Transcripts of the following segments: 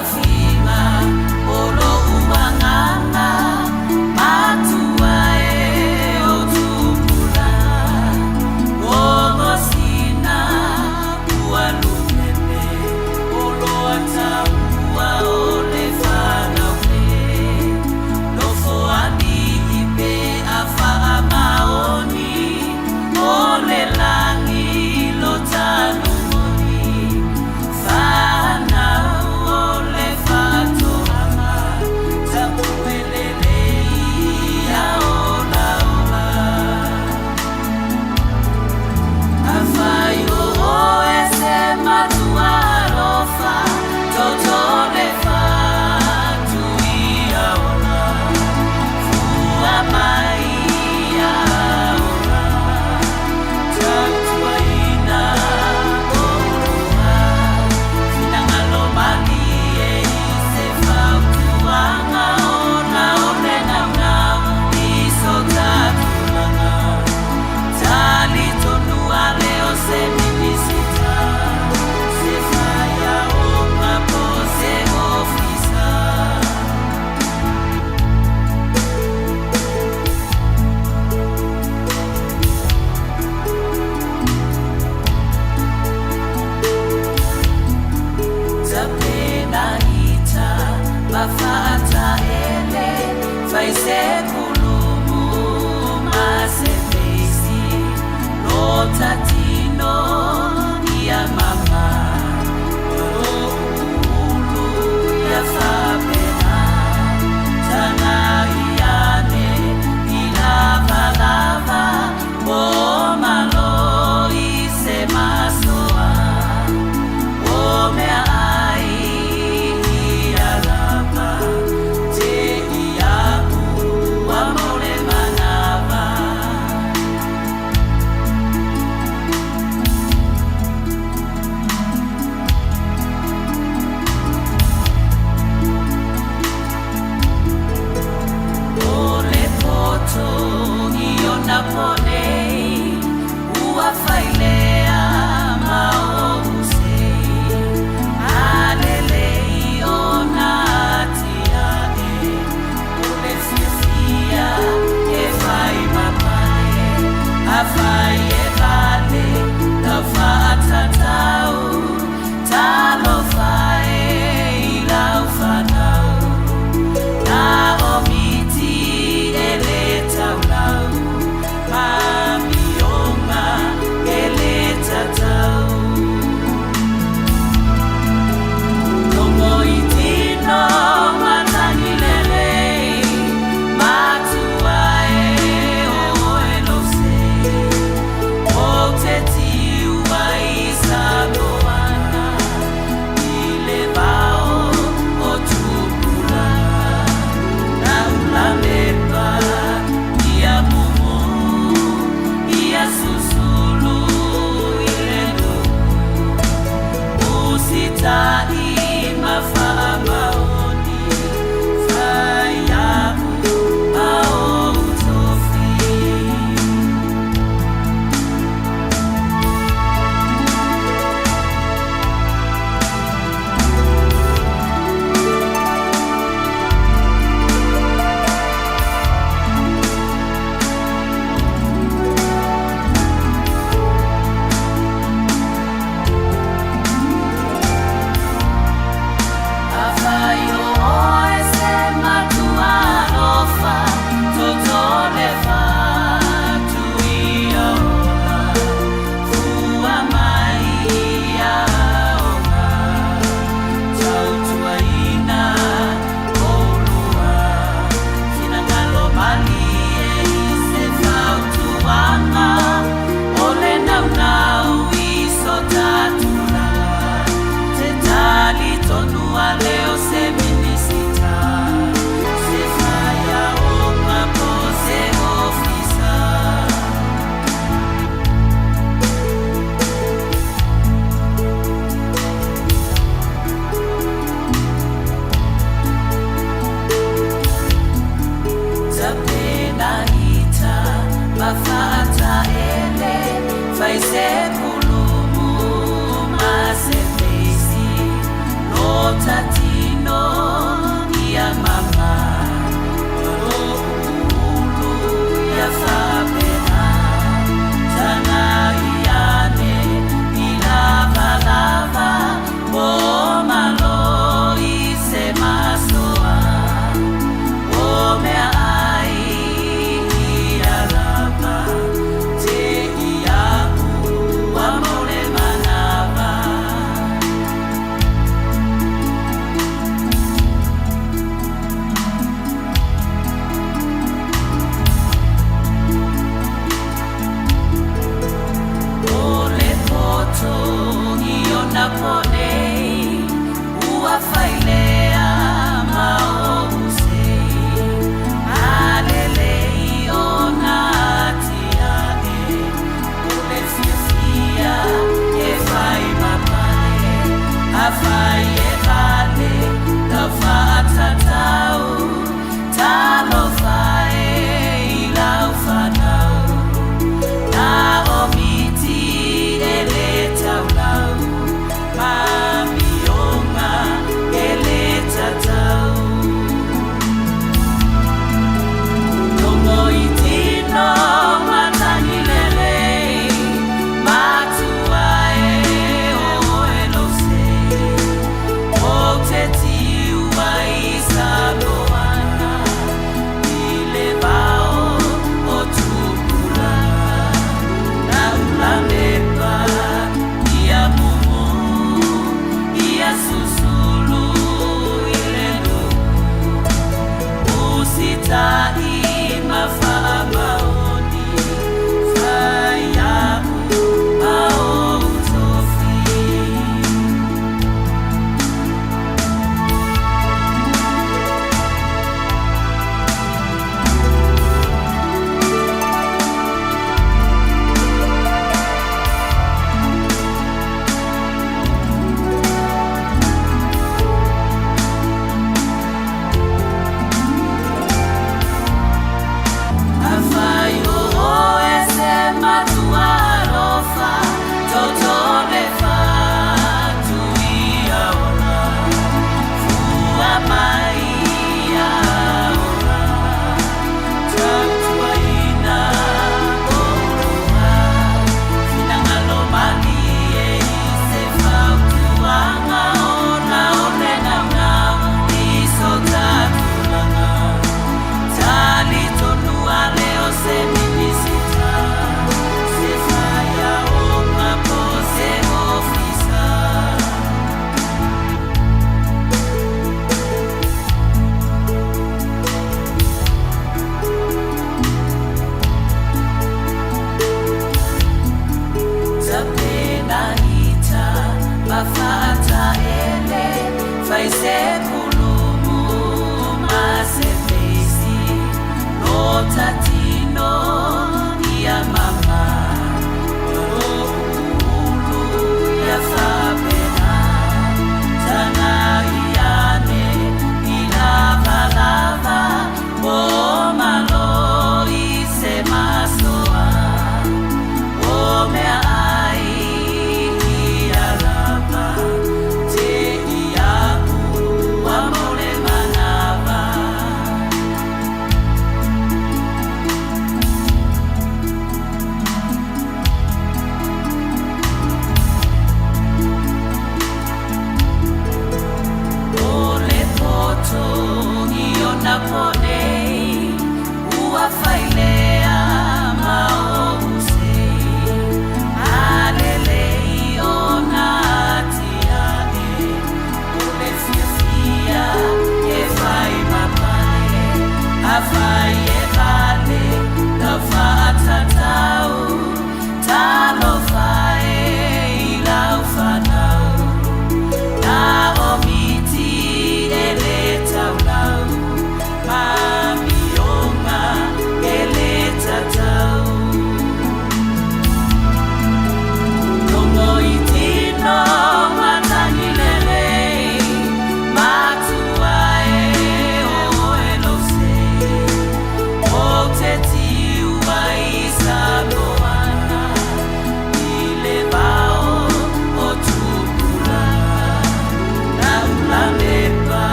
Fiafiga o lou agaga matua e o tupulaga Logo sina ua lumeme o loa taua o le fanau e Nofoalii pe a faamaoni o le lagi lo talu moni Fanau o le.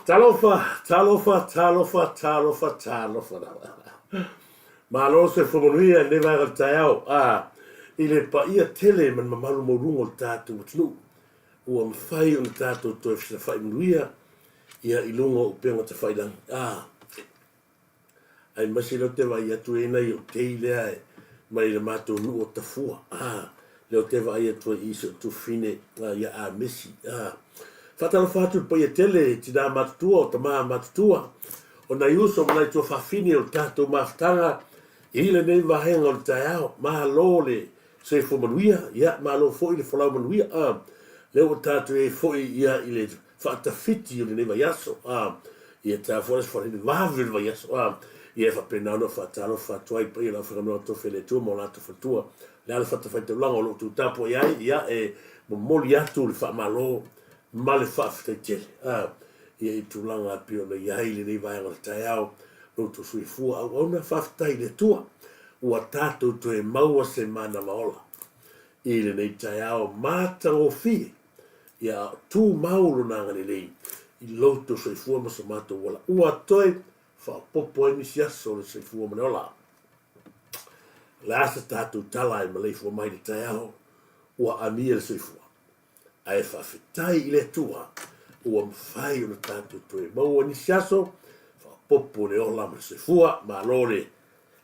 Talofa, talofa, talofa, talofa, talofa lava. Malo se fomonuia i lenei vaega o le taeao, a, i le paia tele ma le mamalu maualuga o le tatou atunuu, ua mafai ona tatou toe fesilafai manuia ia i luga o upega tafailagi. A, Aemaise lea ou te vaai atu e i ai nai ou tei lea e mai le matou nuu o Tafua. Ah, lea ou te vaai atu ai i si ou tuafafine ia Amesi. Ah, faatalofa atu i le paia tele i tinā matutua, o tamā matutua, o nai uso ma nai tuafafine o le tatou mafutaga i lenei vaega o le taeao. Malo le soifua manuia, ia malo foi le folau manuia. Ah, lea ua tatou i ai foi ia i le faatafiti o lenei vaiaso. Ah, Ia taea foi le Aso Faraile vave o le vaiaso, a, ia e faapena ona ou faatalofa atu ai i le paia o le aufaigaluega tofi a le Atua ma o latou faletua. O le a le fatafaitaulaga o lo o outou tapuai ai, ia e momoli atu le faamalo ma le faafetai tele, a, ia i tulaga e pei ona i ai lenei vaega o le taeao, lo outou soifua auauna, faafetai i le Atua ua tatou toe maua se manava ola i lenei taeao matagofie. Ia tumau lona agalelei i lo outou soifua ma so matou ola, ua toe faaopoopo ai nisi aso o le soifua ma le ola. O le a se tatou tala e maleifua mai i le taeao ua amia le soifua? Ae faafetai i le Atua ua mafai ona tatou toe maua nisi aso faaopoopo le ola ma le soifua. Malo le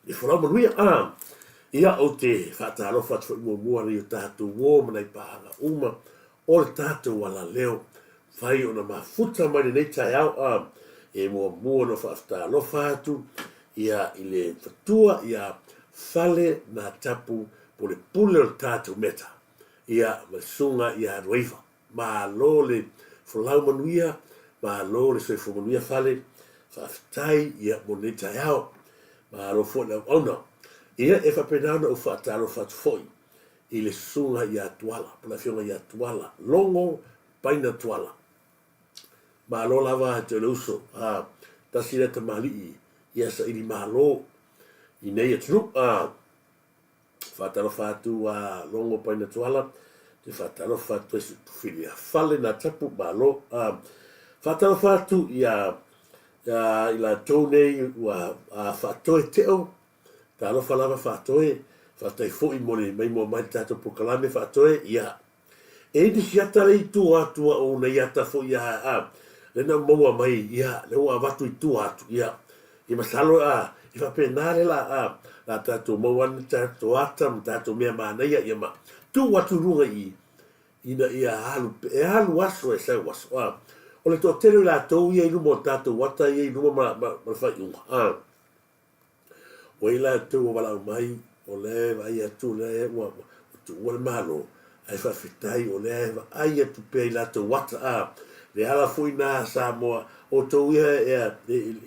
le folau manuia. A, ia, ou te faatalofa atu foi muamua i o tatou uo ma nai paaga uma o le tatou alaleo fai ona mafuta mai lenei taeao. A, e muamua ona faatalofa atu ia i le fatua ia Fale na tapu pulepule o le tatou meta ia ma le susuga ia Ruaiva. Malo le folau manuia, malo le soifua manuia Fale, faafetai ia mo lenei taeao. Malo foi le auauna. Ia e faapena ona ou faatalofa atu foi i le susuga ia Tuala, po o le afioga ia Tuala, Logo Paina Tuala. Malo lava e te o le uso, a, tasi lea tamalii ia saili malo i nei atunuu, a. Faatalofa atu a Logo Paina Tuala, te faatalofa atu ai Tufilia Fale na tapu malo. A faatalofa atu ia i latou nei ua faatoe teo, talofa lava faatoe, faafetai foi mo le maimoa mai le tatou polokalame faatoe, ia E i nisi ata le i tua atu a o nei ata foi a a le na maua mai ia le ua avatu i tua atu ia i masalo a i faapena le la a la tatou maua ni tatou ata ma tatou mea manaia ia ma tuu atu i luga i ina ia alu e alu aso e sau aso a o le toatele o latou ia i luma o tatou ata ia i luma ma ma, ma le faaiuga a Ua i latou ua valaau mai, o lea e vaai atu o lea ua tuua le Malo, ae faafetai o lea e vaai atu pea i latou ata, a, le ala foi na Samoa, outou ia,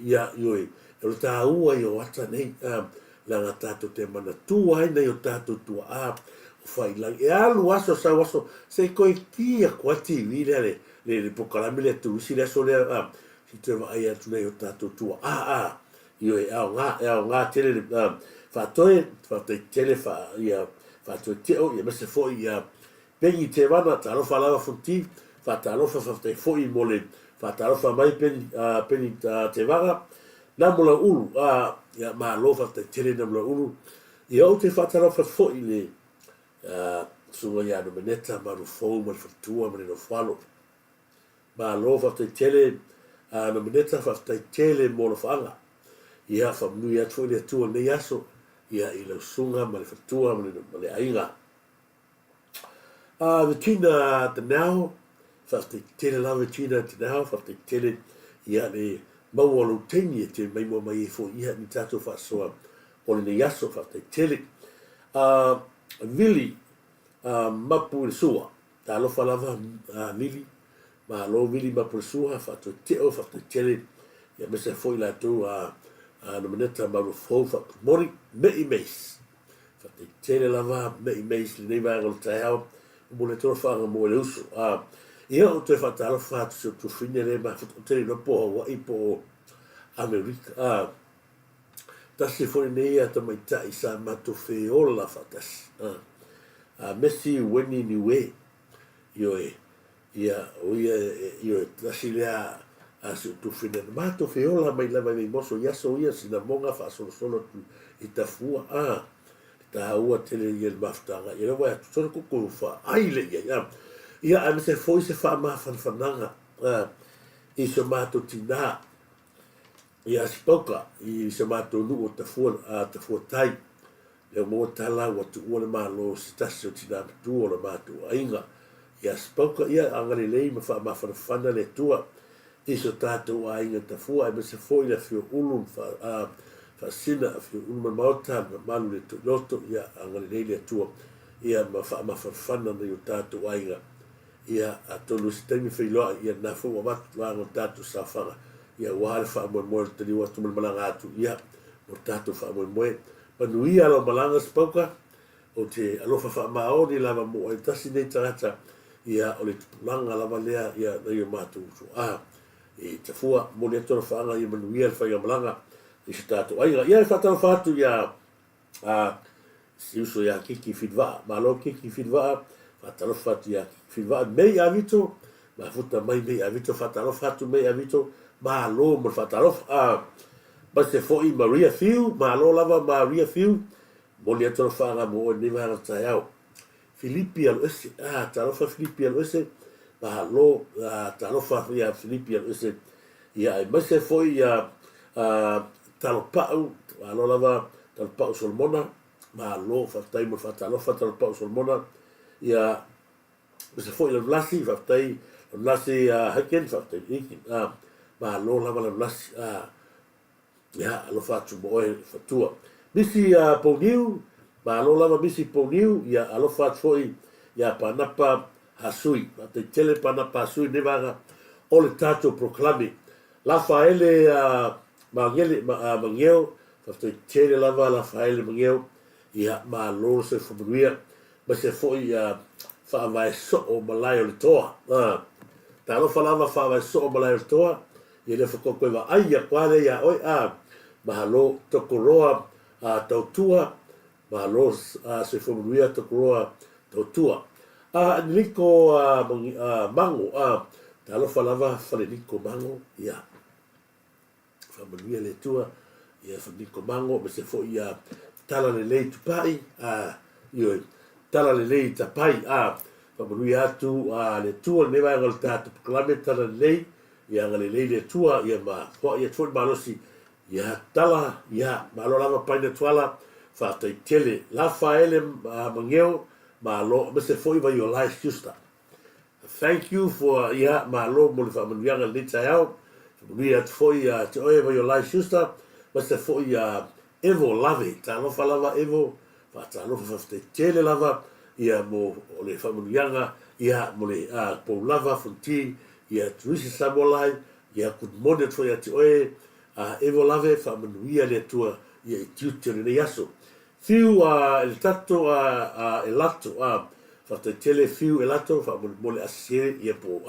ia, ioe, o le taua ia o ata nei, a, leaga tatou te manatua ai nai o tatou tuaa o faiilagi. E alu aso sau aso, se i toe ki atu lava le TV lea, le, le, le polokalame lea turisi le aso lea, a, se i toe vaai atu nai o tatou tuaa, a. Ioe, e aoga, e aoga tele le faatoe, faafetai tele fa, ia, faatoe teo, ia aemaise foi ia Peggy Tevana, talofa lava Fonti, faatalofa, faafetai foi mo le faatalofa mai Peggy, Peggy Tevaga, Namo Lauulu, ia, malo faafetai tele Namo Lauulu. Ia, ou te faatalofa foi i le Susuga ia Nomeneta Malufou ma le faletua ma le nofoalo. Malo faafetai tele a Nomeneta faafetai tele mo alofaaga. Ia faamanuia atu foi le Atua i lenei aso ia i lau susuga ma le faletua ma le aiga. A Regina Tanao, faafetai tele lava Regina Tanao, faafetai tele ia le maua o lou taimi e te maimoa mai ai foi ia ni tatou faasoa o lenei aso, faafetai tele. A Vili Mapu i le sua, Talofa lava a Vili, malo Vili Mapulasua, faatoeteo, faafetai tele, ia aemaise foi latou a Nomeneta Maulofou Faakumori, Me'i Mace. Faafetai tele lava Me'i Mace lenei vaega o le taeao, momoli atu alofaaga mo le uso. A, ia ou toe faatalofa atu si ou tuafafine lea e mafuta, ou te le iloa po o Hawaii po o Amerika. A, Tasi foi lenei a tamaitai sa matou feola faatasi. A, a Messi Weni Niue, ioe, ia, o ia, ioe, tasi lea a si ou tuafafine na matou feola mai lava i Vaimoso i aso ia sinamoga faasolosolo atu i Tafua, a, le taua tele ia le mafutaga, ia lea ua atu solo koko faai le i ai, a, ia, aemaise foi se faamafanafanaga, a, i so matou tinā, Ia Sipauka i se matou nuu o Tafua, a Tafua Tai. Lea ua maua tala ua tuua le Malo se tasi o tina matua o le matou aiga. Ia Sipauka, ia agalelei ma faamafanafana le Atua i so tatou aiga Tafua aemaise foi le Afio Ulu ma Faasina, Afio Ulu ma le Maota, le mamalu i le Tuiloto, ia agalelei le Atua ia ma faamafanafana nai o tatou aiga. Ia, atonu i se taimi feiloai, ia lena foi ua avatu tulaga o le tatou saofaga. ia aua le faamoemoe o le taliu atu ma le malaga atu, ia, mo le tatou faamoemoe. Manuia lau malaga Sipauka, ou te alofa faamaoni lava mo oe tasi nei tagata, ia, o le tupulaga lava lea, ia, nai o matou uso a e Tafua, momoli atu alofaaga ia manuia le faigamalaga i so tatou aiga. Ia, e faatalofa atu ia a si uso ia Kiki Filivaa. Malo Kiki Filivaa, faatalofa atu ia Kiki Filivaa. Mei Avito, mafuta mai Mei Avito, faatalofa atu Mei Avito, malo mo le faatalofa. A aemaise foi Maria Fiu, malo lava Maria Fiu, momoli atu alofaaga mo oe i lenei vaega o le taeao. Filipi Aloese, a talofa Filipi Aloese, malo, a talofa ia Filipi Aloese. Ia aemaise foi ia a Talopau, malo lava Talopau Solomona, malo, faafetai mo le faatalofa Talopau Solomona. Ia aemaise foi Lalulasi, faafetai Lalulasi Hiken, faafetai Hiken, a malo lava Lalulasi, a Ia, alofa atu mo oe Fatua. Misi ia Pouniu, malo lava Misi Pouniu, ia alofa atu foi ia Panapa Hasui. Faafetai tele Panapa Hasui i lenei vaega o le tatou polokalame. Lafaele Magele, Mageo, faafetai tele lava Lafaele Mageo, ia malo le soifua manuia. Aemaise foi ia Faavae Soo Malae o le Toa. Talofa lava Faavae Soo Malae o le Toa, Ia lea faatoa toe vaai atu lava lea ia oe a Malo Tokoroa a Tautua Malo a Soifua Manuia Tokoroa Tautua a Enrico a Mango a Talofa lava Faleniko Mango ia Faamanuia le Atua ia Faleniko Mango aemaise foi ia Tala Lelei Tupai a Ioe Tala Lelei Tapai a Faamanuia atu a le Atua lenei vaega o le tatou polokalame Tala Lelei Ia agalelei le Atua, ia ma foai atu foi le malosi, ia tala, ia malo lava Paina Tuala, faafetai tele. Lafaele Mageo, malo, aemaise foi Vaiolai Schuster. Thank you for, ia malo mo le faamanuiaga i lenei taeao. Faamanuia atu foi ia te oe Vaiolai Schuster, aemaise foi ia Evo Lave, talofa lava Evo, faatalofa faafetai tele lava ia mo le faamanuiaga ia mo le pou lava Fonti ia Tuisi Samoalai ia good morning atu foi ia te oe Evo Lave faamanuia le Atua ia i tiute o lenei aso. Fiu e le tato e lato faafetai tele Fiu e lato faamolemole asie ia po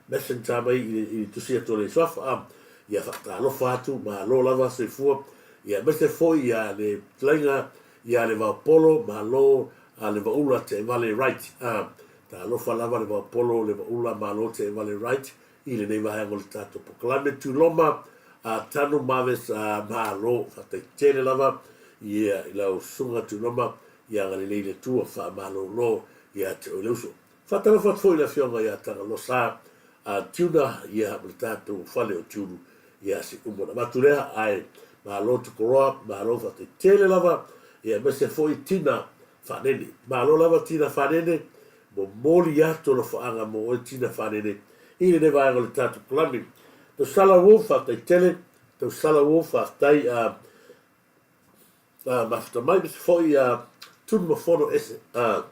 messenger mai i le tusi atu o le suafa ia faatalofa atu malo lava soifua ia aemaise foi ia le fetalaiga ia Levaopolo malo Levaula Teevale Wright talofa lava Levaopolo Levaula malo Teevale Wright i lenei vaega o le tatou polokalame Tuloma Tanu Maves malo faafetai tele lava ia i lau susuga Tuloma ia agalelei le Atua faamalolo ia te oe le uso. Faatalofa atu foi i le Afioga ia Tagalosa Tuna ia ma le tatou fale o Tiulu ia se uma ona avatu lea ae malo Tokoroa malo faafetai tele lava ia aemaise foi Tina Fanene malo lava Tina Fanene momoli atu alofaaga mo oe Tina Fanene i lenei vaega o le tatou kalame Tausala Wolf faafetai tele Tausala Wolf faafetai a mafuta mai aemaise foi ia Tunumafono Ese a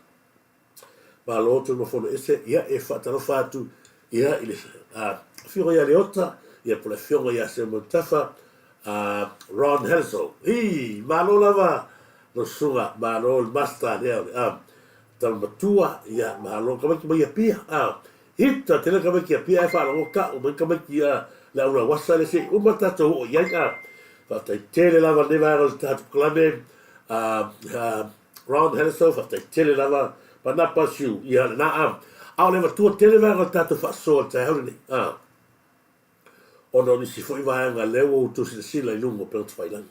Malo Tunumafono Ese, ia e faatalofa atu ia i le Afioga ia Leota, ia po o le Afioga ia Seumanutafa, Ron Helso. Hi, malo lava lau susuga, malo le master lea o le tama matua, ia malo tamaiti mai Apia. Hita tele tamaiti Apia ae faalogo tau mai tamaiti le au lauasa le se i uma tatou oo i ai. Faafetai tele lava lenei vaega o le tatou polokalame. Ron Helleso, faafetai tele lava Panapa Siu, ia lena a. A o le avatua tele vaega o le tatou faasoa i le taeao lenei, a. Ona o nisi foi vaega lea ua outou silasila i luga o upega tafailagi.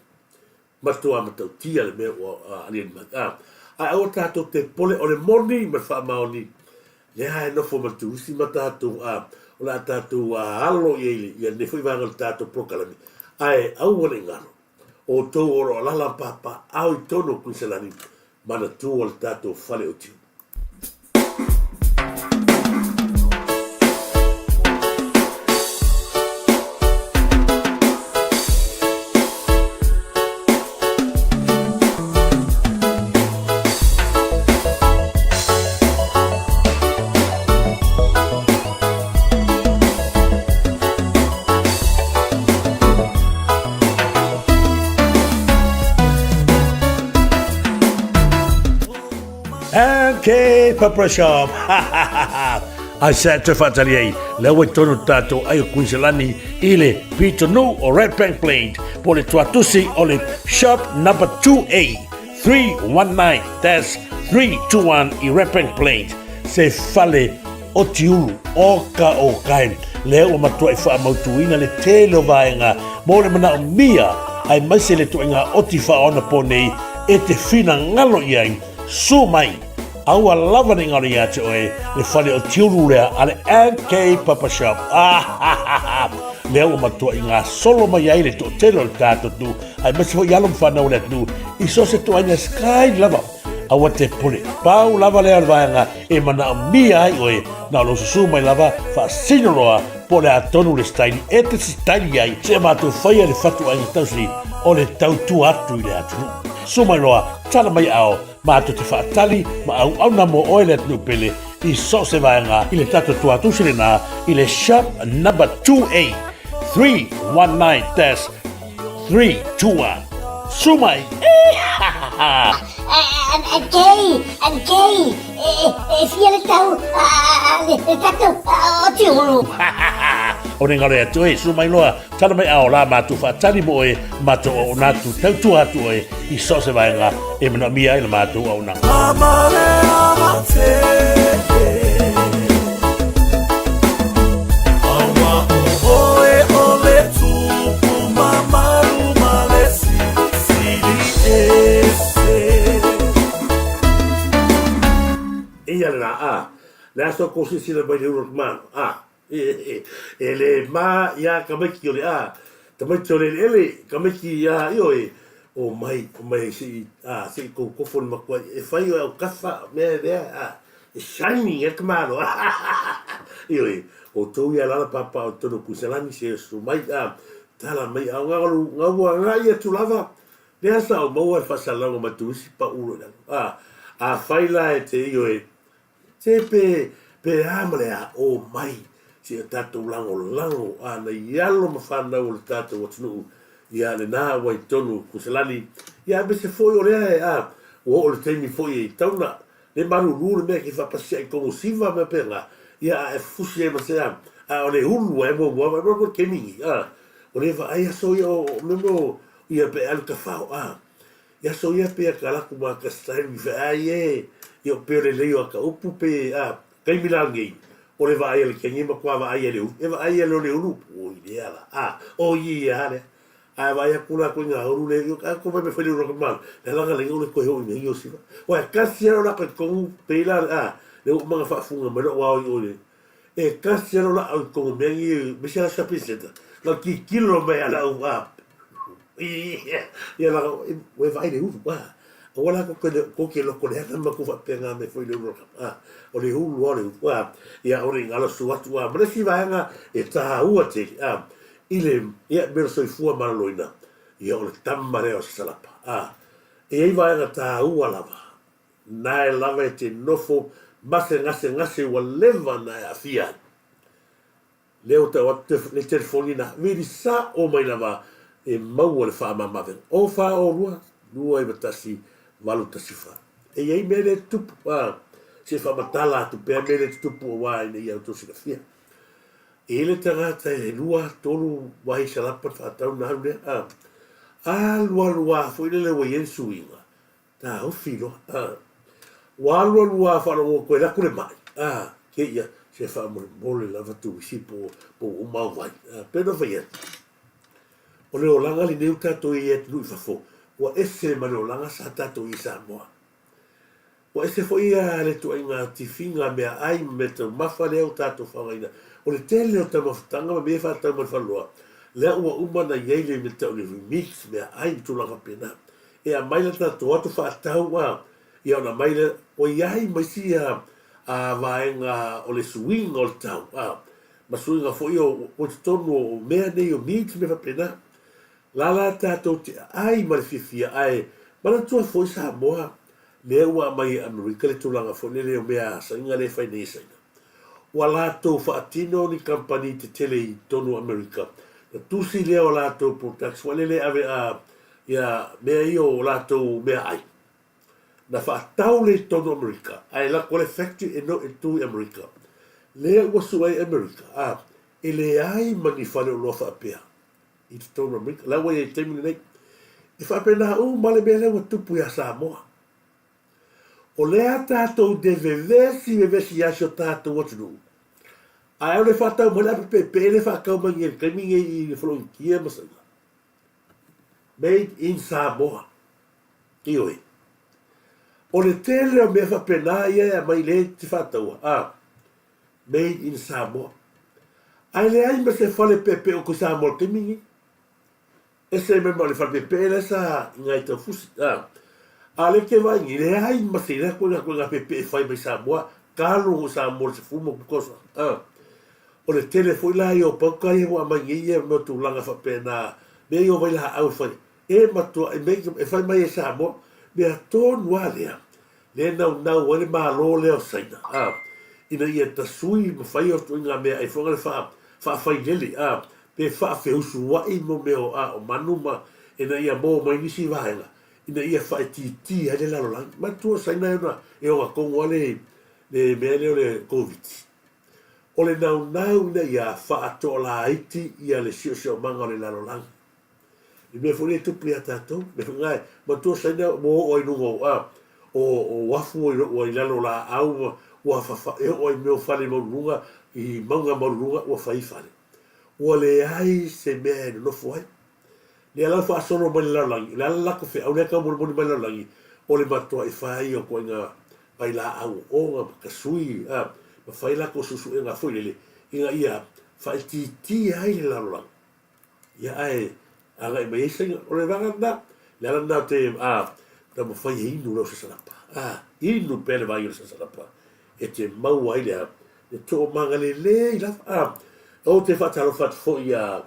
Matua matautia le mea ua aliali mai, a. Ae aua tatou te popole, o le moni ma le faamaoni, lea e nofo ma le turisi ma tatou, a, o le a tatou alo i ai i lenei foi vaega o le tatou polokalame, ae aua ne i galo. Outou o lo o alaala ma papaaao i totonu o Kuiniselani, manatua le tatou fale o Tiu. MK Pepper Shop. Ai sa te whaatari ai, lea ua i tonu tātou ai o Kuiselani i le pitonuu o Red Bank Plains, po le tuatusi o le Shop number 2A 319-321 i Red Bank Plains, se fale o Tiulu, o ka o kai, lea ua matuai faamautuina le tele o vaega mo le manaomia aemaise le ituaiga oti faaonapo nei e te finagalo i ai. Sue mai, aua lava ne i galo ia te oe le fale o Tiulu lea a le MK Papa Shop. Ah, lea ua matuai gasolo mai ai le toatele o le tatou atunuu, aemaise foi alo ma fanau o le atunuu i so o se ituaiga sky lava. Aua te pule. Pau lava lea o le vaega e manaomia ai oe, na o lou susu mai lava, faasino loa po o le a tonu le staili e te sitaili ai, seia matou faia le fatuaiga tausili o le tautua atu i le atunuu. Susu mai loa, tala mai ao, matou te faatali ma auauna mo oe le atunuu pele i so o se vaega i le tatou tuatusi lena i le Shop Number 2A 319-321. Susu mai! Kei, kei, e fia le tau le tatou o Tiulu. O ne ngaro atu e, susu mai loa, tala mai ao la matou faatali mo oe, matou auauna atu, tautua atu oe i so o se vaega e manaomia ai la matou auaunaga. Eia lena, a, le aso kou silasila mai le ulu o le tamāno, a, e le ma iā tamaiti o le a, tamaiti o le eleele, tamaiti iā, ioe, o mai, o mai se i, a, se i kou kofo le matua, e fai oe au kafa, mea lea, a, e shining e le tamāno, ioe, outou ia alala pāpā o totonu o Kuiselani, se susu mai, a, tala mai, a o ngā, ngā ua agai atu lava, Lea sa ou maua le faasalalauga mai Turisi pau loa i lalo. A, afai la e te ioe, se pe, pe a ma le a, o mai seia tatou lagolago a nai alo ma fanau o le tatou atunuu, ia lena ua i totonu o Kuselani, ia aemaise foi o lea e, a, ua oo i le taimi foi e tauna, le malulu le mea ke faapasiaʻi i kogo siva ma mea pēlā, ia a e fusi ai ma se a, a o le ulu ai muamua, ma le taimi ni, a, o le vaai aso ia o, o mea o, Ia pe alu tafao a. Ia so ia pe ka laku ma ka style mi fa ye ia pe le lei o ka upu pe a taimi la nei o le vaai a le kengi ma kua vaai a le ulu e vaai a le o le ulu o i le ala a o i ia le a vaai aku la ko ngā ulu le ka ko me fai le ulu ka mal le langa le o le koe o i o siva o e kasi a la ko kongu pe la a le o manga faafunga mai lo wao i o le e kasi a la o kongu me ngi me se la shopping center la kikilo mai ala o a Ia la ua e vaai le ulu, a, aua la ko ke, ko ke loko leaga ma ku faapea ngā mea foi le ulu a, o le ulu a o le ulu, a, ia o le ngalo su atu, a, ma le isi vaega e tāua tele, a, i le, ia, mea o le soifua maloloina, ia o le tama lea o Sasalapa, a, e i ai vaega tāua lava, nae lava e te nofo ma se gasegase ua leva na e aafia ai. Lea ua tau atu le telefoni na vili sao mai lava e maua le faamamavega. O fa o lua, 2 9 1 8 1 4. E i ai mea le tutupu, a, se faamatala atu pea mea le tutupu aua ina ia outou silafia. E i ai le tagata e lua, tolu wahi salapa na faatau na alu lea, a, alualu a foi lele ua i ai le suiga, Taofi loa, a. Ua alualu lava faalogo atu e alu atu le mai, a, kēia, se faamolemole lava Tuisi po, po ua uma au vai. A, pei ona fai atu, o le olaga lenei ua tatou i ai atunuu i fafo, ua ese ma le olaga sa tatou i ai i Samoa. Ua ese foi a le ituaiga tifiga meaai ma meataumafa lea ua tatou faaaogaina. O le tele o taumafataga ma mea e faatau mai le faleoloa, lea ua uma ona i ai le mea tau o le remix meaai ma tulaga faapena. E aumai la tatou atu faatau a, ia ona aumai lea, ua i ai ma isi a, a vaega o le suiga o le tau a, ma suiga foi o, o totonu o mea nei o meat ma mea faapena. La la tatou te aai ma le fiafia ae manatua foi Samoa lea ua aumai e Amerika le tulaga foi lele o mea a Saina lea e fai nei e Saina. Ua latou faatino ni kamupani tetele i totonu o Amerika na tusi lea o latou products foi lele e ave a ia mea ia o latou meaai. Na faatau lea i totonu o Amerika, ae lako le factory e no e tu i Amerika. Lea ua sue ai Amerika, a, e leai ma ni faleoloa faapea i totonu o Amerika. La ua i ai i le taimi lenei. E faapena uma le mea lea ua tupu ia Samoa. O lea tatou te vevesi vevesi ai si o tatou atunuu, ae o le faatau mai le ape peepee lea e faatau mai nei i le taimi nei i le Foloinitia ma Saina. Made in Samoa. Ioe. O le tele o mea faapena ia e aumai lea e te faataua, a, Made in Samoa. Ae leai ma se fale peepee o i Samoa i le taimi lenei. Ese mai ma o le fale peepee lea sa i Ngāi Taufusi, a. A o lea ke vaai nei, leai ma se lea koe koe ngā peepee e fai mai Samoa, kalo i Samoa le 10 ma tausaga, a. O le tele foi la ia o pauka ia ua aumai nei ia mea o tulaga faapena, mea ia o vailaau e fai, e matua e make e fai mai e Samoa, mea tonu lava lea, lea e naunau ai le Malo lea o Saina, a, ina ia tasui ma fai o ituaiga mea ai foi le faa, faafailele, a, pe faafeusuai mo mea o, a, o manu ma, ina ia maua mai nisi vaega, ina ia faaitiitia ai le lalolagi. Manatua o Saina e ona, e ogatonu lava le, le mea lea o le Koviti. O le naunau ina ia faatoalaiti ia le siosiomaga o le lalolagi. I mea foi lea e tupu ia tatou, mea foi na e manatua Saina ua oo ai i luga o, a, o, o uafu ua ua i lalo o laau ma ua fafa, e oo ai i mea o fale maualuluga, i mauga maualuluga ua fai fale. Ua leai se mea e nonofo ai. Lea la ua faasolo mai le lalolagi, o le a le latou feau lea e taumolimoli mai le lalolagi, o le matuai fai o ituaiga vailaau oona ma tasui, a, ma fai latou suesuega foi lele ina ia faaitiitia ai le lalolagi. Ia ae agai mai ai Saina. O le vaega lena, le ala lena ou te a taumafai e inu lau sasalapa. A, inu pea le vai o le sasalapa e te maua ai le a, le toomaga lelei lava. A, ou te faatalofa atu foi ia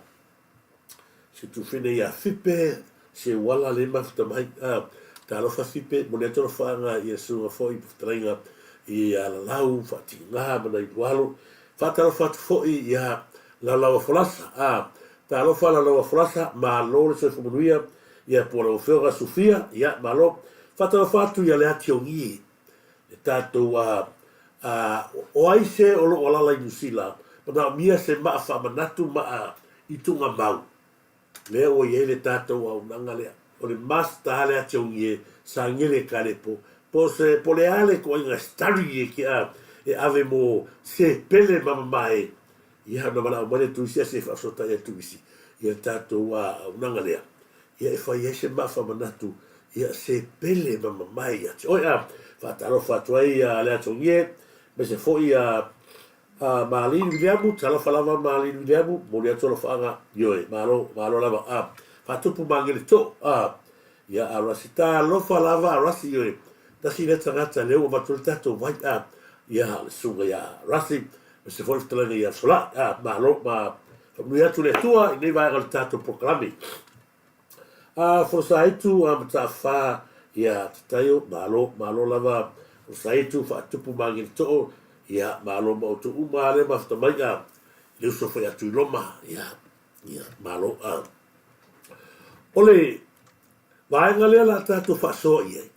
se tufine ia Fipe, se uala le mafuta mai. A, talofa Fipe, momoli atu alofaaga i le susuga foi i fetalaiga i Alalau, Faatiga ma nai Lualo. Faatalofa atu foi ia Lalaua Folasa, a, talofa Lalaua Folasa, malo le soifua manuia, ia po o lau Afioga Sufia, ia, malo. Faatalofa atu ia Leati Ogie, le tatou, a, a, o ai se o lo o alaala i Niu Sila, manaomia se maa faamanatu maa i tugamau, lea ua i ai le tatou auaunaga lea. O le must a Leati Ogie, Sagele Kalepo, po o se, po o le a le ituaiga study e ke a, e ave mo se pele ma mamae Ia, ona valaau mai lea Tuisi se i faafesootai atu isi ia le tatou auaunaga lea, ia e fai ai se maafamanatu, ia se pele ma mamae ia te oe. A faatalofa atu ai ia Leatogie, aemaise foi ia Malini Viliamu, talofa lava Malini Viliamu, momoli atu alofaaga, ioe, malo, malo lava. A faatupu magele too, a ia a Rasi, talofa lava a Rasi, ioe, tasi lea tagata lea ua avatu ai le tatou vai, a ia le susuga ia Rasi, Aemaise foi le fetalaiga ia Solai. Ah, malo, ma faamanuia atu le Atua i nei vaega o le tatou polokalame. Ah, Folosaitu, ah, Mataafa, ia Tataio, malo, malo lava Folosaitu, faatupu magilitoo, ia, malo ma outou uma lea mafuta mai, ah, le uso foi atu i Roma, ia, ia, malo, ah. O le vaega lea la tatou faasoa i ai,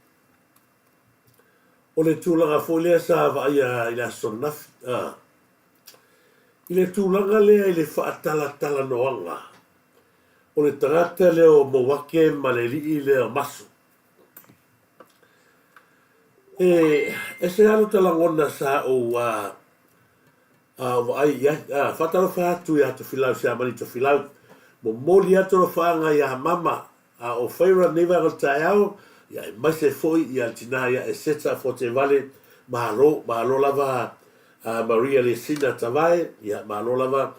O le tulaga foi lea sa vaaia i le aso ananafi, a, i le tulaga lea i le faatalatalanoaga o le tagata lea o Mouake ma le alii lea o Maso. E ese lava lota lagona sa ou a, a vaai i ai. A, faatalofa atu ia Tofilau Siamani Tofilau, momoli atu alofaaga ia Mama A o Faira lenei vaega o le taeao, ia aemaise foi ia le tina ia Eseta Fotevale, malo, malo lava a Maria Lesina Tavae, ia malo lava,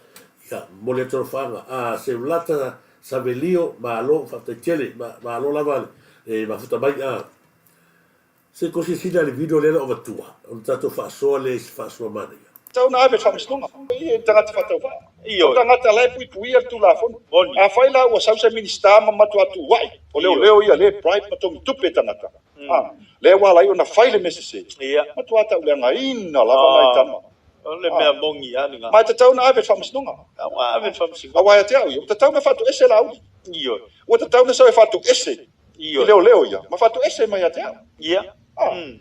ia momoli atu alofaaga. A Seulata Savelio, malo, faafetai tele, malo lava le mafuta mai. A Se ko silasila i le video lea na ou avatua, ona tatou faasoa lea i se faasoa manaia. Tatau ona ave i le faamasinoga i tagata faatauvaa. O tagata la e puipuia le Tulafono. Afai la ua sau se Minisita ma matua tuuai, o leoleo ia lea e bribe ma togi tupe tagata, a, lea ua ala ai ona fai le mea sese, matua tauleagaina lava nai tama. O le mea moni lava lena. Ma e tatau ona ave i le faamasinoga. Tatau ona ave i le faamasinoga. Aua ia te au ia, ua tatau ona faatoese Laauli. Ioe. Ua tatau ona sau e faatoese i leoleo ia, ma faatoese mai ia te au. Ia.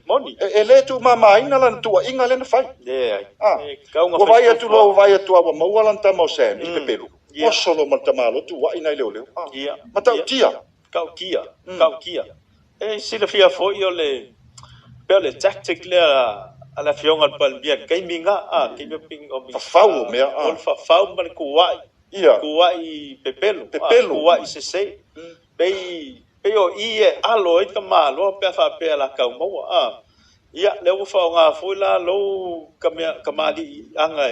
Moni. E le tuumamaina lana tuuaiga lea na fai. Leai. A. E tatau ona Ua fai vaai atu loa, ua fuafuaga. vaai atu lava ua maua lana tama o Sam i le pepelu. Oso loa ma le tamaloa tuuai nai leoleo. A. Matautia. Matautia. Matautia. E silafia foi o le pei o le tactic lea a le Afioga i le Palemia i le taimi lena, a, taimi o Minisita. Fafau o mea, a. O le fafau ma le tuuai. Tuuai pepelo, Pepelo. Tuuai sese. Pei, pei o i e alo ai tamaloa pe a faapea la tau maua, a. Ia, lea ua faaaoga foi la lou kamaliiaga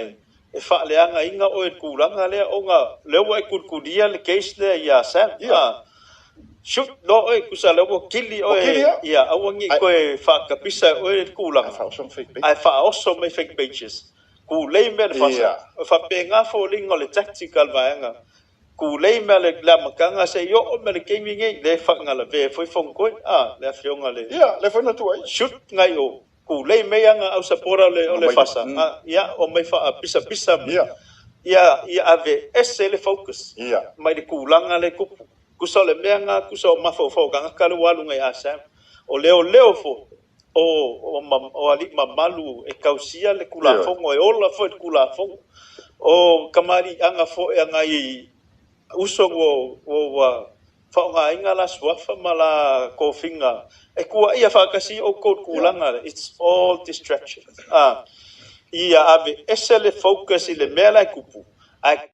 e faaleagaina oe i le tulaga lea ona lea ua e tulitulia le case lea ia Sam, a. Shoot loa oe, tusa lea ua kili oe, ia aua ne i toe faatapisa e oe le tulaga, ae faaoso mai fake pages. Tulei mea le fasa. E faapena foliga o le tactic a le vaega. Tulei mea le amataga se i oo mea le taimi nei, lea e faagalavea foi Fonotoe, a, le afioga le. Ia, lea foi na tuuaia. Shoot nai o, tulei mai ana au supporter o le fasa, a, ia, omai faapisapisa mai. Ia, ia aveese le focus mai le tulaga lea e tupu. Tusa o le mea lena, tusa o mafaufau o tagata lea ua alu nei ia Sam. O leoleo foi, o alii mamalu e tausia le Tulafono, e ola foi le Tulafono. O kamaliiaga foi a nai uso ua faaaogaina la suafa ma la tofiga e tuuaia faatasi outou i le tulaga lea, it's all distraction. Ia aveese le focus i le mea la e tupu, ae.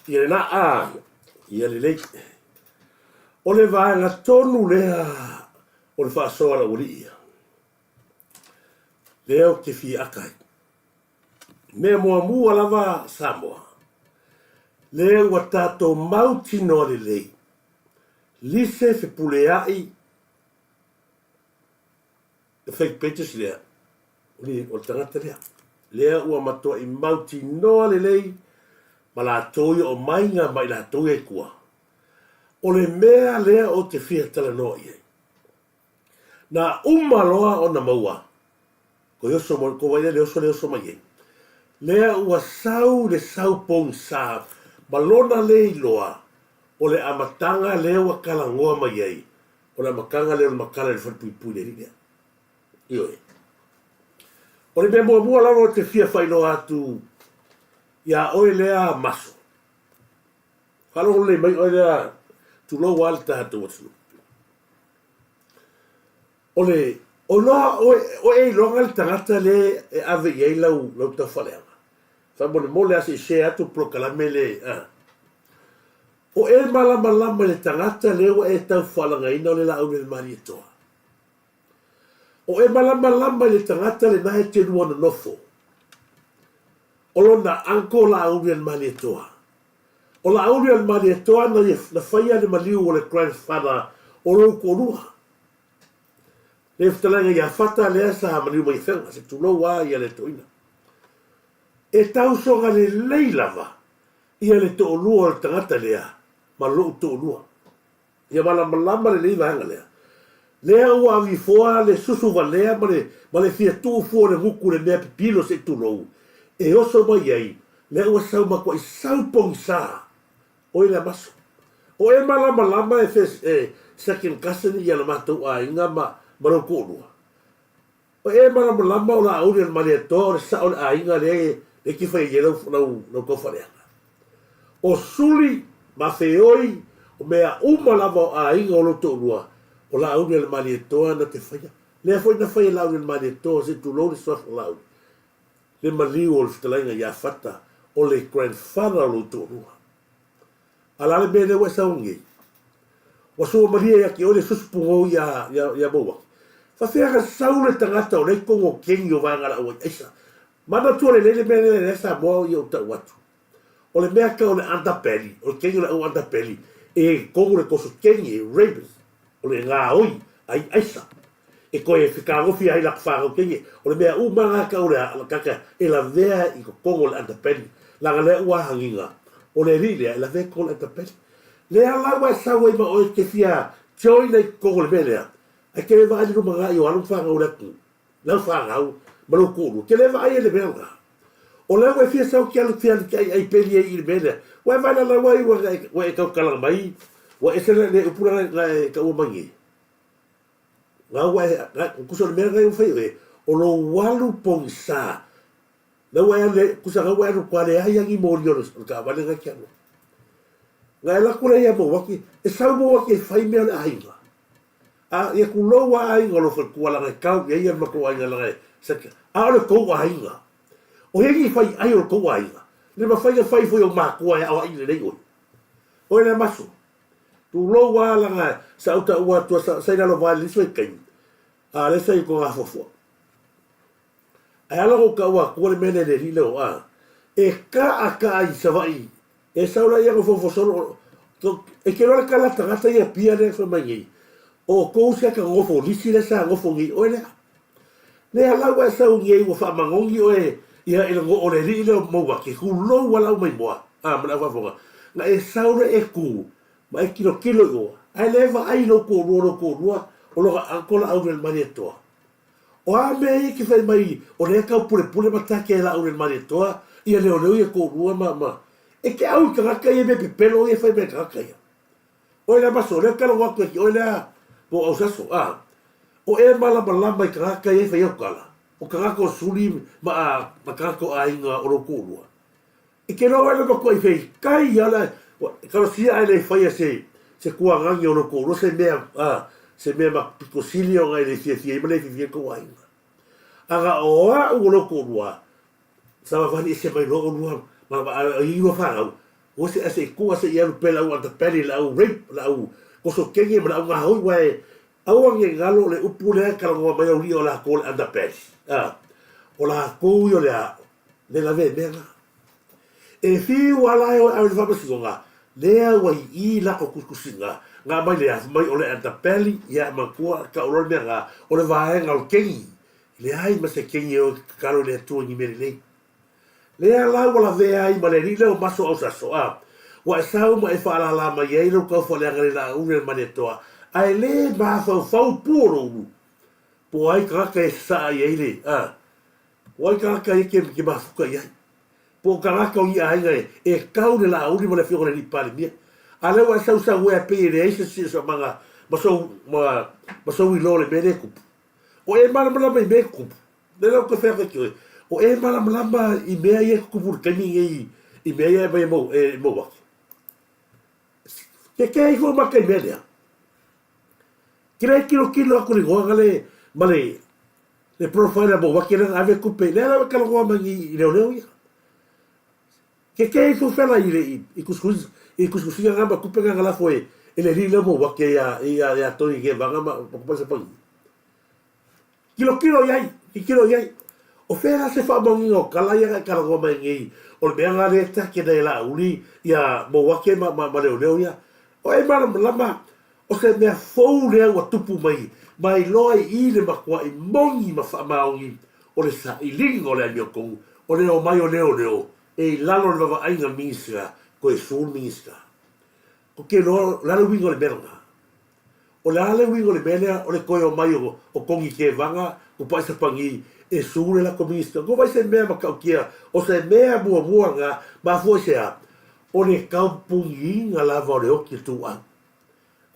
Ia lena a, ia lelei. O le vaega tonu lea o le faasoa a le aualii ia, lea ou te fia aka ai. Mea muamua lava Samoa, lea ua tatou mautinoa lelei, lise fepuleai le fake pages lea, o le tagata lea. Lea ua matuai mautinoa lelei ma latou ia omaiga ma i latou ia i tua. O le mea lea ou te fia talanoa i ai, na uma loa ona maua ko oso mo ko wai le oso le oso mai ai. Lea ua sau le sau pogisa ma lona le iloa o le amataga lea ua kalagoa mai ai, o le amataga lea o le makala i le falepuipui le alii lea. Ioe. O le mea muamua lava ou te fia faailoa atu iā oe lea Maso. Faalogo lelei mai oe lea, tulou lava le tatou atunuu. O le, o iloa oe, o e iloga le tagata le e ave i ai lau, lau taufaaleaga. Faamolemole lava se i share atu le polokalame le, a. O e malamalama i le tagata lea ua e taufaaleagaina o le Laauli-a-le-Malietoa. O e malamalama i le tagata lena e te lua nonofo. O lona uncle Laauli-a-le-Malietoa. O Laauli-a-le-Malietoa na ia na faia le maliu o le grandfather o lou toalua. Le fetalaiga ia Fata lea sa maliu mai i Afega, se tulou a ia le toeaina. E tausoga lelei lava ia le toalua o le tagata lea ma lou toalua. Ia malamalama lelei vaega lea. Lea ua avifoa le susu valea ma le ma le fia tuu fua o le gutu i le mea pipilo se i tulou e oso mai ai, lea ua sau matuai sau pogisa oe lea maso. O e malamalama e e second cousin ia le matou aiga ma ma lou toalua. O e malamalama o Laauli o le Malietoa o le sao o le aiga lea e te fai ai lau lau lau taufaaleaga. O Suli ma Feoi o mea uma lava o aiga o lou toalua o Laauli o le Malietoa na te faia. Lea foi na fai e Laauli o le Malietoa se i tulou le suafa o Laauli le maliu o le fetalaiga ia Fata o le grandfather o lou toalua. A o le a le mea lea ua e sau ai nei? Ua sua malie ia te oe le susu pugou ia, ia, ia Mauaki. Faafefea ka sau le tagata o lea i totonu o keni o vaega laau ai aisa. Manatua lelei le mea lea lea Samoa ia ou tau atu. O le mea tau o le underbelly, o le keni o le au underbelly, e totonu le toso keni e rabies, o le gaoi ai aisa. E toe fekagofia ai latou fanau keni, o le mea uma lena tau o le tagata e lavea i totonu o le underbelly. Leaga lea ua agiga, o le alii lea e lavea i totonu o le underbelly. Lea la ua e sau ai ma oe e te fia join ai i totonu o le mea lea, ae te le vaai i le lumanai o alo ma fanau o le atunuu, lau fanau ma lou toalua, te le vaai ai i le mea lena. O lea ua e fia sau ke alu ke alu ke aiai peli ai i le mea lea. Ua e vaai lalau ai ua ua e tautalaga mai, ua ese le le upu la na e taua mai nei. Nga ua e nga kusa o le mea nga ua fai oe, o lou alu pogisa. La ua e alu kusa nga ua e alu kua leai a ni moli o le taavale nga e te alu ai. Nga e alu atu lea ia Mauaki, e sau Mauaki e fai mea o le aiga. A ia tulou a aiga o lou faletua leaga e tau i ai ia le matou aiga leaga e a o le tou aiga. O ai ni fai ai o le tou aiga? Le mafai na fai foi e ou matua e aoaʻi lelei oe. Oe lea maso. Tulou a leaga sa ou taua atu sa, sa i lalo vae le isi vaitaimi. A lea sa i Togafuafua. Ae ala ona ou taua atua le mea lea i le alii lea o a. E kaa kaa i Savaii E sau la ia nofonofo solo e te iloa le tala tagata ia pia lea fai mai nei o outou se ata nofo lisi lea sa nofo nei oe lea lea la ua e sau nei ua faamanogi oe ia i le o le alii lea o Mauake tulou a lau maimoa a ma le au faafofoga na e sau lea e tu ma e tilotilo i o ae le vaai lou toalua lou toalua o lona uncle Laaulialemalietoa O a mea ia e te fai mai o lea e tau pulepule ma take e Laaulialemalietoa ia leoleo ia toalua ma ma e te au i tagata ia mea pepelo ia e fai mai e tagata ia. Oe lea maso, lea talanoa atu ia te oe lea po o Ausaso, a. O e malamalama i tagata ia e fai au tala, o tagata o Suli ma a ma tagata o aiga o lou toalua. E te iloa oe le matuai fai kai a le talosia ae le faia se se tuagagi o lou toalua se mea a se mea ma pito sili ona e le fiafia ai ma le fiafia ai tou aiga. Aga o a'u o lou toalua sa vavali ese mai loa olua ma ma a i lua fanau ua se a se i tuu a se i alu pea le au underbelly le au rape le au koso kenge ma le au gahoi ua e aua ne i galo le upu lea e talanoa mai au alii o latou o le underbelly a o latou ia o le a Le lavea mea na. E fiu a la e oe ave i le faamasinoga, lea ua i i lako tusitusiga, nga mai le afu mai o le underbelly, ia matua tau loa le mea nga, o le vaega o le kengi. Leai ma se kengi e oe tatalo i le Atua i ni mea lelei. Lea la ua lavea ai ma le alii lea o Maso Ausaso, a ua e sau ma e faalala mai ai lou taufaaleaga i le laauli a le Malietoa, ae le mafaufau pu o lou ulu, po o ai tagata e sasaa i ai le, a, O ai tagata ia ke, ke mafuta i ai? Po o tagata o ni aiga e, e kau le laauli ma le afioga i le alii Palemia. A lea ua e sausau ea pei e leai se siosiomaga ma sou, ma, ma sou iloa o le mea lea e tupu. O e malamalama i mea e tutupu. Lea la ou te fai atu ai ki oe, o e malamalama i mea ia e tutupu i le taimi lenei i mea ia e aumai e mau, e mau ake. Kekē ifo maka i mea lea. Ke le tilotilo atu i le igoa le ma le le profile a Mauake lea na ave tupe lea la ua talanoa mai i leoleo ia. Kekē ifo fela i le i kusikusi i kusikusiga nga ma tupe nga na lafo e e le alii lea o Mauake ia ia ia Tony Gevaga ma ma Kupalesa Pagi. Tilotilo i ai, titilo i ai. O fea la se faamaoniga o tala ia na e talanoa mai nei, o le mea lena lea e take nei e Laauli ia Mouake ma, ma, ma leoleo ia. O e malamalama, o se mea fou lea ua tupu mai, mai loa i i le matuaʻi moni ma faamaoni o le sailiga o le amiotonu, o le omai o leoleo e i lalo o le vavaaiga Minisita, toe sue le Minisita. Ou te iloa, o le a le uiga o le mea lena? O le a le uiga o le mea lea o le toe omai o Tony Tevaga, Tupai Sapani e sue le latou Minisita? Ua vaai se mea matautia, o se mea muamua lena, mafua i se a? O le taupuniina lava o le oti ituau.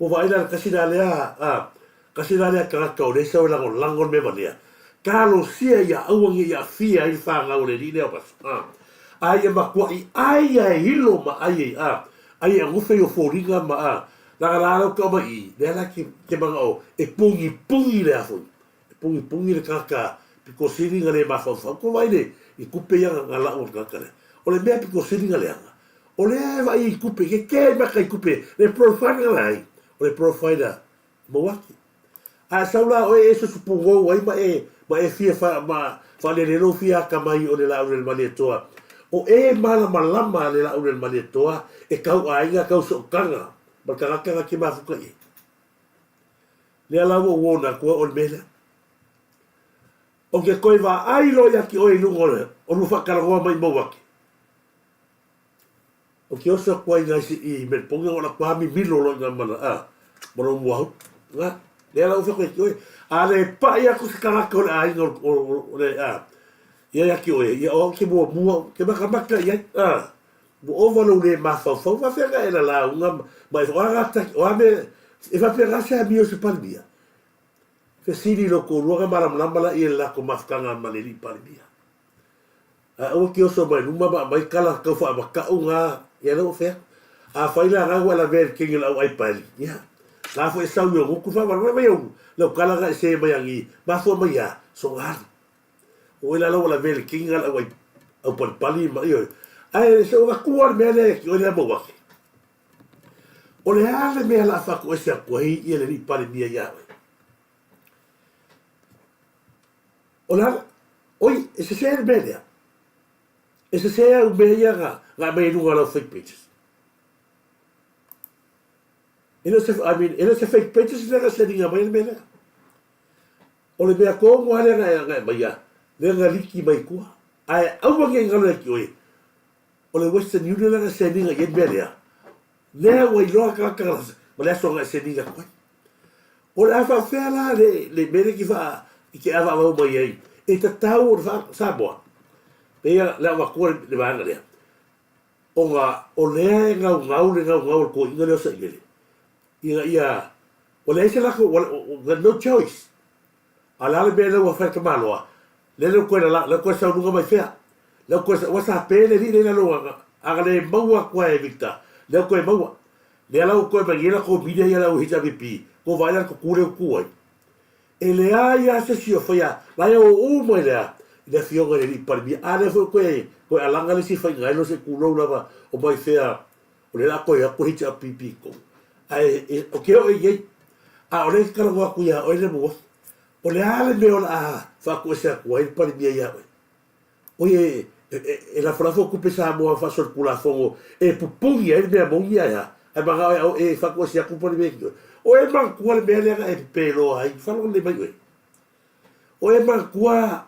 Ua vaai la i le tasi la lea, a, tasi la lea tagata o lea e sau e lagolago le mea valea, talosia ia aua ne i aafia ai le fanau a le alii lea o Maso, a, a ia matuai ai a e ilo ma ai e, a, ai e agufe i o foliga ma, a, Laga la lau tau mai i, lea la ke, ke manao e pugipugī le a foi, e pugipugī le tagata pito sili na le mafaufau. Ko vai le i kupe ia nga lau o le tagata lea. O le mea pito sili na leaga, o lea e vaai i kupe, ke ke maka i kupe, le profile na lai, o le profile a Mauaki. A e sau la oe e susu pugou ai ma e, ma e fia fa, ma faalele lou fia akamai o le Laauli a le Malietoa. O e malamalama le Laauli a le Malietoa e kau aiga, kau sootaga ma le tagata na te mafuta i ai. Lea la ua ou ona atu ai o le mea lea. O ke toe vaai loa ia te oe i luga o le, o lua faatalanoa mai i Mauake. O ke oso atu ai i i Melbourne o la kwa mimilo loa ina mana a ma lou muahu. Nga, lea la ua fai atu ai ki oe, a le paʻi atu se tagata o le aiga o le a. Ia ia ki oe, ia o au ke muamua, ke makamaka i ai, a, ua ova lou le mafaufau, faafefea na e lalauga ma e, o a gata, o a mea, e faapea ga se amio se Palemia? Fesili i lou toalua na malamalama laia i le latou mafutaga ma le alii Palemia. Ae aua te oso mai luma ma aumai tala tau faamata'u na, ia lea ua fai atu. Afai la na ua e lavea i le kegi o le au aipali, ia, na foi e sau i ou gutu faavalevalea mai au lau tala na e se mai agi, mafua mai a, sogali. O oe la la ua lavea i le kegi na le au ai au palipali ma, ioe. Ae se o matua le mea lea ia te oe lea Mauake. O le a le mea la a faatoese atu ai ia le alii Palemia ia oe? O le a, oi, e sese le mea lea. E sese au mea ia na, na aumai i luga o lau fake pages. E le o se, I mean, e le o se fake pages lea na seliga mai le mea lea. O le mea tonu lava lea na e, na e aumaia, lea na liki mai i tua. Ae aua ne i galo ia te oe, o le Western Union lea na seliga i ai le mea lea, lea ua iloa le tagata ma le aso na e seliga atu ai. O le a faafefea la le, le mea lea e te faa, i te avaavau mai ai, e tatau ona faa, Samoa, pei le avatua le, le vaega lea, ona o lea e gaugau le gaugau o le toeaina lea o Sailele, ina ia, ua leai se latou, ua, ua, no choice. A o le a le mea lea ua fai e le tamaloa? Lea lea ua toe lala, lea ua toe sau luga mai fea? Lea ua toe, ua sa pe le alii lea i lalo a, a na le maua atu lava e Victor, lea ua toe maua. Lea la ua toe mai nei latou media ia le au HRPP, ua vaai la i le tutu lea ua tu ai. E leai lava se isi o faia, la e o uma i le a, i le afioga i le alii Palemia. A lea foi ua toe, toe alaga le isi faiga ai loa se tulou lava o mai fea, o lea o le a toe atu le HRPP i totonu. Ae e, ou te oo i ai, a o lea e talanoa atu ia oe le Muafi, o le a le mea o le a faatuese atu ai le Palemia ia oe? Oi e, e, e, e lafolafo tupe Samoa faasolitulafono e pupuni ai le mea moni ae a? Ae manao e, e faatuese atu le Palemia ki oe. O e manatua le mea lea na e pepeloa ai, faalogo lelei mai oe. O e manatua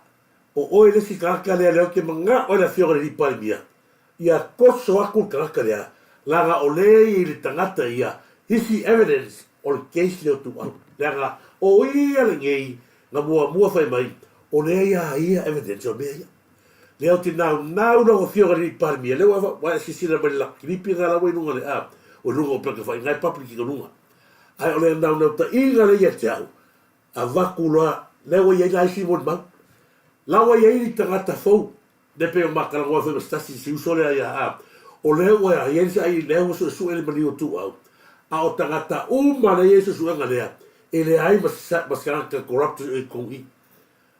o oe le isi tagata lea lea ou te manao i le afioga i le alii Palemia, ia toso atu le tagata lea, leaga o lea e i le tagata ia isi evidence o le case lea o Tuuau. Leaga o ia lenei na muamua fai mai o lea ia ia evidence o mea ia. Lea ou te naunau lau afioga i le alii Palemia, lea ua e silasila mai i le kilipi lena la ua i luga le a, o luga o upegatafailagi e public i luga. Ae o le naunautaiga lea ia te au, Avatu loa, lea ua i ai la isi molimau. La ua i ai ni tagata fou, lea pei o matalanoa foi ma se tasi, si uso lea ia a, o lea ua i ai se ai, lea ua suesue le maliu o Tuuau. A o tagata uma lea e i ai suesuega lea, e leai ma se, ma se tagata corrupt i totonu i i.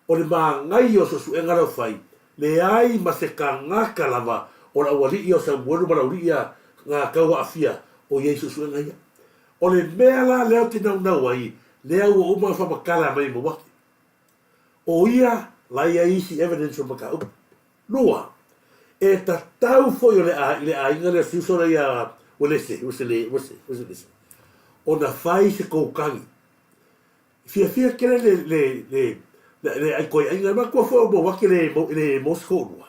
O le manaia o suesuega lea ua fai, leai ma se tagata lava o le aualii o Samuelu ma le aualii ia na tau aafia o i ai i suesuega ia. O le mea la lea ou te naunau ai, lea ua uma ona faamatala mai e Mauake. O ia la i ai isi evidence o le mataupu. Lua, e tatau foi o le i le aiga lea si uso lea ia Uelese, Uesele, Uese, Ueselese, ona fai se koukagi. Fiafia tele le, le, le, le, le aikoiaiga, manatua foi o Mauake le, le maua se toalua.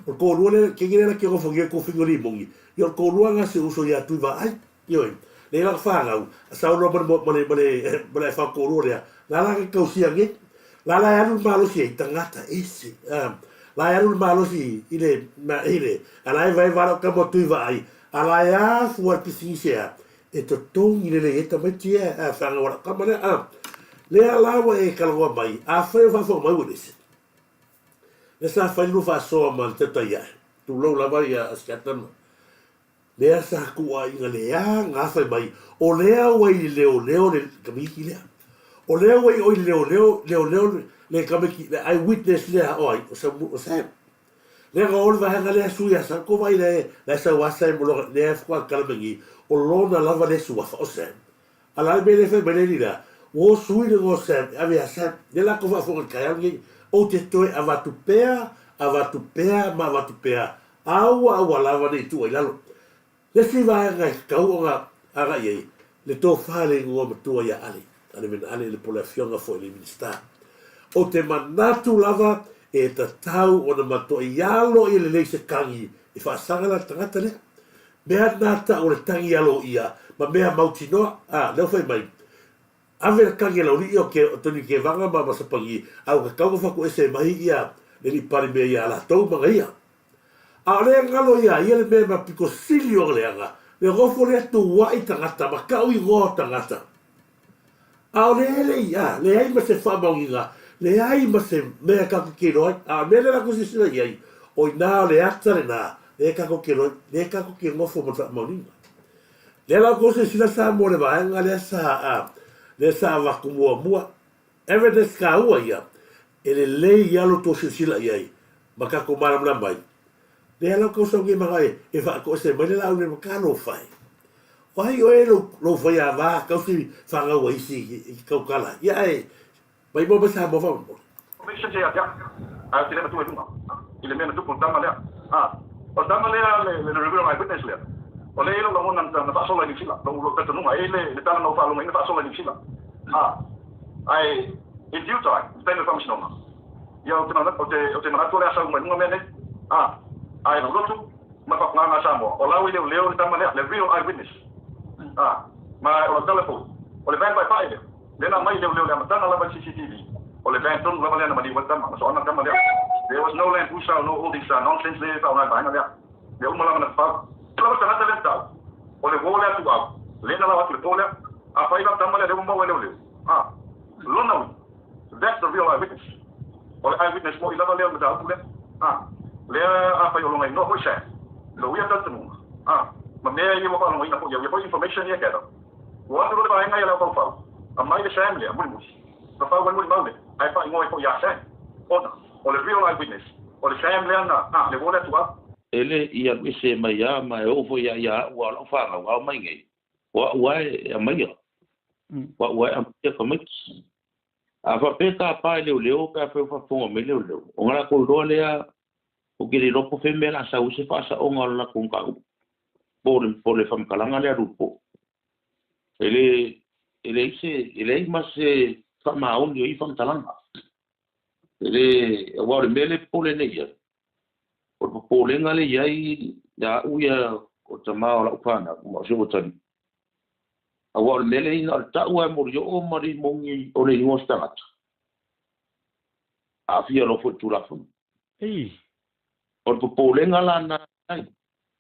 O le toalua lea, kegi lea na ke ofogia i kofiga o limoni, ia o le toalua na si uso ia Tuivaai, ioe, lea lana fanau, a sau loa ma le, ma le, ma le, ma le aifau toalua lea, la la na tausia nei, la la e alu le malosi ai, tagata ese, a, la e alu le malosi i le, ma, i le, a la e vaevae lau tama o Tuivaai, a la e afua le pisinisi ea, e totogi lelei ai tamaiti ia, a, fanau a lau tama lea, a, lea la ua e talanoa mai, afai o faafofoga mai ua ese. Lea sa fai le lua faasoa ma le tautai ae, tulou lava ia Asiata ma lea sa tuuaiga leaga fai mai, o lea ua i le leoleo le tamaiti lea. O lea ua i o i le leoleo, leoleo le tamaiti, le eye witness lea o ai, o Samu, o Sam. Lea na o le vaega lea sui a Sam, ko vai lea, lea sau a Sam, lea faatoa tala mai nei, o lona lava lea suafa o Sam. A o le a le mea lea e fai mai le alii lea? Ua o sui le igoa o Sam, e ave ia Sam. Lea la tou faafofoga i le taeao lenei, ou te toe avatu pea, avatu pea ma avatu pea, aua aua lava ne i tuu ai i lalo. Le isi vaega e tatau ona agai i ai, le tofa i le igoa matua ia Ale, Ale Vena Ale le po o le afioga foi i le Minisita. Ou te manatu lava e tatau ona matuai alo ia lelei se tagi e faasaga la le tagata lea. Mea na tau o le tagi aloaia ma mea mautinoa, a, lea ua fai mai, Ave le tagi a le aualii o ke, o Tony Kevaga ma Masapagi, a ua tatau ona fatuese mai ia le alii Palemia iā latou ma ia. A o lea galo iā ia le mea ma pito sili ona leaga, le nofo lea tuuaʻi tagata ma tau igoa o tagata. A o lea le i, a, leai ma se faamaoniga, leai ma se mea tatou te iloa ai. A o le mea lea latou silasila i ai, o i ina o le ata lena, lea tatou te iloa ai, lea tatou te nofo ma le faamaoniga. Lea la outou silasila Samoa i le vaega lea sa, a, lea sa avatu muamua. Evidence taua ia, e lelei lava lo outou silasila i ai ma tatou malamalama ai. Lea la outou sau nei ma e faatoese mai le laau nei ma talofa e. O ai oe lou, lou faiava tausi fanau a isi i te tautala ai. Ia ae maimoa mai Samoa faamolemole. Information ia te au, ae ou te le matua i luga i le mea na tupu i le tama lea. A, o le tama lea, le, le reveal eye witness lea, o lea e i ai lou lagona na faasola i Niu Sila, lou, lou talitonuga, e i ai le, le tala na ou faalogoina faasola i Niu Sila. A, ae in due time, i le taimi o le faamasinoga, ia ou te manatu, ou te, ou te manatu o le a sau mai luga mea nei. A, ae lou lotu ma le faapugaaga a Samoa, o la ua i leoleo le tama lea, le real eye witness. A, ma o lau tala foi, o le van paepae lea, lea na aumai i leoleo i le amataga lava i le CCTV, o le van tonu lava lea na maliu ai le tama, na soaga le tama lea. There was no Land Cruiser or no all this nonsense lea e faaaoga e le vaega lea. Mea uma lava na fafau. O lava le tagata lea na tau, o le uo lea tuau, lea na lao atu i le po lea. Afai la le tama lea lea ua maua e leoleo, a, lona uiga, that's the real eye witness. O le eye witness moi lava lea o le mataupu lea. A, lea afai o lona inoa foi Sam, lou ia talitonuga, a, ma mea ia ua faalogoina foi au ia foi information ia gather. Ua atu loa le vaega ia le aufaufau, aumai le Sam lea mulimuli, fafau ai mulimau lea, ae faaigoa ai foi ia Sam, ona o le real eye witness, o le Sam lea na, a, le uo lea tuau. E le i alu ese mai a ma e oo foi ia ia a'u a o la'u fanau a omai nei, o a'u a e amaia, o a'u a e amaia tamaiti. A faapea tapa e leoleo pe afai ua faafofoga mai leoleo, ona latou iloa lea ou te le iloa po o fea mea o le a sau ai se faasaoga o le latou mataupu po o le faamatalaga lea a Lupo. E le, e leai se, e leai ma se faamaoni o ia faamatalaga. E le, aua o le mea lea e popole nei i ai, O le popolega lea i ai ia au ia o le tama o lau fanau ma o si ou atalii, aua o le mea lea na o le tau lava e molioo ma le imogi o le igoa o se tagata, aafia loa foi i le Tulafono. O le popolega la na ai,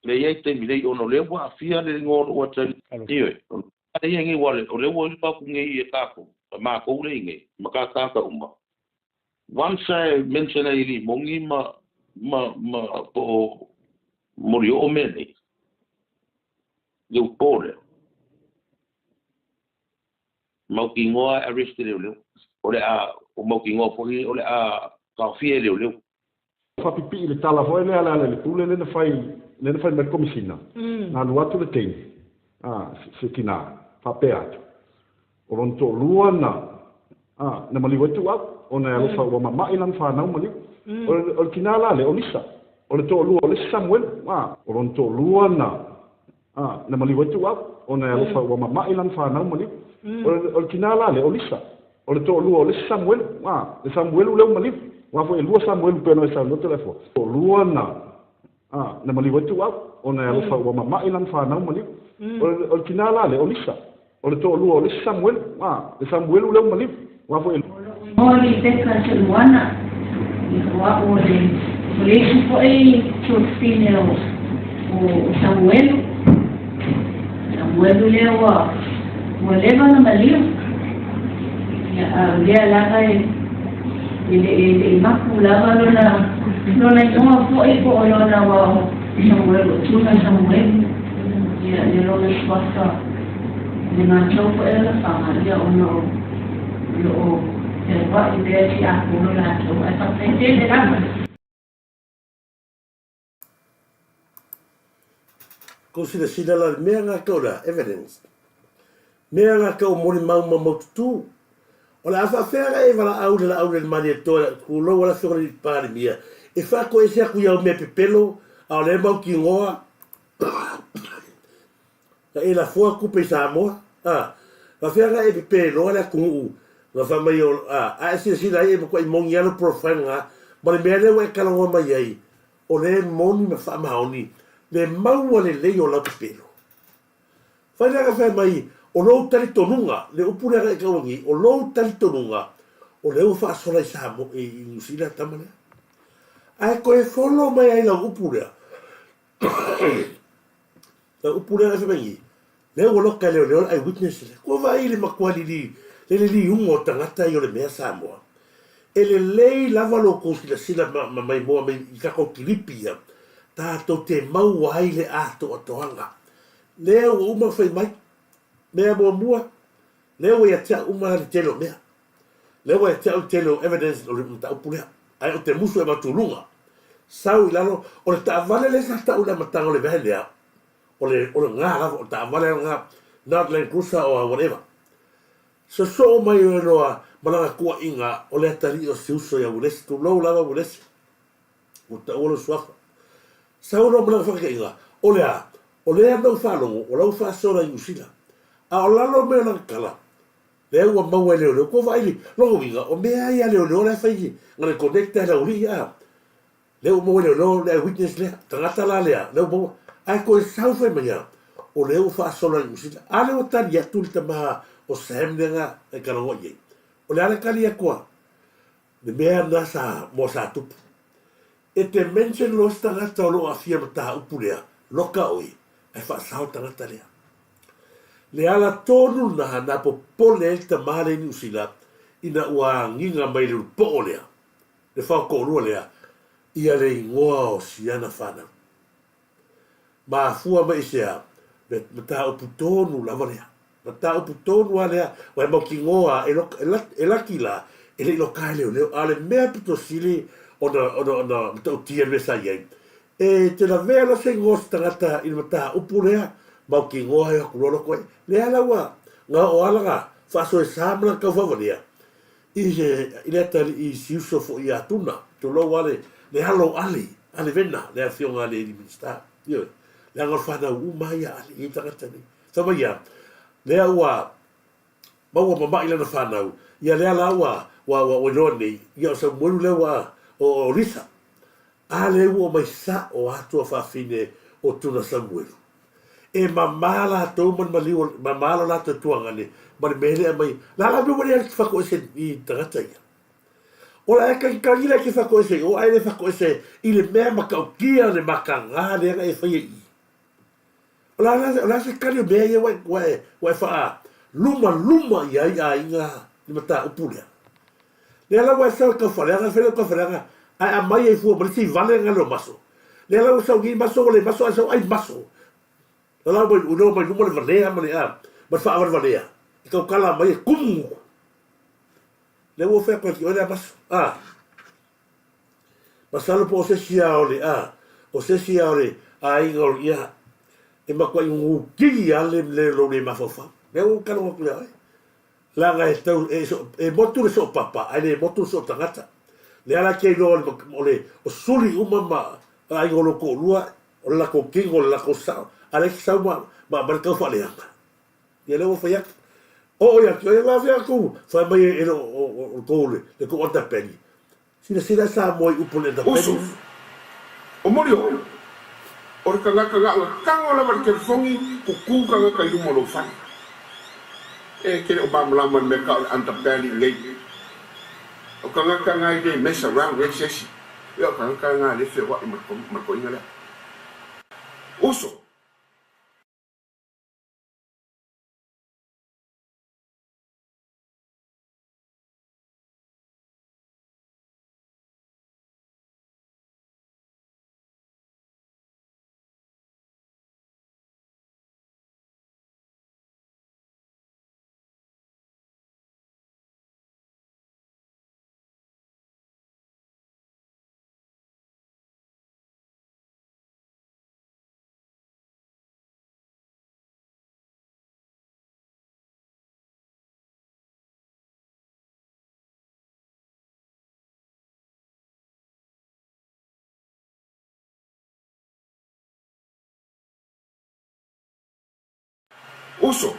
lea i ai taimi nei ona o lea ua aafia le igoa o lou atalii. Ioe, o le mea lea i ai nei, aua o lea ua iloa atu nei e tatou, matou lea i nei, ma kākāka uma, Once e mention ai i limogi ma ma ma po o molioo mea nei, le upo lea, mautinoa e arrest e leoleo. O le a, o mautinoa foi o le a taofia e leoleo. Faapipii le tala foi lea a Lealailepule lea na fai lea na fai mai le Komesina, na alu atu le teine, a, se tina, faapea atu, O lona toalua na, a, na maliu ai Tuuau, ona e alofa ua mama'i lana fanau maliu. O le, o le tina la lea, o Lisa. O le toalua o le isi Samuelu, a, o lona toalua na, a, na maliu ai Tuuau, ona e alofa ua mama'i lana fanau maliu. O le, o le tina la lea, o Lisa. O le toalua o le isi Samuelu, a, le Samuelu lea ua maliu. Aua foi e lua Samuelu pei ona e saunoa Toleafoa. Toalua na, A, na maliu ai Tuuau, ona e alofa ua mama'i lana fanau maliu. O le, o le tina la lea, o Lisa. O le toalua o le isi Samuelu, a, le Samuelu lea ua maliu. Aua foi e. O lou igoa o Ribeka Seluana, ia o a'u o le, o le isi foi tuafafine o, o Samuelu. Samuelu lea ua, ua leva ona maliu. Ia, a o lea lava e, e le, e le i mapu lava lona, lona igoa foi po o lona aua o Samuelu, o Tuna Samuelu. Ia, le lona suafa, le matou foi alafaga, ia ona o lo o feoai pea tiakono latou, ae faafetai tele lava. Kou silasila la le mea ngā kau la, evidence. Mea ngā kau molimau ma maututu. O le a whaawhea ga e walaau le laau le malietoa le kulou ala whionga le Palemia. E whaako ese aku iau mea pepelo, a o le mau ki ngoa. Na e lafoa kupe i Samoa. A, whaawhea ga e pepeloa le atunuu nga wha mai o, a, a e silasila ai e matuai moni lava lou profile nga, ma le mea lea ua e talanoa mai ai, o lea e moni ma faamaoni le maua lelei o lau pepelo. Whai lea ka whai mai, o lou talitonuga, le upu lea ka e tauangi, o lou talitonuga, o lea ua faasola i Samoa, i Niu Sila tama lea. Ae toe follow mai ai lau upu lea. Lau upu lea fai mai lea ua loka e leoleo le eyewitness lea. Kua vaai i le matua lili, le liliuga o tagata ia o le mea Samoa. E lelei lava lo outou silasila ma maimoa mai i tatou kilipi ia, tatou te maua ai le atoatoaga. Lea ua uma ona fai mai, mea muamua, lea ua ia te au uma le tele o mea. Lea ua ia te au le tele o evidence o le mataupu lea. Ae ou te musu e avatu i luga. Sau i lalo, o le taavale lea sa tau i le amataga o le van lea, o le, o le ga lava, o le taavale lena, not Land Cruiser or whatever. Sosoo mai oe loa ma lana tuuaiga o le atalii o si uso ia Uelese, tulou lava Uelese, ua taua lou suafa. Sau loa ma lana faataitaiga, o le a? O lea na ou faalogo o la ua faasola i Niu Sila. A o lalo mai o lana tala, lea ua maua e leoleo. Ua vaai i lona uiga, o mea ia a leoleo la e fai na le connect e le aualii a. Lea ua maua e leoleo le eyewitness lea, tagata la lea, lea ua maua. Ae toe sau fai mai a, o lea ua faasola i Niu Sila. A lea ua tali atu le tama o Sam lea na e talanoa i ai. O le a le tali atu a le mea lena sa moa sa tupu. E te mention loa se tagata o lo o aafia mataupu lea, loka oe, ae faasao le tagata lea. Le ala tonu lena na popole ai le tama lea i Niu Sila ina ua agiga mai le ulupoo lea, le faotoalua lea, ia le igoa o siana fanau. Mafua mai i se a? Me mataupu tonu lava lea. Mataupu tonu lava lea, aua e mautinoa e, e, e laki la, e le i loka e leoleo. A o le mea pito sili ona, ona, ona matautia le mea sa i ai, e te lavea loa se igoa o se tagata i le mataupu lea, mautinoa e o atu loa loko ai. Lea la ua na oo lava lana faasoesa ma lana taufaavalia, I se, i le atalii si uso foi ia Tuna, tulou lava le, le alo o Ale, Ale Vena, le afioga a le alii Minisita. Ioe, leaga o le fanau uma lava ia a Ale, e i ai tagata nei. Fai mai ia, lea ua maua mama'i lana fanau, ia lea la ua, ua, ua, ua iloa nei, ia o Samuelu lea ua, o, o Lisa. A lea ua omai sa'o atu a fafine o Tuna Samuelu. E mama latou ma le maliu o, mama lo latou tuagane ma le mea lea aumai. La la mea ua le alu te fatoese i tagata ia. O le a e tagitagi la e te fatoese i o ae le fatoese i le mea matautia le mataga lea na e faia i i. O le a, o le a se tali o mea ia ua e, ua e, ua e faalumaluma i ai aiga i le mataupu lea. Lea la ua e sau e taufaaleaga, fai lau taufaaleaga, ae aumai ai fua ma le isi vale na leo maso. Lea la ua sau nei maso ua le maso ae sau ai maso. La la ua iloa mai luma le valea ma le a, ma le faavalevalea. E tautala mai e tumu. Lea ua fai atu ai ki oe lea maso. A. Masalo po o se isi a o le a, o se isi a o le aiga o ia, e matuai gugutili a le le lou le mafaufau. Lea ua ou talanoa atu ia oe. Leaga e tau, e, e motu le soopapa, ae le motu le sootagata. Lea la e te iloa o le, o le, o suli uma ma aiga o lou toalua, o le latou tino, o le latou sao, a lea e te sau ma, ma aumai le tau faaleaga. Ia lea ua fai atu. Oo ia te oe, afea atu, fai mai e, e le o, o, o, o tou, le, le tou underbelly. Silasila Samoa i upu o le underbelly. Uso, o Molioo, o le tagata na ona tago lava i le telefoni, tutu tagata i luma o lou fale. E te le o malamalama i le mea tau o le underbelly nei. O tagata na e le mess around ai se isi. Ia o tagata na lea e feoai ma le toeaina lea. Uso. Uso,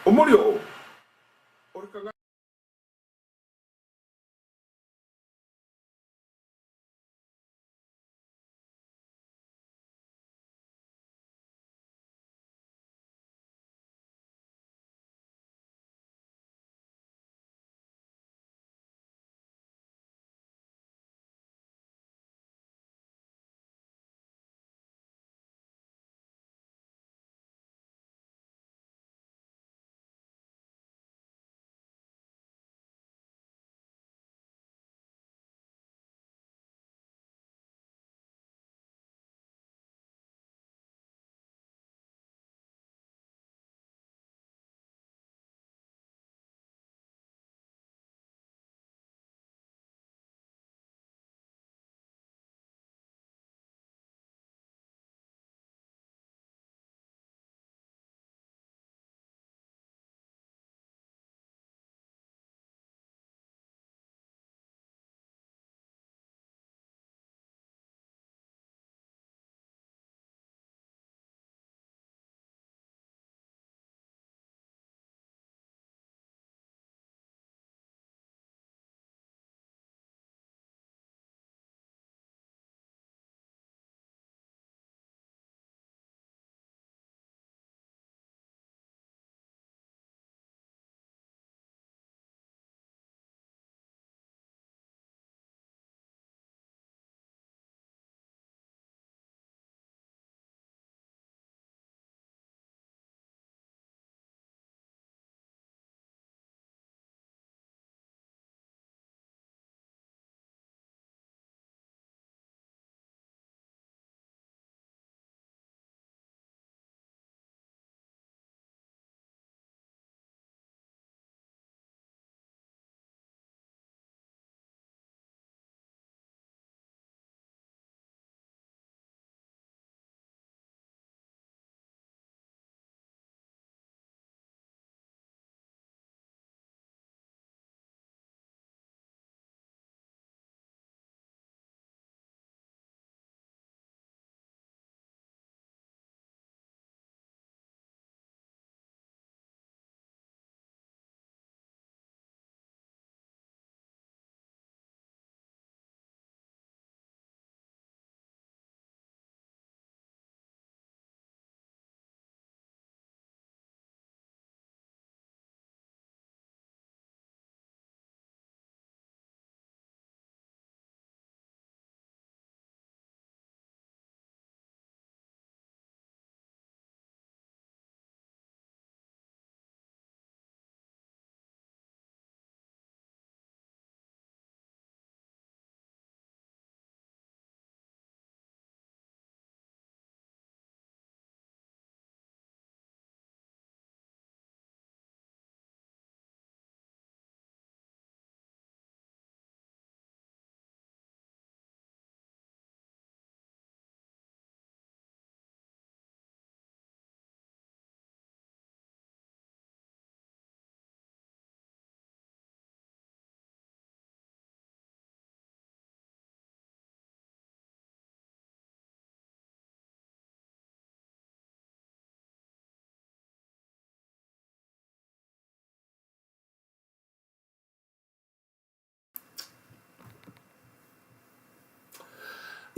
o Molioo, o le tagata.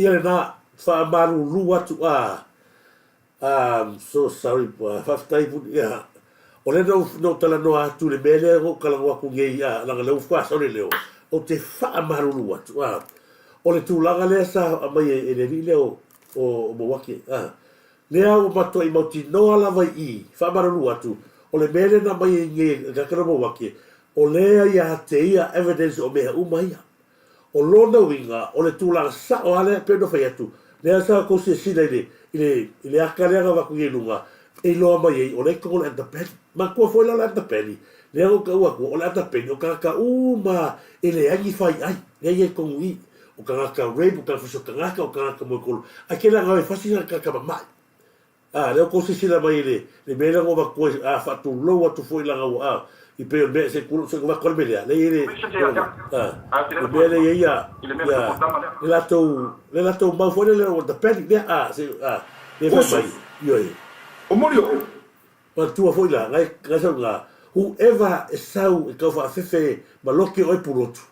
Ia lena, faamalulu atu a, I'm so sorry, faafetai puni, ia, o lea na ou, na ou talanoa atu i le mea lea na ou talanoa atu nei, a, leaga o lea ua faatoa sau le leo, ou te faamalulu atu, a, o le tulaga lea sa aumai e le alii lea o, o Mauake, a, lea ua matuai mautinoa lava i i, faamalulu atu, o le mea lea na aumai ai nei e le tagata lea o Mauake, o lea ia te ia evidence o mea uma ia. O lona uiga, o le tulaga sao lava lea e pei ona fai atu, lea sa outou silasila i le, i le, i le ata lea na avatu i luga, e iloa mai ai, o lea e i totonu o le underbelly. Manatua foi la o le underbelly, lea na ou taua atua, o le underbelly, o tagata uma lava e leai ni faiai, lea e i ai i totonu i i. O tagata rape, o tagata fasi o tagata, o tagata moekolo, ae tele lava ina o e fasi tagata mamai. A, lea ua tou silasila mai i le, le mea lea na ou avatu ai, a, faatulou atu foi leaga ua, a, i pei o le mea, se i tulou, se i avatu lava le mea lea, lea e i ai le, a, le mea lea e i ai ia, ia, le latou, le latou mau foi lea ua tapeni, lea, a, se, a, lea e fai mai, ioe. O moli o. Manatua foi la, ngai, ngai sau i ina, whoever e sau e tau faafefe ma loki oe pulotu,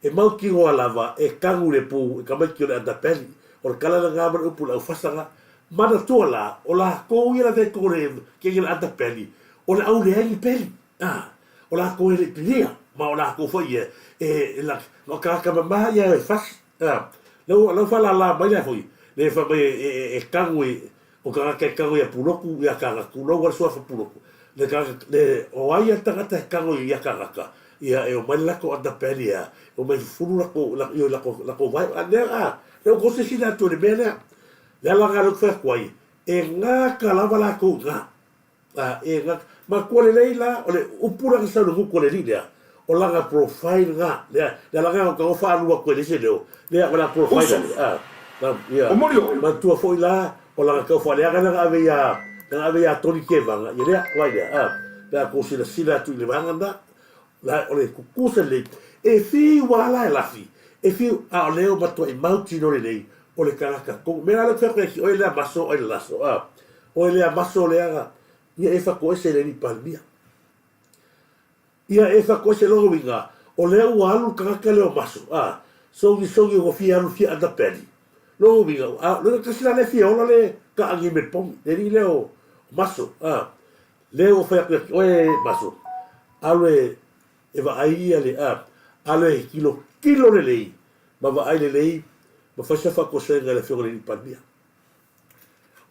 E mautinoa lava e kanu le pū i tamaiti o le Andapeli, o le tala lena ma le upu i le aufasaga. Manatua la, o lakou ia lavea i totonu o le kegi o le Andapeli, o le au leai ni peli, a, o lakou e le i pilia, ma o lakou foi ia e, e la, na o tagata mama ia e fasi, a. Lea ua, lea ua faalala mai la foi, le fai mai e, e, e kanu i, O tagata e kago ia Puloku ia Kagaku, tulou a le suafa Puloku, le tagata, le, o ai a tagata e kago ia Kagaka, ia e omai le latou underbelly ea, e omai fufulu latou, la, io latou, latou vae, a lea, a, lea ua tou silasila atu i le mea lea. Le ala lena lea ou te fai atu ai, e gata lava latou i ina. A, e gata, matua lelei la, o le upu lea na sau i le gutu a le alii lea, o lana profile lena, lea, le ala lena na ou tago faalua atu ai i le isi leo, lea, o lana profile Uso. a, na, ia, O moli o. manatua foi la, o lana tau faaleaga lea na ave ia, na ave ia Tony Tevaga, ia lea, vaai lea, a, pe a tou silasila atu i le vaega lena, la, o le tutusa lelei, e fiu lava la e lafi, e fiu, a o lea ua matuai mautinoa lelei, o le tagata tonu, mea la lea ou te fai atu ai, oe lea maso ai le laso, a. Oe lea maso leaga, ia e fatoese le alii Palemia. Ia e fatoese lona uiga, o lea ua alu le tagata lea o maso, a, sogi sogi ua fia alu fia underbelly. Lona uiga, a, lona tasi la lea fia ola le kaagi me le pogi, le alii lea o maso, a, lea ua fai atu ia te oe maso, alu e, e vaai ia le, a, alu e tilotilo lelei, ma vaai lelei, ma fai sa faatoesega i le afioga i le alii Palemia.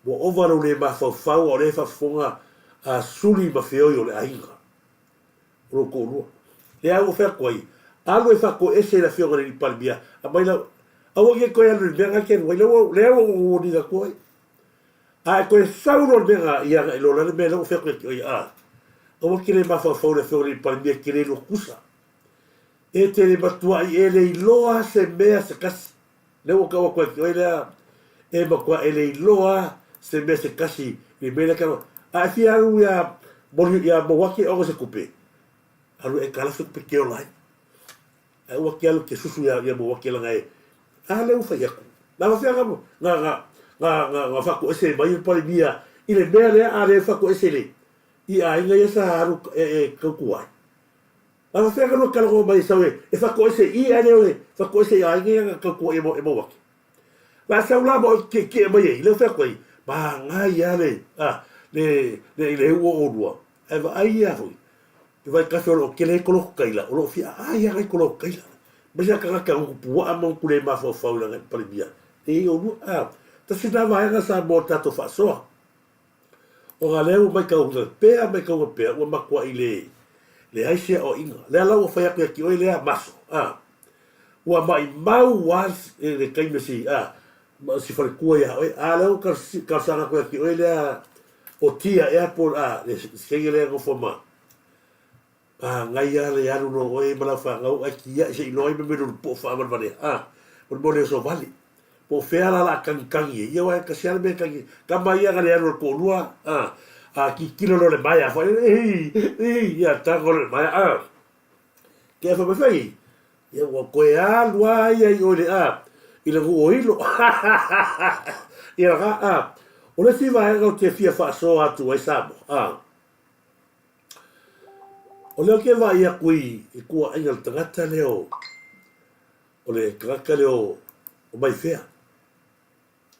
Ua ova lou le mafaufau a o lea e faafofoga a suli ma feoi o le aiga o lou toalua. Lea ua fai atu ai, alu e faatoese i le afioga i le alii Palemia, aumai lau, aua ne i toe alu i le mea na e te alu ai, lea ua, lea ua ou warning atu ai. A e toe sau loa i le mea na, ia agai loa la le mea lea ua fai atu ia te oe, a, aua e te le mafaufau i le afioga i le alii Palemia e te le lua tutusa. E te le matuai e le iloa se mea se tasi. Lea ua tau atu ai oe lea e matua e le iloa se mea se tasi i le mea lea tau a e fia alu ia moli ia Mauake ona se tupe alu e kala se tupe ke ola ai ae ua ke alu ke susu ia ia Mauake langa e a lea ua fai atu na fafea nga nga nga nga nga nga faatoese mai le Palemia i le mea lea a le faatoese le i aiga ia sa alu e, e tautua ai. A fea ka lua talanoa mai e sau e fatoese i ae le o e fatoese i aiga ia na tautua e mau ake. La sau la ma oe tietie mai ai, lea fai atu ai, manaia a le, a, le, le, le ua o lua, ae vaai ia foi, i vaitafe o lo o tele ai koloku taila, o lo o fia aai lava nai koloku taila. Aemaise a tagata gutu puaa ma gutu le mafaufau i lana Palemia, e i o lua, a, tasi na vaega sa mo le tatou faasoa. Ona lea ua maitauina pea, maitauina pea, ua matuai le leai se aoaiga. Lea la ua fai atu ia te oe lea maso, a, ua maimau lava le taimi o si, a, si faletua ia oe, a lea ua talosaga atu ia te oe lea o Tia ea po o, a, le teine lea e nofo ma, Manaia le alu loa oe ma lau fanau ae tiai se i loa ai me lulu po'o faavalevalea a o le mea o le oso vale. Po o fea la la a tagitagi ai ia aua e tasi a le mea e tagi tama ia na le alu a le toalua a a tilotilo loa i le maea foi lele ei ei ia tago loa i le maea a ke fai mai fai ia ua toe alu a ia i o i le a i le nuu o Hilo ia la a o le isi vaega ou te fia faasoa atu ai Samoa a O lea ou te vaai atu i tuuaiga le tagata lea o, o le tagata lea o Maifea.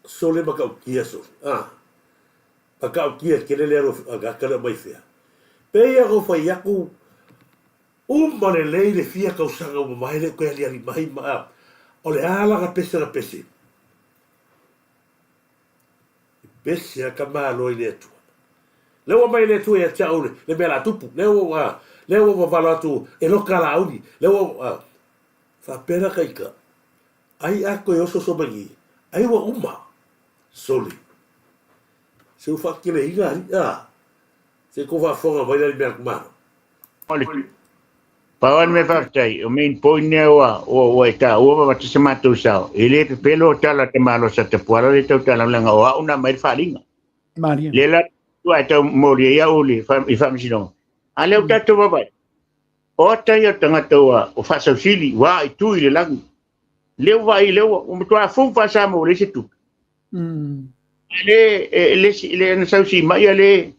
Sole matautia sole, a. Matautia tele le alu a gata le aumai fea. Pei ona ou fai atu, uma lelei le fia tausaga ua mamae le toe aliali mai ma a. O le a lana pese na pese? E pese a ka Malo i le Atua. Lea ua aumai e le Atua ia te au le, le mea la tupu. Lea ua, a, lea ua vavalo atu e loka Laauli. Lea ua, a, faapea la taita. Ai a toe osooso mai nei, ai ua uma. Sole. Se ua faateleina alii, a. Se tou faafofoga mai la i mea a le Malo. Pau lava le mea faafetai, o main point lea ua ua e taua ma avatu se matou sao, e le pepelo o tala a tamaloa sa Tapuala lea e tau tala leaga o au na aumai le faaaliga. Malie. Lea la ua e tau momoli ai au i le faamasinoga. A lea ua tatou vaavaai, o ata ia o tagata ua faasausili, ua aaitui i le lagi. Lea ua vaai, lea ua matua fou faa-Samoa ua leai se tupe. Le, e, le, le na sausi mai a le,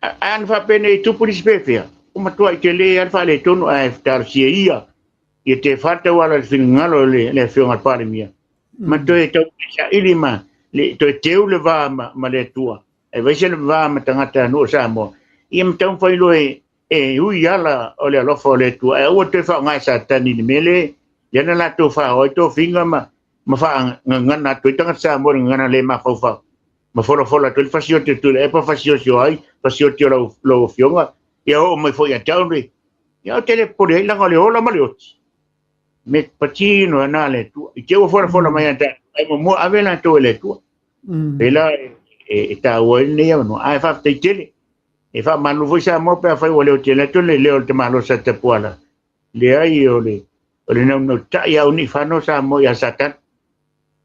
a na faapea nei tupu nisi pefea, ua matuai tele lava le faaletonu ae talosia ia, ia te fata ala le finagalo le, le afioga i le Palemia. Ma toe tau saili ma le, toe teu le va ma, ma le Atua. E vaise le va ma tagata nuu o Samoa. Ia ma taumafai loa e, e ui ala o le alofa o le Atua, ae aua toe faaaoga e Satani i le mea lea, lea na latou faaoa ai tofiga ma, ma faagagana atu ai tagata Samoa i le gagana le mafaufau, ma folafola atu ai le fasioti o Tuilaepa, fasioti o ai, fasioti o lau, lau afioga, ia oo mai foi ia te au nei. Ia ou te le popole ai, leaga o le ola ma le oti. Me patino ana le Atua. I te ua folafola mai ia tatou, ae muamua ave latou e le Atua. Pela e, e taua ai lenei avanoa. Ae faafetai tele. E faamalu foi Samoa pe afai ua leo tele atu le leo o le tamaloa sa Tapuala. Leai o le o le naunautai a uni fano Samoa ia Satani.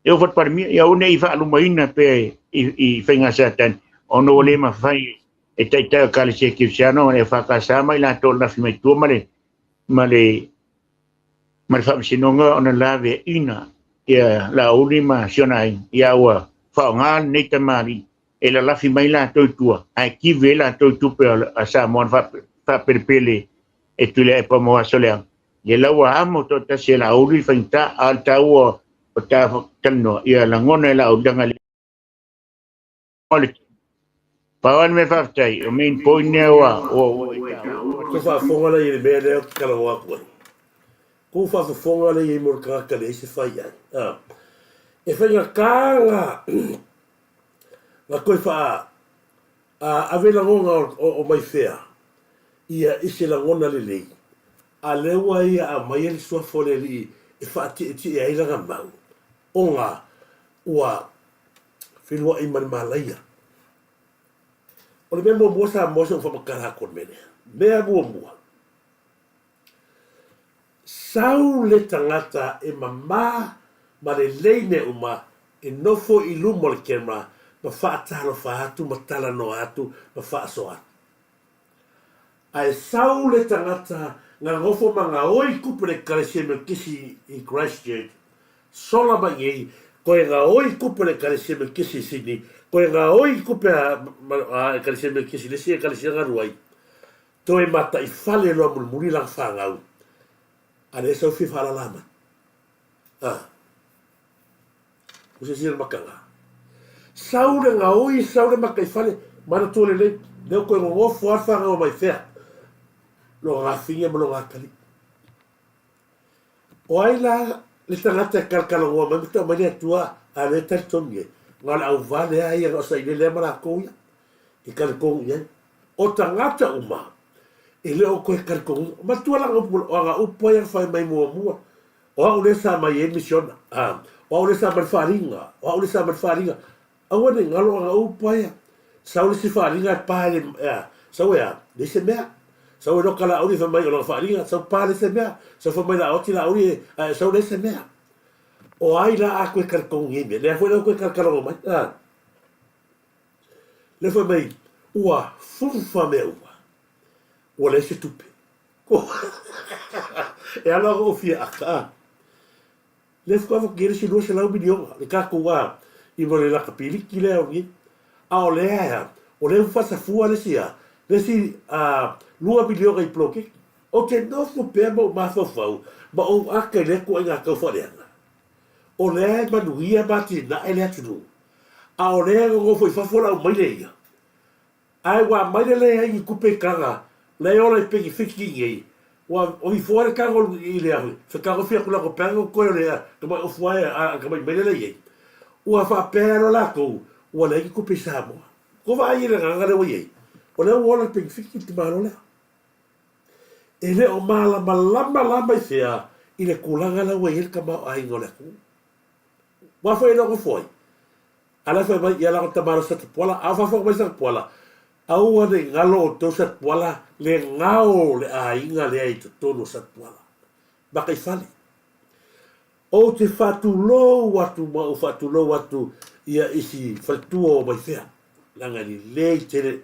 E o fatu palemia, ia aua ne i faalumaina pea i, i faiga Satani, ona ua le mafai e taitai o Ekalesia Kerisiano ma le EFKS ma i latou o lafi mai tua ma le, ma le, ma le faamasinoga ona laveaiina ia Laauli ma si ona aiga, ia ua faaaoga lenei tamalii e lalafi mai latou i tua, ae kivi ai latou i tupe a Samoa na faapelepele e Tuilaepa mo aso leaga. Ia la ua amo toatasi e Laauli le faigata, a o le taua o ta talanoa, ia lagona e Laauli leaga o le Pau lava le mea faafetai, o main point lea ua ua ua e taua. Tou faafofoga la i le mea lea ou te talanoa atu ai. Tou faafofoga la i ai mo le tagata leai se fai ai. A. E faigata na na toe faa a ave lagona o mai fea ia i se lagona lelei, a lea ua ia aumaia le suafa o le Alii e faatietie ai lana mau, ona ua feiloai ma le malaia. O le mea muamua Samoa se i ou faamatala atu o le mea lea. Mea muamua, sau le tagata e mama ma lelei mea uma e nofo i luma o le camera ma faatalofa atu ma talanoa atu ma faasoa atu. Ae sau le tagata na nofo ma gaoi tupe le Ekalesia Melekisi i Christchurch, sola mai nei, toe gaoi tupe le Ekalesia Melekisi i Sydney, toe gaoi tupe a Ekalesia Melekisi i le isi Ekalesia na alu ai, toe mataifale loa mulimuli lana fanau, a lea sau fia faalala mai. A. O se isi makaga. Sau le gaoi, sau le mataifale, manatua lelei, lea ua toe nonofo lava le fanau mai fea, lona afiga ma lona atalii. O ai la le tagata e talatalanoa mai ma tau mai le Atua, a o lea e talitonu i ai, na o le auvale lava ia na o sailele lava ma latou ia e talitonu i ai. O tagata uma, e le o toe talitonuina. Matua la upu, o ana upu lava ia na fai mai muamua, O au lea sa mai ai le misiona. A, o au lea sa mai le faaaliga. O au lea sa mai le faaaliga. Aua ne i galo ana upu aia. Sau le isi faaaliga e pa i le, ea, sau e a? Leai se mea. Sau e loka Laauli fai mai o lana faaaliga, sau pa leai se mea. Sau fai mai Laaoti Laauli e, ae sau leai se mea. O ai la a toe talitonu i nei mea? Lea foi la ua toe talatalanoa mai. A. Lea fai mai, ua fufa mea uma. Ua leai se tupe. E ala ona ou fia aka, a. Lea faatoa avatu i ai le isi 200 miliona, le tatou a, i mo le lakapiliki lea o nei. A o lea e a, o lea ua faasafua le isi a, le isi a, 2 miliona i poloketi. Ou te nofo pea ma ou mafaufau ma ou aka i lea ituaiga tau faaleaga. O lea e manuia ma atinae le atunuu, a o lea e nonofo i fafo le aumaile ia. Ae ua aumai le leai ni tupe i taga, lea e ola i penefiti nei, ua oifoa le tago i le afi, fetagofi atu latou peaga o toe o le tamai ofu ae a le tamai maile lea i ai. Ua faapea loa latou, ua leai ni tupe i Samoa. Ua vaai i le agaga lea ua i ai, o lea ua ola le penefiti i le tamaloa lea. E le o malamalama la mai fea i le tulaga la ua i ai le tamaoaiga o le atunuu. Aua foi e le o nofo ai. A la e fai mai, ia lago tamalo Satapuala, a o faafofoga mai Satapuala, aua ne i galo outou Satapuala le gao o le aiga lea i totonu o Satapuala. Makaifale. Ou te faatulou atu ma ou faatulou atu ia isi faletua o Vaifea, leaga e lelei tele.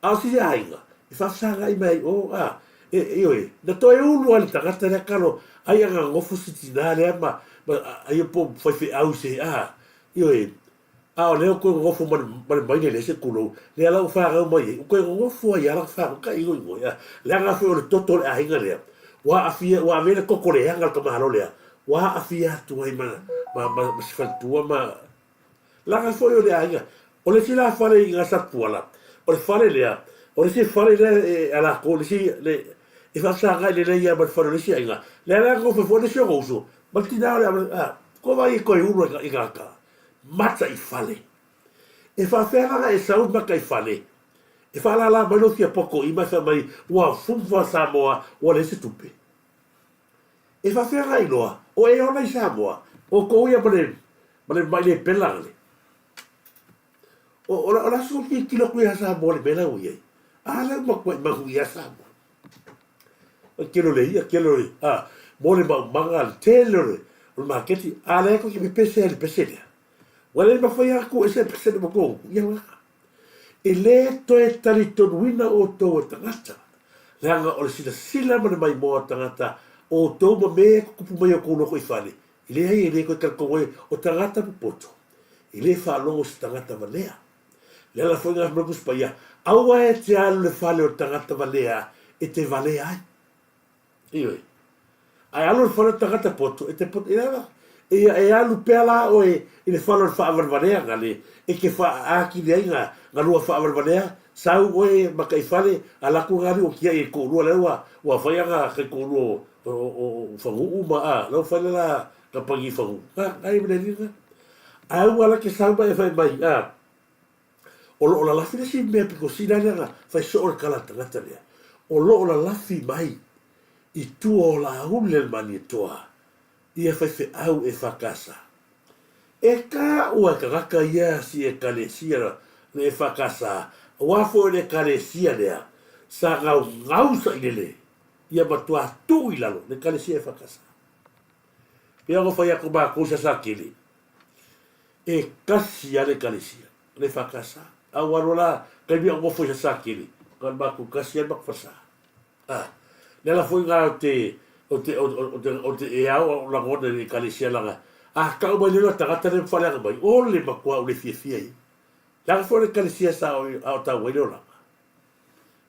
A o sisi aiga, e faafesagai mai ai o, a, e, ioe, na toe ulu lava i le tagata lea kalo, ai a gagofo si tinā lea ma, ma, ai po o faifeau i se, a, ioe, a o lea ua toe gogofo ma le, ma le maile lea se tulou, lea la ua fanau mai ai, ua toe gogofo ai lava lana fanau, ka igoigo, a, leaga foi o le toto o le aiga lea, ua aafia, ua avea le toto leaga o le tamaloa lea, ua aafia atu ai ma, ma, ma, ma si faletua ma, leaga foi o le aiga. O le isi la fale i Gasatuala, o le fale lea, o le isi fale lea e, a latou, le isi, le, e faafesagai lelei lava ma le fale o le isi aiga, lea la e nofo ai foi le isi ona uso, ma le tina o le, a, ko vai e toe ulu ai i gata, mataifale. E faafefea la ona e sau i mataifale, e faalala mai lou fiapoto i ma e fai mai, ua fumu Samoa, ua leai se tupe. E faafefea ona iloa, o e ola i Samoa, o tou ia ma le, ma le mai le pela le. O, o, o la so tilotilo atu ia Samoa le mea la ua i ai. A lea ua matuai manuia Samoa. O le tele o le ia, tele o le, a, mo le maumaga, le tele o le, o le maketi, a lea tou te pepese ai i le pese lea. Ua le mafai lava ona tuu ese le pese lea ma tou, ia la. E le toe talitonuina outou e tagata, leaga o le silasila ma le maimoa o tagata, o outou ma mea e tutupu mai i outou lotoifale, e leai e le toe talitonu ai o tagata popoto, e le faalogo i se tagata valea. Le ala foi lena fai mai le Tusi Paia, Aua e te alu i le fale o le tagata valea e te valea ai. Ioe. Ae alu i le fale o le tagata poto, e te poto, e ala, ia e alu pea la oe i le fale o le faavalevalea le, e te faaatili ai ga, ga lua faavalevalea, sau oe ma taifale, ala atu ga alii o tiai e toalua lea ua, ua fai aga taitoalua o, o, o, o Fagu'u ma, a, la ua fai le la kamupani i Fagu'u. A, ai ma le alii lena. Ae ua ala te sau ma e fai mai, a, o lo o lalafi le isi mea pito sili lea na fai soo le tala a le tagata lea, o lo o lalafi mai i tua o Laauli a le Malietoa ia faifeau EFKS. E taua e tagata ia si Ekalesia le EFKS, aua foi o le Ekalesia lea sa gaugau sailele ia matua tuu i lalo le Ekalesia EFKS. Pei ona fai atu matou i Sasakele, e tasi lava le Ekalesia, le EFKS. A ua alu la taimi a ou nofo i Sasakele, na o le matou tasi lava le matou falesa. A, le ala foi lena o te, o te, o te, o te e ao au lagona i le Ekalesia leaga a tau mai lea tagata lea ma faaleaga mai, o le matua ou le fiafia ai. Leaga foi o le Ekalesia sa o, a o tau ai le olaga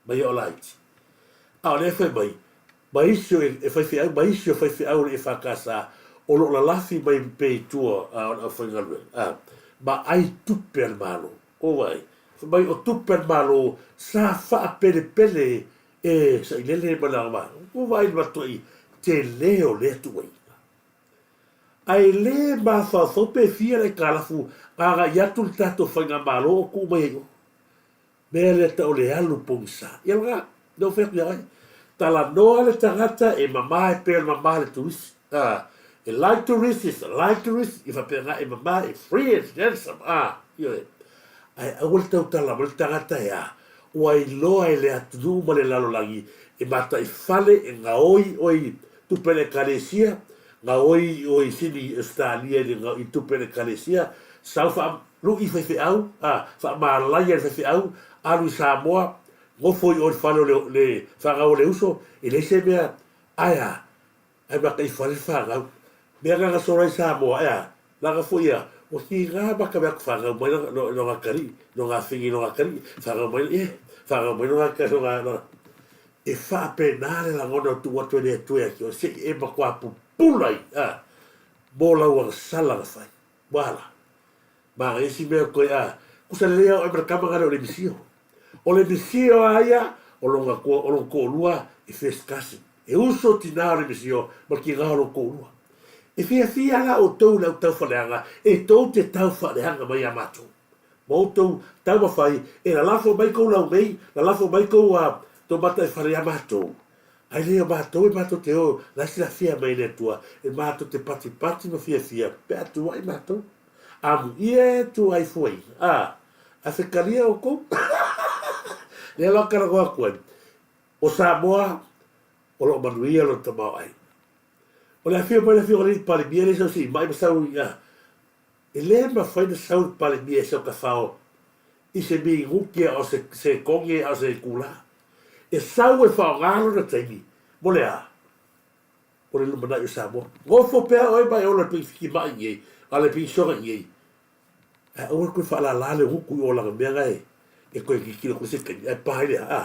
mai o laiti. A o lea e fai mai, ma isi o e faifeau, ma isi o faifeau o le EFKS o lo o lalafi mai pea i tua o le aufaigaluega, a, ma ai tupe a le Malo. O ai? Fai mai o tupe a le Malo sa faapelepele e sailele ma le agavaa. Ua vaai le matuai tele o lea tuuaiga. Ae le mafaufau pe fia le aitalafu agai atu le tatou faigamalo o tuu mai ai o. Mea lea tau le alu pogisa. Ia lena, lea ua fai atu ia oe. Talanoa le tagata e mama e pei o le mama le turisi. A, e like tourist is like tourist, i faapena e mama e free and handsome. A, ioe. Ae aua le tautala mai le tagata e a, ua iloa e le atunuu ma le lalolagi e mataifale e gaoi oe i tupe a le Ekalesia, gaoi oe i sini Ausetalia i tupe a le Ekalesia, sau faa Luʻi faifeau, a, faamalaia i le faifeau, alu i Samoa, nofo i o i le fale o le, le fanau o le uso, e leai se mea, ae a? Ae mataifale le fanau. Mea na gasolo ai Samoa, ae a? Leaga foi ia, ua tiga mata mea atu fanau mai no, no ngā kaliʻi, no ngā fini no ngā kaliʻi, fanau mai, eh, fanau mai no ngā, no ngā, no. E faapena le lagona o tuu atu e le Atua ia te oe, se i e matua pupula ai, a. Mo lau agasala na fai. Ua ala. Ma isi mea koe a, kusa lelei a oe ma le kama ngale o le misio. O le misio a ia, o longa koa, o lona toalua i first cousin. E uso tinā o le misio ma le tinā o lona toalua. E fiafia la outou i le au tauwhaleaga e tou te tauwhaleaga mai iā matou. Ma outou taumafai e lalafo mai kou laumei, lalafo mai kou a tou mataifale iā matou. Ae le o matou e matou te o la e silafia mai e le Atua e matou te patipati ma fiafia pe a tuuai matou. Amuia e tuuai fuaina. A, a fekalia outou. Lea la o talanoa atu ai, o Samoa o lo o manuia lona tamaoaiga. O le afio mai le afioga i le Palemia lea sau se i mai ma sau i a, e le mafai na sau le Palemia e sau tafao i se minuti a o se sekone a o se itula. E sau e faaaoga lona taimi mo le a? Mo le lumanai o Samoa. Nofo pea oe ma e ola i le pigifiki mai nei, a le pigisiona i nei. Ae aua le toe faalala le gutu i o lana mea na e toe tilotilo atu i se taimi, ae pa ai le a?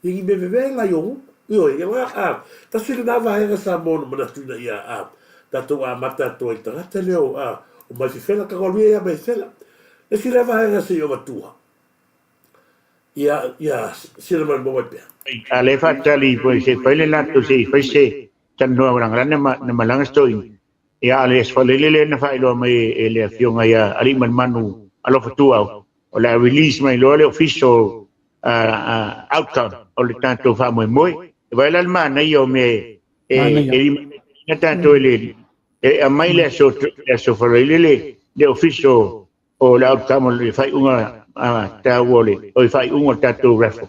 Ia ni mea vevela i o gutu. Ioe, ia la, a, tasi lena vaega Samoa na manatu ina ia, a, tatou amata atu ai i le tagata lea o, a, o Maifefela, tatou alu ia ia Maifefela. Le isi lea vaega se i o avatua, ia, ia sila mai mo mai pea. A le faatali foi se fai le latou se i fai se talanoa lagalana ma na malaga se toeaina. Ia a le Aso Faraile lea na faailoa mai e le afioga ia Aliimalemanu Alofa Tuuau, o le a release mai loa le official outcome o le tatou faamoemoe. E vaai la le manaia o mea e limataitaiina tatou e le e aumai le aso le Aso Faraile le official o le outcome o le faaiuga taua o le o le faaiuga o le tatou raffle.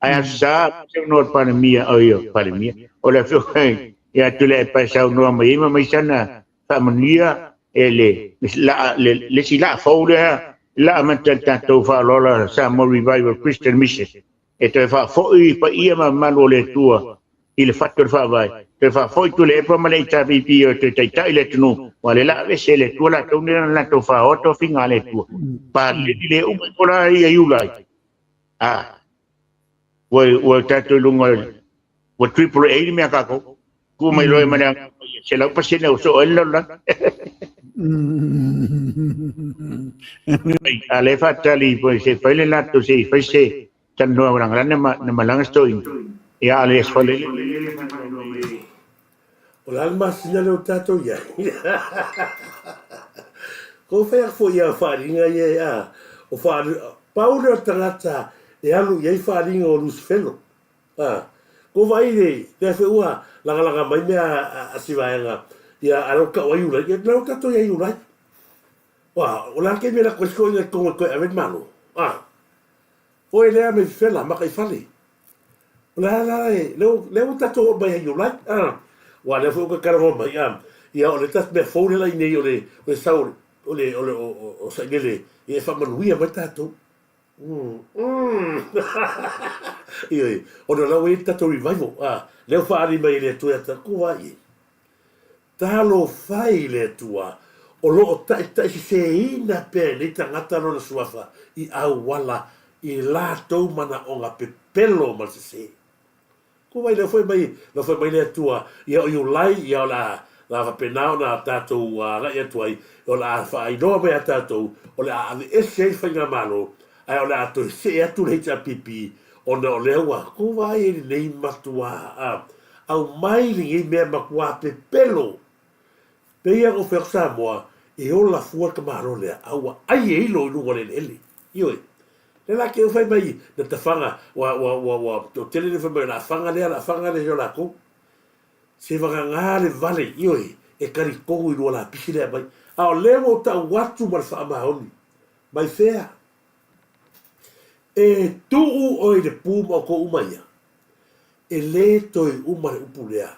Ae aso sa saunoa le Palemia, oi o Palemia, o le afioga ia Tuilaepa e saunoa mai ai ma mai sana faamanuia e le la le le isi laa fou lea la amata le tatou faaaloalo Samoa Revival Christian Mission e toe faafoi i paia ma mamalu o le Atua i le fatu o le Faavae, toe faafoi Tuilaepa ma le HRPP e toe taitai le atunuu, aua o lea la aveese e le Atua latou nei na latou faoa tofiga a le Atua. Paleni le uma ifo la ia Iulai, a, ua, ua tatou i luga, ua triple A le mea a tatou. Tuu mai loa ma le agaga paia, 100% ua soo ai le lalolagi. A lea e faatali se i fai le latou, se i fai se talanoa lagalana ma na malaga se toeaina. Ia a o le Aso Faraile. O le a le masina lea o tatou i ai? Ko whai atu foi ia whaaringa ia e a, o wha, pau lea o tagata e alu i ai whaaringa o Lusifelo. A, ko vai le, lea foi ua lagalaga mai mea a si vaega, ia a leo tau ai Iulai, ia leo tatou i ai Iulai. Ua, o le a le taimi e lako ai si toeaina i totonu e toe ave le Malo? A, oe lea me fefela, maka i fale. O le a la e, lea, lea ua tatou oo mai ai Iulai, a, ua lea foi ua toe talanoa mai, a, ia o le tasi mea fou lea la i nei o le, o le sau o le, o le, o, o, o Sailele, ia e faamanuia mai tatou. Ioe, ona o la ua i ai le tatou revival, a, lea ua faaali mai e le Atua ia tatou, a ie. Talofa e i le Atua, o lo o taitaiseseina pea e nei tagata lona suafa i auala i latou manaoga pepelo ma le sese. Ko wai lea foi mai, lea foi mai le Atua, ia o Iulai, ia o le a, le a faapena ona tatou agai atu ai, o le a faailoa mai ia tatou, o le a aveese ai le Faigamalo, ae o le a toe see atu le HRPP, ona o lea ua, ko wai e lenei matuā, a, aumai lenei mea matuā pepelo. Pei lava ona ou fai atu Samoa, e ola fua le tamaloa lea, a ua ai e ilo i luga o le eleele. Ioe. Lea la ke fai mai na tafaga, ua, ua, ua, ua toatele lea fai mai o le a faga lea, o le a faga lea i o latou. Se vagana le vale, ioe, e talitonu i lua lapisi lea aumai. A o lea ua ou tau atu ma le faamaoni, mai fea? E tuu oe i le pu ma outou uma ia, e le toe uma le upu lea,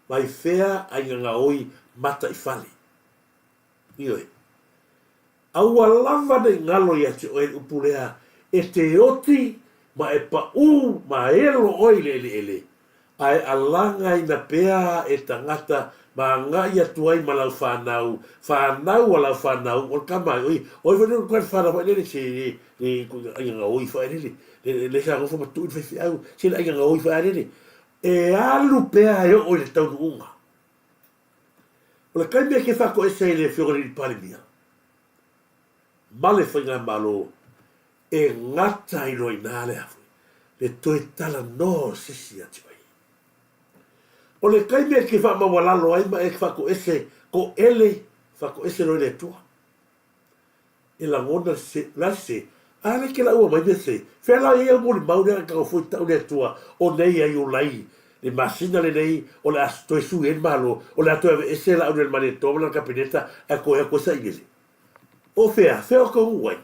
mai fea aiga gaoi mata i fale. Ioe. Aua lava ne i galo ia te oe le upu lea, e te oti ma e paʻū ma elo oe i le eleele, ae alagaina pea e tagata ma agai atu ai ma lau fanau, fanau a lau fanau, o le kama ai, oi, oi foi le grandfather foi lele, se le, le aiga gaoi foi lele, le, le sa nofo ma tuu i le faifeau, se le aiga gaoi foi lele, e alu pea e oo i le taunuuga. O le taimi e ke faatoese ai le Afioga i le Palemia ma le Faigamalo e gata ai loa i ina le a foi, le toe talanoa o se isi ia te oe. O le taimi e te faamaualalo ai ma e faatoese toele, faatoese loa i le Atua. E lagona se, la se, a le ke laua mai mea se, fea la i ai au molimau lea e tago foi tau le Atua o nei ai Iulai le masina lenei o le a toe sui ai le Malo, o le a toe aveese Laaulialemalietoa ma lana Kapeneta ae toe atu ai sailele. O fea, fea o taunuu ai?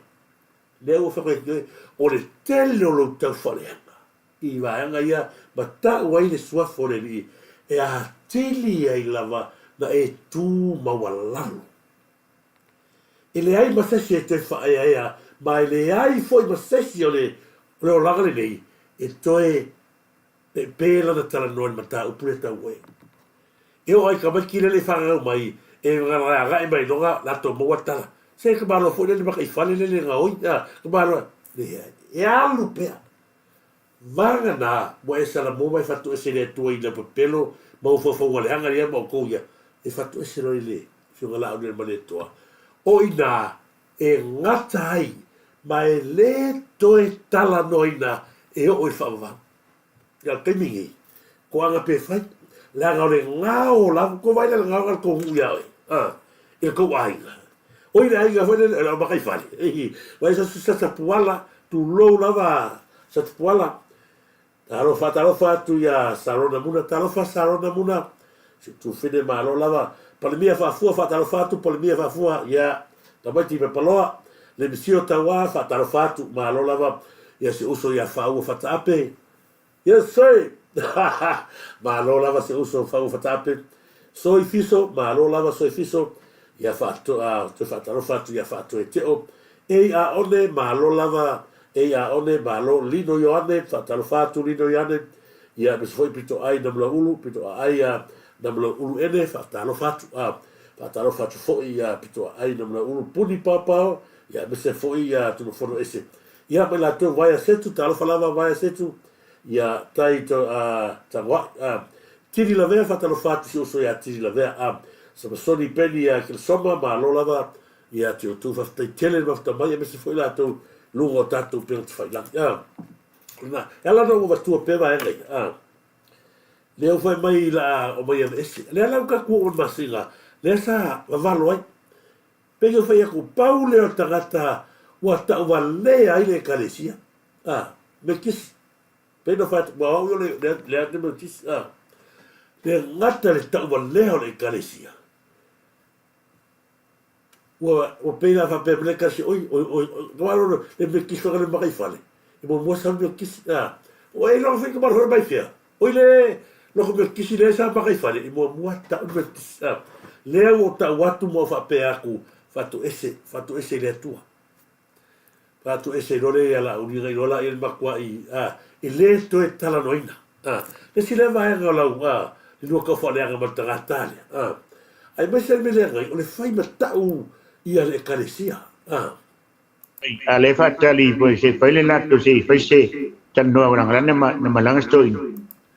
Lea ua fai atu o le tele o lou tau faaleaga i vaega ia ma tau ai le suafa o le Alii e atili ai lava na e tu maualalo. E leai ma se isi e toe faaeaea ma e leai foi ma se isi o le olaga lenei e toe pepe lana talanoa i le mataupu lea tau oe. E oo lava i tamaiti lele e fananau mai, e agai mai loga latou maua tala. Se ka malo foi lele makaifale lele gaoi, a, ka malo, leai, e alu pea. Vagana ua e salamo ma e fatoese i le Atua i lau pepelo ma ou faufauga leaga ia ma outou ia, e fatoese loa i le Afioga Laaulialemalietoa. O i ina e gata ai ma e le toe talanoaina e oo i le faavavau. Ia o le taimi lenei, toaga pe fai, leaga o le gao lava, tou vaai la i le gao na le tou nuu ia oe, a, i le tou aiga. Oi le aiga foi lele, o le makaifale, vaai Satapuala, tulou lava Satapuala, Talofa, talofa atu ia Sarona Muna, talofa Sarona Muna, si ou tufine malo lava, Palemia Faafua, faatalofa atu Palemia Faafua, ia, tamaiti Pepaloa, le Misio Tauā, faatalofa atu, malo lava, ia si ou uso ia Faaua Fataape, yes sir, malo lava si ou uso Faaua Fataape, Soi Fiso, malo lava Soi Fiso, ia faatoe faatalofa atu ia Faatoe Teo, Ei Aone, malo lava, Ei Aone, malo, Lino Ioane, faatalofa atu Lino Ioane, ia aemaise foi Pitoai Namulaulu, Pitoaai ia Namulaulu Ene, faatalofa atu, a, faatalofa atu foi ia Pitoaai Namulaulu, Puni Paopao, ia aemaise foi ia Tunufono Ese. Ia ma i latou Vaea Setu, talofa lava Vaea Setu, ia tai to, a, Tagoai, a, Tili Lavea, faatalofa atu si uso ia Tili Lavea, a, Samasoni Peni ia Keresoma, malo lava Ia te outou faafetai tele le mafuta mai aemaise foi latou luga o tatou upega tafailagi. A, na, e ala ona ou avatua pea vaega ia. A, lea ua fai mai la a omai aveese. Lea la ua tatou oo i le masina, lea sa vavalo ai. Pei ona fai atu, pau lea o le tagata ua tauvalea ai le Ekalesia. A, Metisi. Pei ona fai atu, ua au ia o le, lea, lea te Metisi. A, le gata le tauvalea o le Ekalesia. Ua, ua pei la faapea mai le kasi, oi, oi, oi, oi, ka walo le, le me kisi whakale makai fale. E mo mua sa me kisi, a. O e loko whai ka walo mai fea. Oi le, loko me kisi le sa makai fale, e mua mua ta me kisi, a. Lea ua tau atu mo whapea aku, whatu ese, whatu ese le atua. Faatoese loa lea ia Laauli i loa la ia le makuaʻi a e lē toe talanoaina a. Le isi lea vaega o lau a le lua tau faaleaga ma le tagata lea a. Aemaise le mea lea nai o le fai ma ta'u ia le Ekalesia a. A lea e faatali foi se i fai le latou se i fai se talanoa leaga la na malaga si toeaina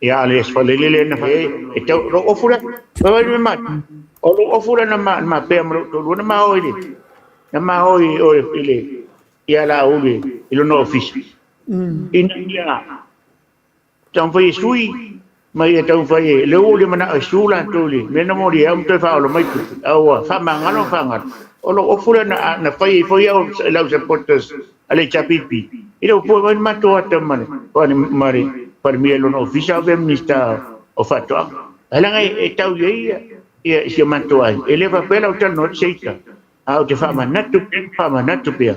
ia a o le aso Faraile lea na fai e tau lou ofu lea fai mai mai o lou ofu lea na ma pea ma lou toalua na ma o i le na ma o i o i le ia Laauli i lona ofisa ina ia taumafai e sui ma ia taumafai e lea ua ou le manao e su latou i le mea na molia ai au ma toe faaola mai tupe a ua faamagalo ma faagalo. O lou ofu lea na, na fai ai foi au i lau supporters a le HRPP ina ua pue mai le matou ata ma le, ma le Palemia i lona ofisa a o avea Minisita o Faatoaga. Ae leaga e, e tau i ai ia, ia si o matou aiga. E le faapea la ou talanoa atu se ita, a ou te faamanatu pea ma faamanatu pea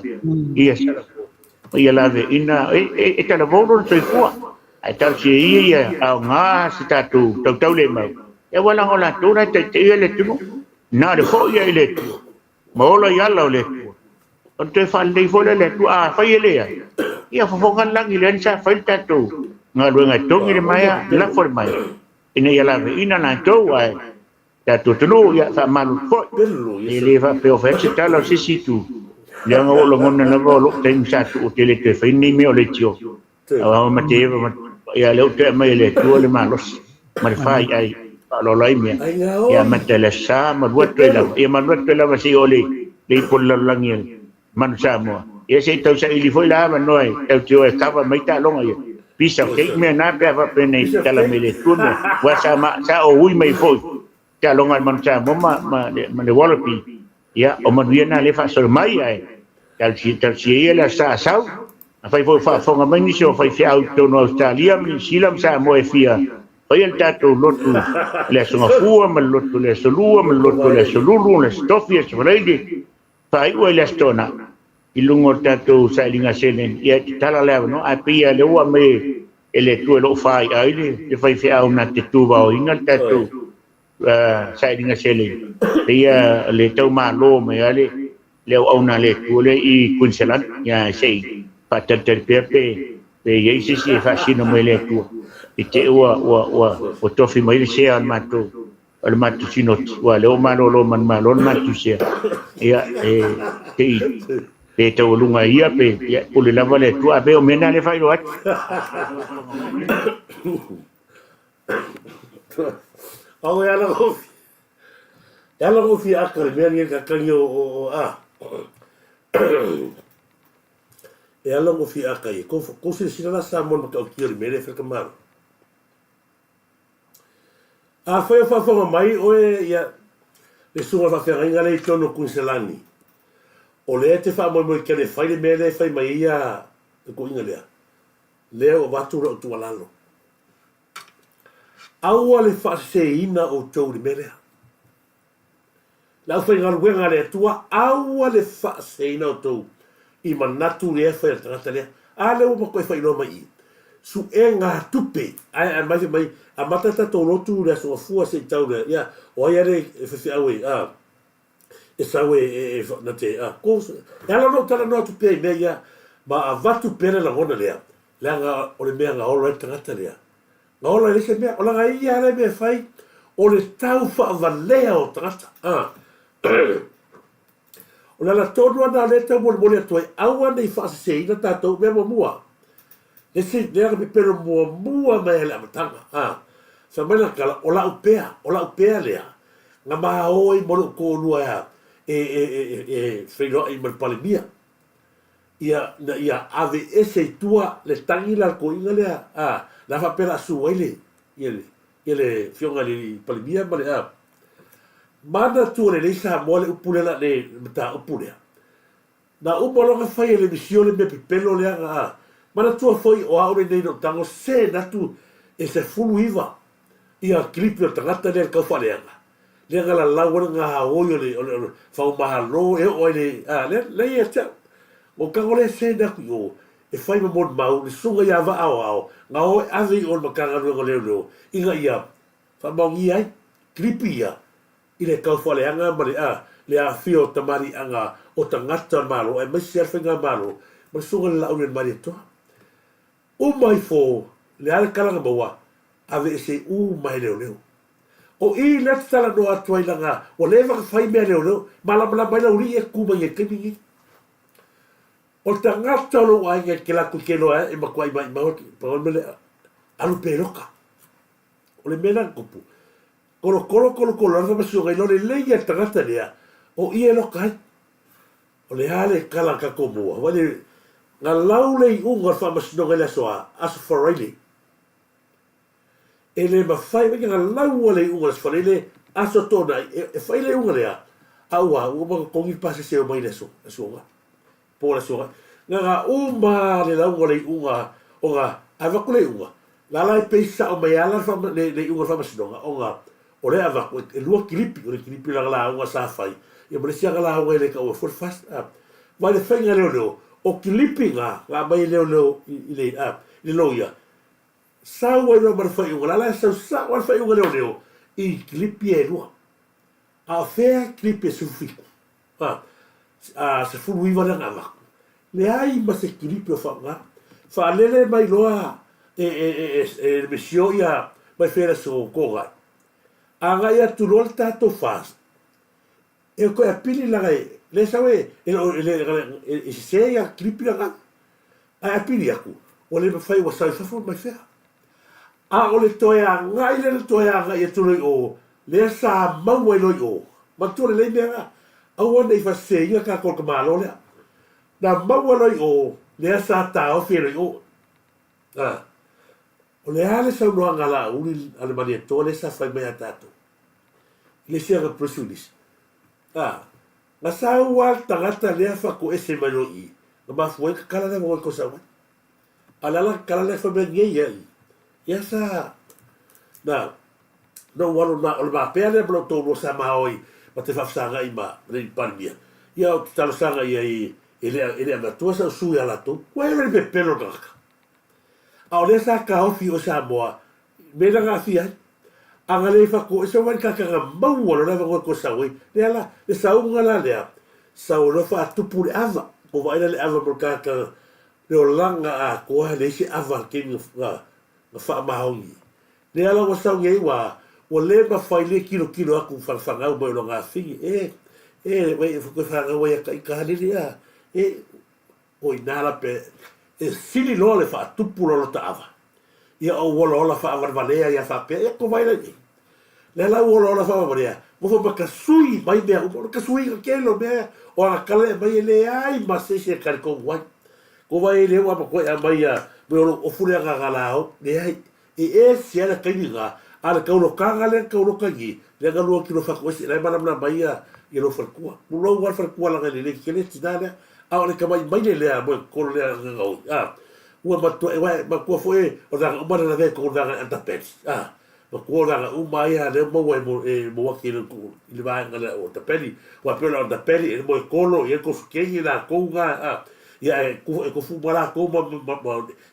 ia Salafo ma ia laveaiina e talavou lona soifua. Ae talosia ia ia aoga se tatou tautaulemau, aua leaga o latou la e taitaia le atunuu, na o le foi ia i le Atua ma ola i ala o le Atua. Ona toe faalelei foi lea e le Atua. A fai e leai, ia fofoga le lagi lea sa fai le tatou galuega e togi le maea, lafo le maea, ina ia laveaiina latou ae tatou atunuu, ia faamalulu foi. E le faapea o fai atu se tala o se isi itu, leaga ua ou lagona lava o lou taimi sa tuu ou te le toe faia lenei mea o leitio. Aua ma te eva ma ia lea ua toe aumai e le Atua le malosi ma le faiai. Faaaloalo ai mea. Ia amata i le Aso Sa ma alu atu ai lava, ia ma alu atu ai lava seia oo i le ipu o le lalolagi a le Manu Samoa. Ia se i tau saili foi la avanoa e tau te o e cover mai taaloga ia. Piece of cake mea na pe a faapea nei tatala mai le Atua mea. Aua sa ma, sa ou ui mai foi taaloga a le Manu Samoa ma, ma, ma le Wallaby. Ia, o manuia na lea e faasolo mai ae talosia, talosia ia le Aso Sa a sau. Afai foi o faafofoga mai nisi o faifeau i totonu o Ausetalia ma Niu Sila ma Samoa e fia faia le tatou lotu i le Aso Gafua ma le lotu i le Aso Lua ma le lotu i le Aso Lulu, le Aso Tofi, Aso Faraile, faaiu ai le Aso Toonai i luga o le tatou sailiga seleni, ia e tatala le avanoa. Ae pei lava o lea ua aumai e le Atua i lou faiai le faifeau na te tuvaoina le tatou sailiga seleni, pei lava le tau malo mai lava le le auauna a le Atua lea i Queensland, ia se i faatalitali pea pe pe i ai se isi e faasino mai e le Atua i te i ua ua ua ua tofi mai le sea o le matou o le matou sinoti, aua o lea ua malolo manumalo le matou sea, ia e te i pe taualuga e ia pe ia pule lava le Atua, ae pei o mea na lea e faailoa atu. Au e ala gofi. E ala gofi aka le mea ni ka kangi o o o a. E ala gofi aka i ko ko se sila la sa mon ka o kio le mele fe ka malo. A fai o faafofoga mai oe ia le susuga faafeagaiga lea i totonu o Kuiniselani, o lea e te faamoemoe tele e fai le mea lea e fai mai ai ia le toeaina lea, lea ua avatu lau tuualalo. Aua le faaseseina outou i le mea lea. Le aufaigaluega a le Atua, aua le faaseseina outou i manatu lea e fai a le tagata lea. A lea ua matuai faailoa mai i i, suegatupe, ae aumai fai mai, amata le tatou lotu i le Aso Gafua se i tau le, ia, o ai lea e faifeau e, a, e sau e, e, e, na te, a, ko, e ala ona ou talanoa atu pea i mea ia, ma avatu pea le lagona lea, leaga o le mea na ola ai le tagata lea, Na ola e leai se mea, o lana ia lea mea e fai, o le tau faavalea o tagata. A. O le ala tonu lava lena o lea e taumolimoli atu ai, aua ne i faaseseina tatou. Mea muamua, le isi, lea na pepelo muamua mai lava i le amataga. A. Fai mai lana tala, o lau pea, o lau pea lea, na ma o ai ma lou toalua e, e, e, e, e feiloai ma le Palemia. Ia, ina ia ave ese i tua le tagi la le toeaina lea, a, la faapea la su ai le, ia le, ia le afioga i le Palemia ma le, a. Manatua lelei Samoa le upu lea, le mataupu lea. Na uma loa ona fai e le misio le mea pepelo lea na, a. Manatua foi o au lenei na ou tago se na atu e 19 ia kilipi o le tagata lea i le tau faaleaga. Lea na lalau ai le gaoi o le, o le, o le faumalo e oo ai le, a, lea, lea ia te au. Ua ou tago lea send atu i o, e fai ma molimau, le susuga ia Vaa Aoao, na o e ave i o i le Matagaluega o Leoleo, ina ia faamaonia ai kilipi ia i le taufaaleaga ma le, a, le aafia o tamaliiaga o tagata o le Malo, aemaise lava le Faigamalo ma le susuga i le Laauli o le Malietoa. Uma ifo le a le tala na maua, aveese uma e leoleo. O i lea te talanoa atu ai leaga ua leva ona fai mea leoleo, malamalama ai le aualii ia e tutu mai nei i le taimi lenei. O le tagata o lou aiga e te latou te iloa e matuai maimau atu, pau le mea lea, alu peloka. O le mea lea na tupu, tolotolo tolotolo lava faamasinoga iloa lelei ia le tagata lea, o i e loka ai. O le a le tala a tatou maua? Ua le na lau le iuga o le faamasinoga i le aso a? Aso Faraile. E le mafai mai na laua le iuga o le aso Faraile, aso Toonai, e, e fai le iuga lea, a ua, ua uma ona totogi le pasese e omai i le aso, aso Oga. Po o le aso Oga. Na na uma le lauga o le iuga ona avatu le iuga, la la e pei sao mai lava la le, le iuga o le faamasinoga ona O lea e avatu e lua kilipi, o le kilipi o lana lauga sa fai, ia ma le isi ana lauga e le taua foi le fast, a. Ma i le faiga leoleo, o kilipi na, na aumai e leoleo i, i le, a, i le loia, sau ai loa ma le faaiuga, la la e sau sao lava le faaiuga leoleo i kilipi ia e lua. A o fea kilipi e 17? A, a, 19 lea na avatu. Leai ma se kilipi o faaaoga. Faalele mai loa e, e, e, e, e le misio ia mai fea le aso Toonai. Agai atu loa le tatou FAST, e toe apili leaga e, lea sau e, e, e, e, e sese ia kilipi lena. Ae apili atu, ua le mafai ua sau i fafo mai fea. A o le toe agai lea na toe agai atu loa i o, lea sa maua ai loa i o. Manatua lelei mea na, aua ne i faaseseina tatou i le tamaloa lea. Na maua loa i o, lea sa taofi ai loa i o. A, o le a le saunoaga a Laauli a le Malietoa lea sa fai mai ia tatou i le isi ana press release? A, na sau lava le tagata lea faatoese mai loa i i, na mafua ai tatala le avanoa i Kosaua. A o le ala tatala lea fai mai nei ia i, ia sa, na, na ou alo na, o le mapea lea ma lou toalua sa ma o ai ma te faafesagai ma le Palemia, ia ou te talosaga i ai e le, e le avatua sau sui ia latou, ua eva le pepelo o le tagata. A o lea sa taofi i o Samoa, mea na aafia ai. A na le faatoese mai le tagata na maua loa le avanoa e toe sau ai, lea la, le sauga la lea, sau ai loa faatupu le ava, ua vaai la le ava mo le tagata le olaga atoa e leai se ava a le taimi na faamaoni. Lea la ua sau nei ua ua le mafai le tilotilo atu fanafanau mai o lona afine e e wai e toe fanau ai ia taita halele a e o ina la pe e sili loa le faatupu loa lota ava ia ou olaola faavalevalea ia faapea ia ko vai la i lea la ua olaola faavalevalea nofo ma tasui mai mea uma o le tasuiga tele o mea o ana tala e aumai e leai ma se isi e talitonu ai ko vai lea ua matua e aumai ia me o lou ofu lea na galao leai e ese lava le taimi lena a le taulotaga lea na tauloka i i lea na 2 kilo fatu ese la e malamalama ai ia ia lou faletua tulou lava le faletua leaga e lelei tele le tina lea a o le tamai maile lea moekolo lea na gaoi a ua matua aua e matua foi o vaega uma na lavea i totonu o le vaega Andapeli a matua o vaega uma ia lea ua maua e Moaki i le vaega lea o Andapeli aua pei o le Andapeli e moekolo ia Kosukeni latou na a ia e tofu uma latou ma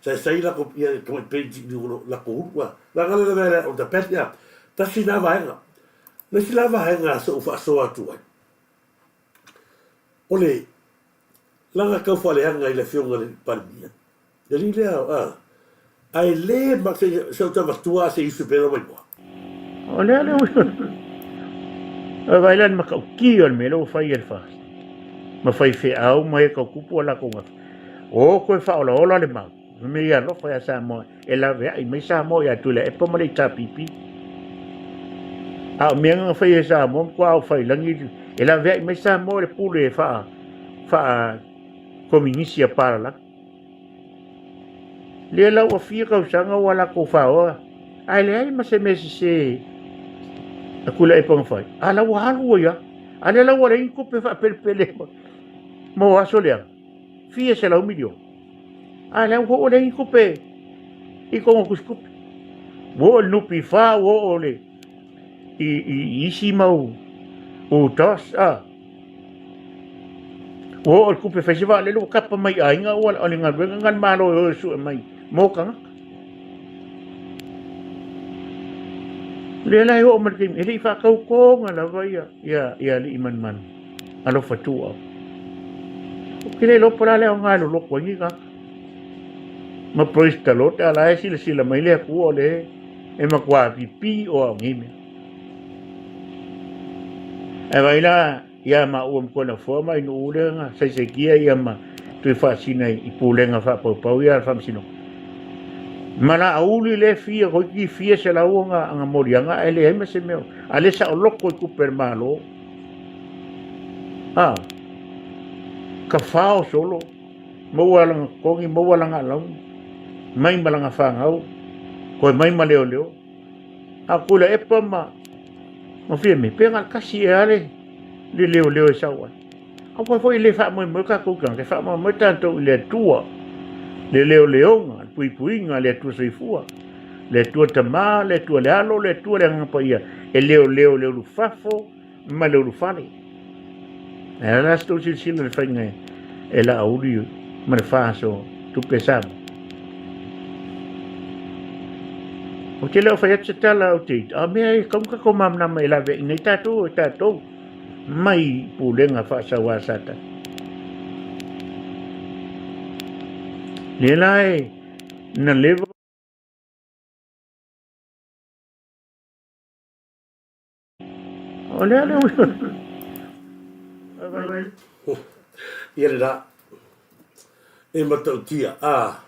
saisai latou ia tamai page i latou ulu a vaega lea lavea le Andapeli a tasi la vaega. O le isi la vaega se i ou faasoa atu ai o le Laga tau faaleaga i le Afioga i le Palemia, le alii lea, a, ae le ma, se, se ou te avatua a se isu pea lou maimoa. O lea le uiga. Ua vaai la le matautia o le mea lea ua fai e le FAST ma faifeau ma e tau tupu a latou gafa. O toe faaolaola le mau. Fai mai ia alofa ia Samoa e laveai mai Samoa ia Tuilaepa ma le HRPP. A o mea na fai e Samoa matua ao faiilagi e laveai mai Samoa i le pule faa faa kominisi a palalagi. Lea la ua fia tausaga ua latou faoa ae leai ma se mea sese a Tuilaepa na fai. A la ua alu ai lava. A lea la ua leai ni tupe faapelepele mo aso leaga. Fia $100 miliona. A lea ua oo leai ni tupe i kona tusitupe. Ua oo i le NPF, ua oo i i isi mau UTOS, a. Ua oo i le tupe e fai se vaalele ua kapa mai i aiga ua o le galuega lena a le Malo e o e sue mai mo tagata. O lea la e oo mai le taimi, e le i faatautoga lava ia, ia, ia alii manumanu. Alofa tuau. Ou te le iloa po o le a le aoga e loloto ai ni tagata. Ma praise the Lord, a la e silasila mai le Atua o lea e matua pipi o au nei mea. Ae vaai la ia maua ma kona foa mai nuu lea na saisaitia ia ma tui faasina i pulega faapaupau ia a le faamasinoga. Ma la auli le fia toeitiiti fia selau ona ana moliaga ae leai ma se mea a le saoloto i tupe a le Malo. A ka fao solo maua lana totogi maua lana alauni mai ma lana fanau toe mai ma leoleo. A Tuilaepa ma ma Fiame, pe na o le tasi ea le le leoleo e sau ai. Aua foi e le faamoemoe tatou tagata, e faamoemoe tatou i le Atua, le leoleoga, le puipuiga, le Atua soifua, le Atua Tama, le Atua le Alo, le Atua le Agaga Paia, e leoleo i le ulufafo ma le ulufale. E ala la se tou silasila i le faiga e Laauli ma le FAST o tupe Samoa. Ou te le o fai atu se tala ou te ita, a mea e kau tatou malamalama e laveai nei tatou e tatou mai pulega faasau a Satani. Lea la e na leva O lea le Ia le la. E matautia. A.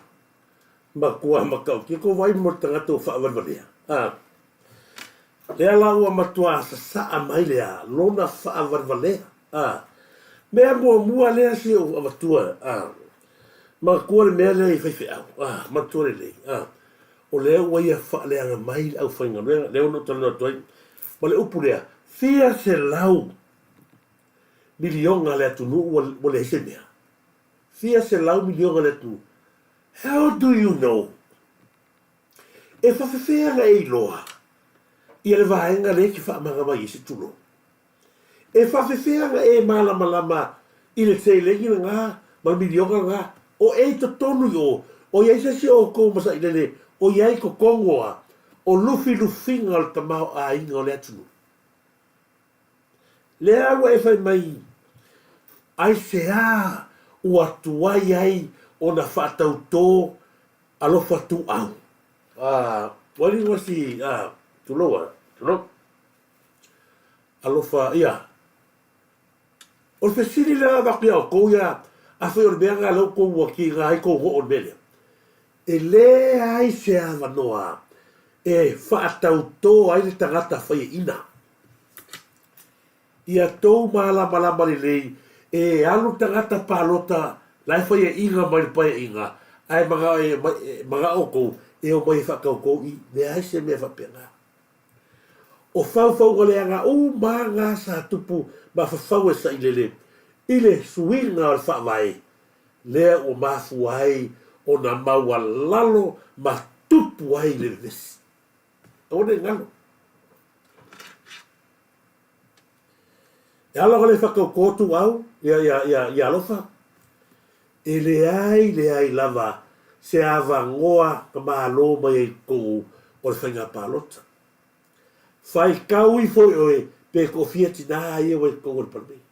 Matua matautia kou vaai mo le tagata ua faavalevalea. A. Lea la ua matua sasaa mai le a lona faavalevalea. A. Mea muamua lea si ou avatua. A. Manatua le mea lea i faifeau. A. Manatua lelei. A. O lea ua ia faaleaga mai le aufaigaluega, lea ua na ou talanoa atu ai ma le upu lea, fia 100 miliona le atunuu ua leai se mea. Fia 100 miliona le atunuu. How do you know? E faafefea ona e iloa ia le vaega lea e te faamaga mai ai se tulou? E faafefea ona e malamalama i le seleni lena ma le miliona lena o e i totonu i o? O i ai se isi o outou masailele o i ai i totonu o a? O lufilufiga o le tamaoaiga o le atunuu. Lea ua e fai mai, Aisea ua tuai ai ona faatautō alofa tuau? A, ua ligo si, a, tulou a, tulou. Alofa, ia. O le fesili lea avatu ia outou ia, afai o le mea lena lea outou ua tiga ai tou noo i le mea lea. E leai se avanoa e faatautō ai le tagata faiaina. Ia tou malamalama lelei, e alu le tagata palota la e faiaina mai le paeaiga, ae manao outou e omai e faatautō i, leai se mea faapena. O faufauga leaga uma na sa tupu mafafau e sailele i le suiga o le faavae lea ua mafua ai ona maualalo ma tupu ai le vevesi. Aua ne i galo. E ala ona le faatautō ituau ia alofa, e leai leai lava se avanoa na malo mai ai i totonu o le faiga palota. Faitau ifo i oe pe toafia tinā ia ua i totonu o le Palemene.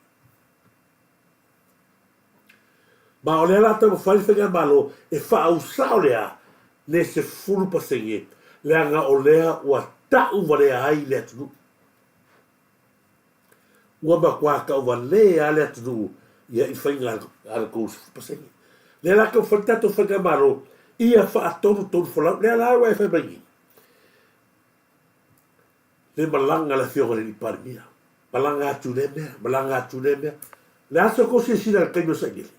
Ma o lea la taumafai le Faigamalo e faausao le a le 10% leaga o lea ua tau valea ai le atunuu. Ua matua tau valea le atunuu ia i faiga a le 30%. Lea la taumafai le tatou Faigamalo ia faatonutonu folau. Lea la ua e fai mai nei. Le malaga le afioga i le alii Palemia, malaga atu i lea mea, malaga atu i lea mea. O le a se tou silasila i le taimi o sailele?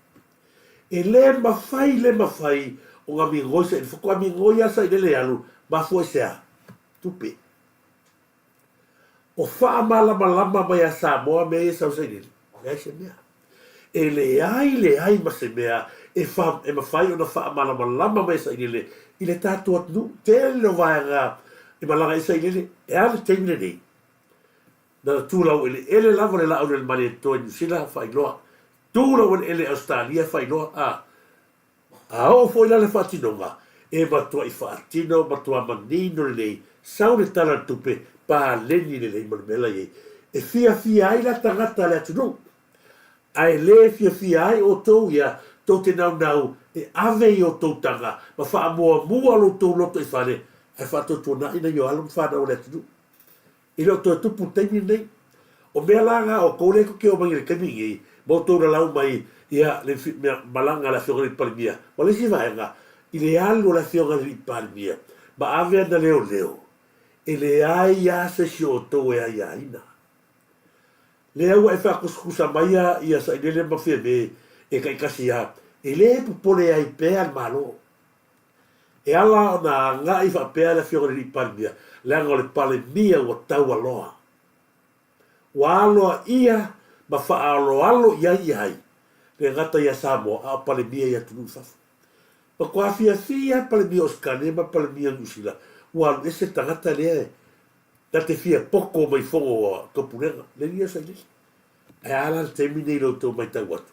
E le mafai, le mafai ona migoi sailele. Faatoa migoi lava sailele e alu, mafua i se a? Tupe. O faamalamalama mai a Samoa mea ia e sau sailele, leai se mea. E leai, leai ma se mea e fa, e mafai ona faamalamalama mai e sailele i le tatou atunuu. Tele o vaega e malaga ai sailele, e a le taimi lenei? Na ona tu laueleele lava le laau le Malietoa i Niu Sila, faailoa. Tu laueleele i Ausetalia, faailoa. A, A oo foi la le faatinoga, e matuai faatino, matua manino lelei, sau le Tala o le Tupe, paleni lelei ma le mea la i ai. E fiafia ai la tagata le atunuu, ae le fiafia ai outou ia tou te naunau e ave i outou taga ma faamuamua lo outou loto i fale, ae faatuatuanai nai o alo ma fanau a le atunuu. E le o toe tupu i le taimi lenei. O mea la na o outou lea tou te oo mai i le taimi lenei, ma outou lalau mai ia le malaga a le Afioga i le Palemia, ma le isi vaega, i le alu a le Afioga i le Palemia, ma ave ana leoleo, e leai lava se isi o outou e aiaina. Lea ua e faatusatusa mai ia Sailele ma Fiame e taitasi lava, e le popole ai pea le Malo. E ala ona agai faapea le Afioga i le Alii Palemia, leaga o le Palemia ua taualoa. Ua aloaia ma faaaloalo i ai ia ai, le gata ia Samoa, a o Palemia i atunuu i fafo. Matua fiafia lava Palemia o Ausetalia ma Palemia o Niu Sila, ua alu ese le tagata lea na te fia poto mai fono a Taupulega, le alii o Sailele. Ae a la le taimi nei i lo outou matau atu,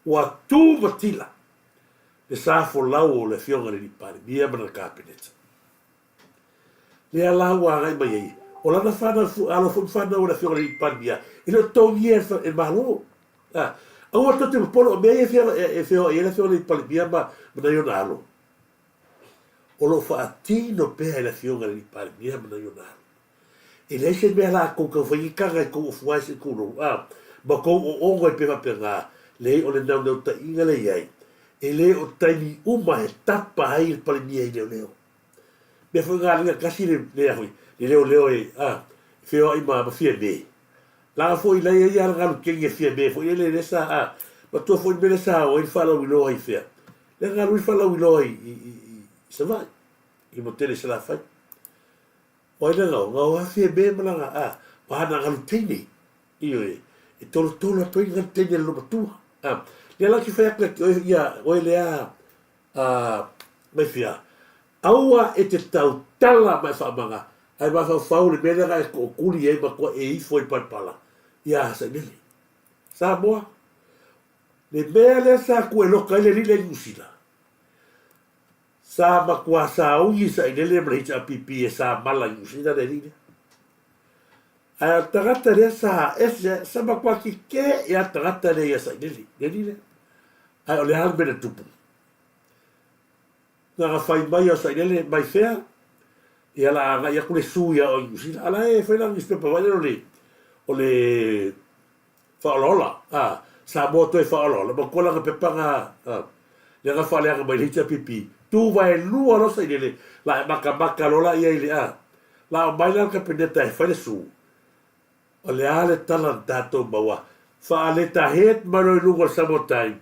ua tu matila le sa folau o le Afioga i le Alii Palemia ma lana Kapeneta. Lea la ua agai mai ai, o lana fanau alo foi ma fanau a le Afioga i le Alii Palemia, e le o totogia e le Malo. A, aua tou te popole, o mea ia e feoai ai le Afioga i le Alii Palemia ma nai ona alo, o lo o faatino pea e le Afioga i le Alii Palemia ma nai ona alo. E leai se mea latou tau fai ai taga i tou ofu ae se i tulou, a, ma tou oogo ai pea faapena, leai o le naunautaiga lea i ai, E le o taimi uma e tapa ai le Palemia i leoleo. Mea foi galuega tasi le le a foi le leoleo e a feoai ma ma Fiame. Laga foi la ia ia galu kenge Fiame foi le le sa a matua foi le mea sa o ai le faalauiloa i fea. Le galu i faalauiloa i i i i Savaii i motele Salafai. O ai le gao? Gao a Fiame ma lana a ma ana galu teine. Ioe, e tolotolo atu ai le galu teine a le lomatua. A, lea la ou te fai atu ia te oe, ia oe lea a, mai fia, aua e te tautala ma e faamaga, ae mafaufau le mea lea na e tootuli ai matua e ifo i palapala ia Sailele. Samoa, le mea lea sa tueloka ai le alii lea i Niu Sila, sa matua sauni Sailele ma le HRPP e sa mala i Niu Sila le alii lea. Ae o le tagata lea sa ese, sa matua kikē ia tagata lea ia Sailele, le alii lea. Ae o le a le mea na tupu? Na ona fai mai o Sailele mai fea, ia la agai atu le su ia oe i Niu Sila. A la e fai lana newspaper foi lea o le, o le Faaolaola, a, Samoa toe faaolaola, matua lana pepa na, a, lea na faaleaga mai le HRPP, tu vaelua loa Sailele, la e makamaka loa la ia i le, a, la omai la le Kapeneta e fai le su, O le a le tala na tatou maua? Faaletahet mai loa i luga o le Samoa Time,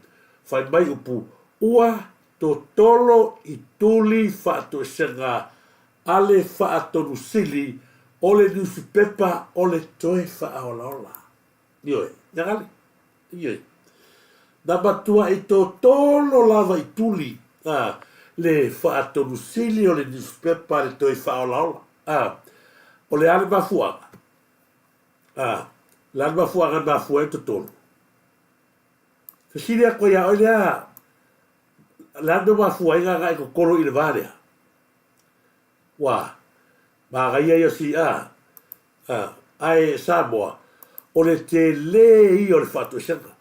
fai mai upu, Ua totolo i tuli faatoesega a le Faatonu Sili o le niusipepa o le toe faaolaola. Ioe, ia gale. Ioe. Na matuai totolo lava i tuli a le Faatonu Sili o le niusipepa a le toe faaolaola. A, o le a le mafuaaga? A, le a le mafuaaga na mafua ai le totolo? Fesili atu ai ia oe lea, le a le mea ua mafua ai na e totolo i le va lea? Ua, manaia ia o si, a, a, ae Samoa, o le tele ia o le faatoesega.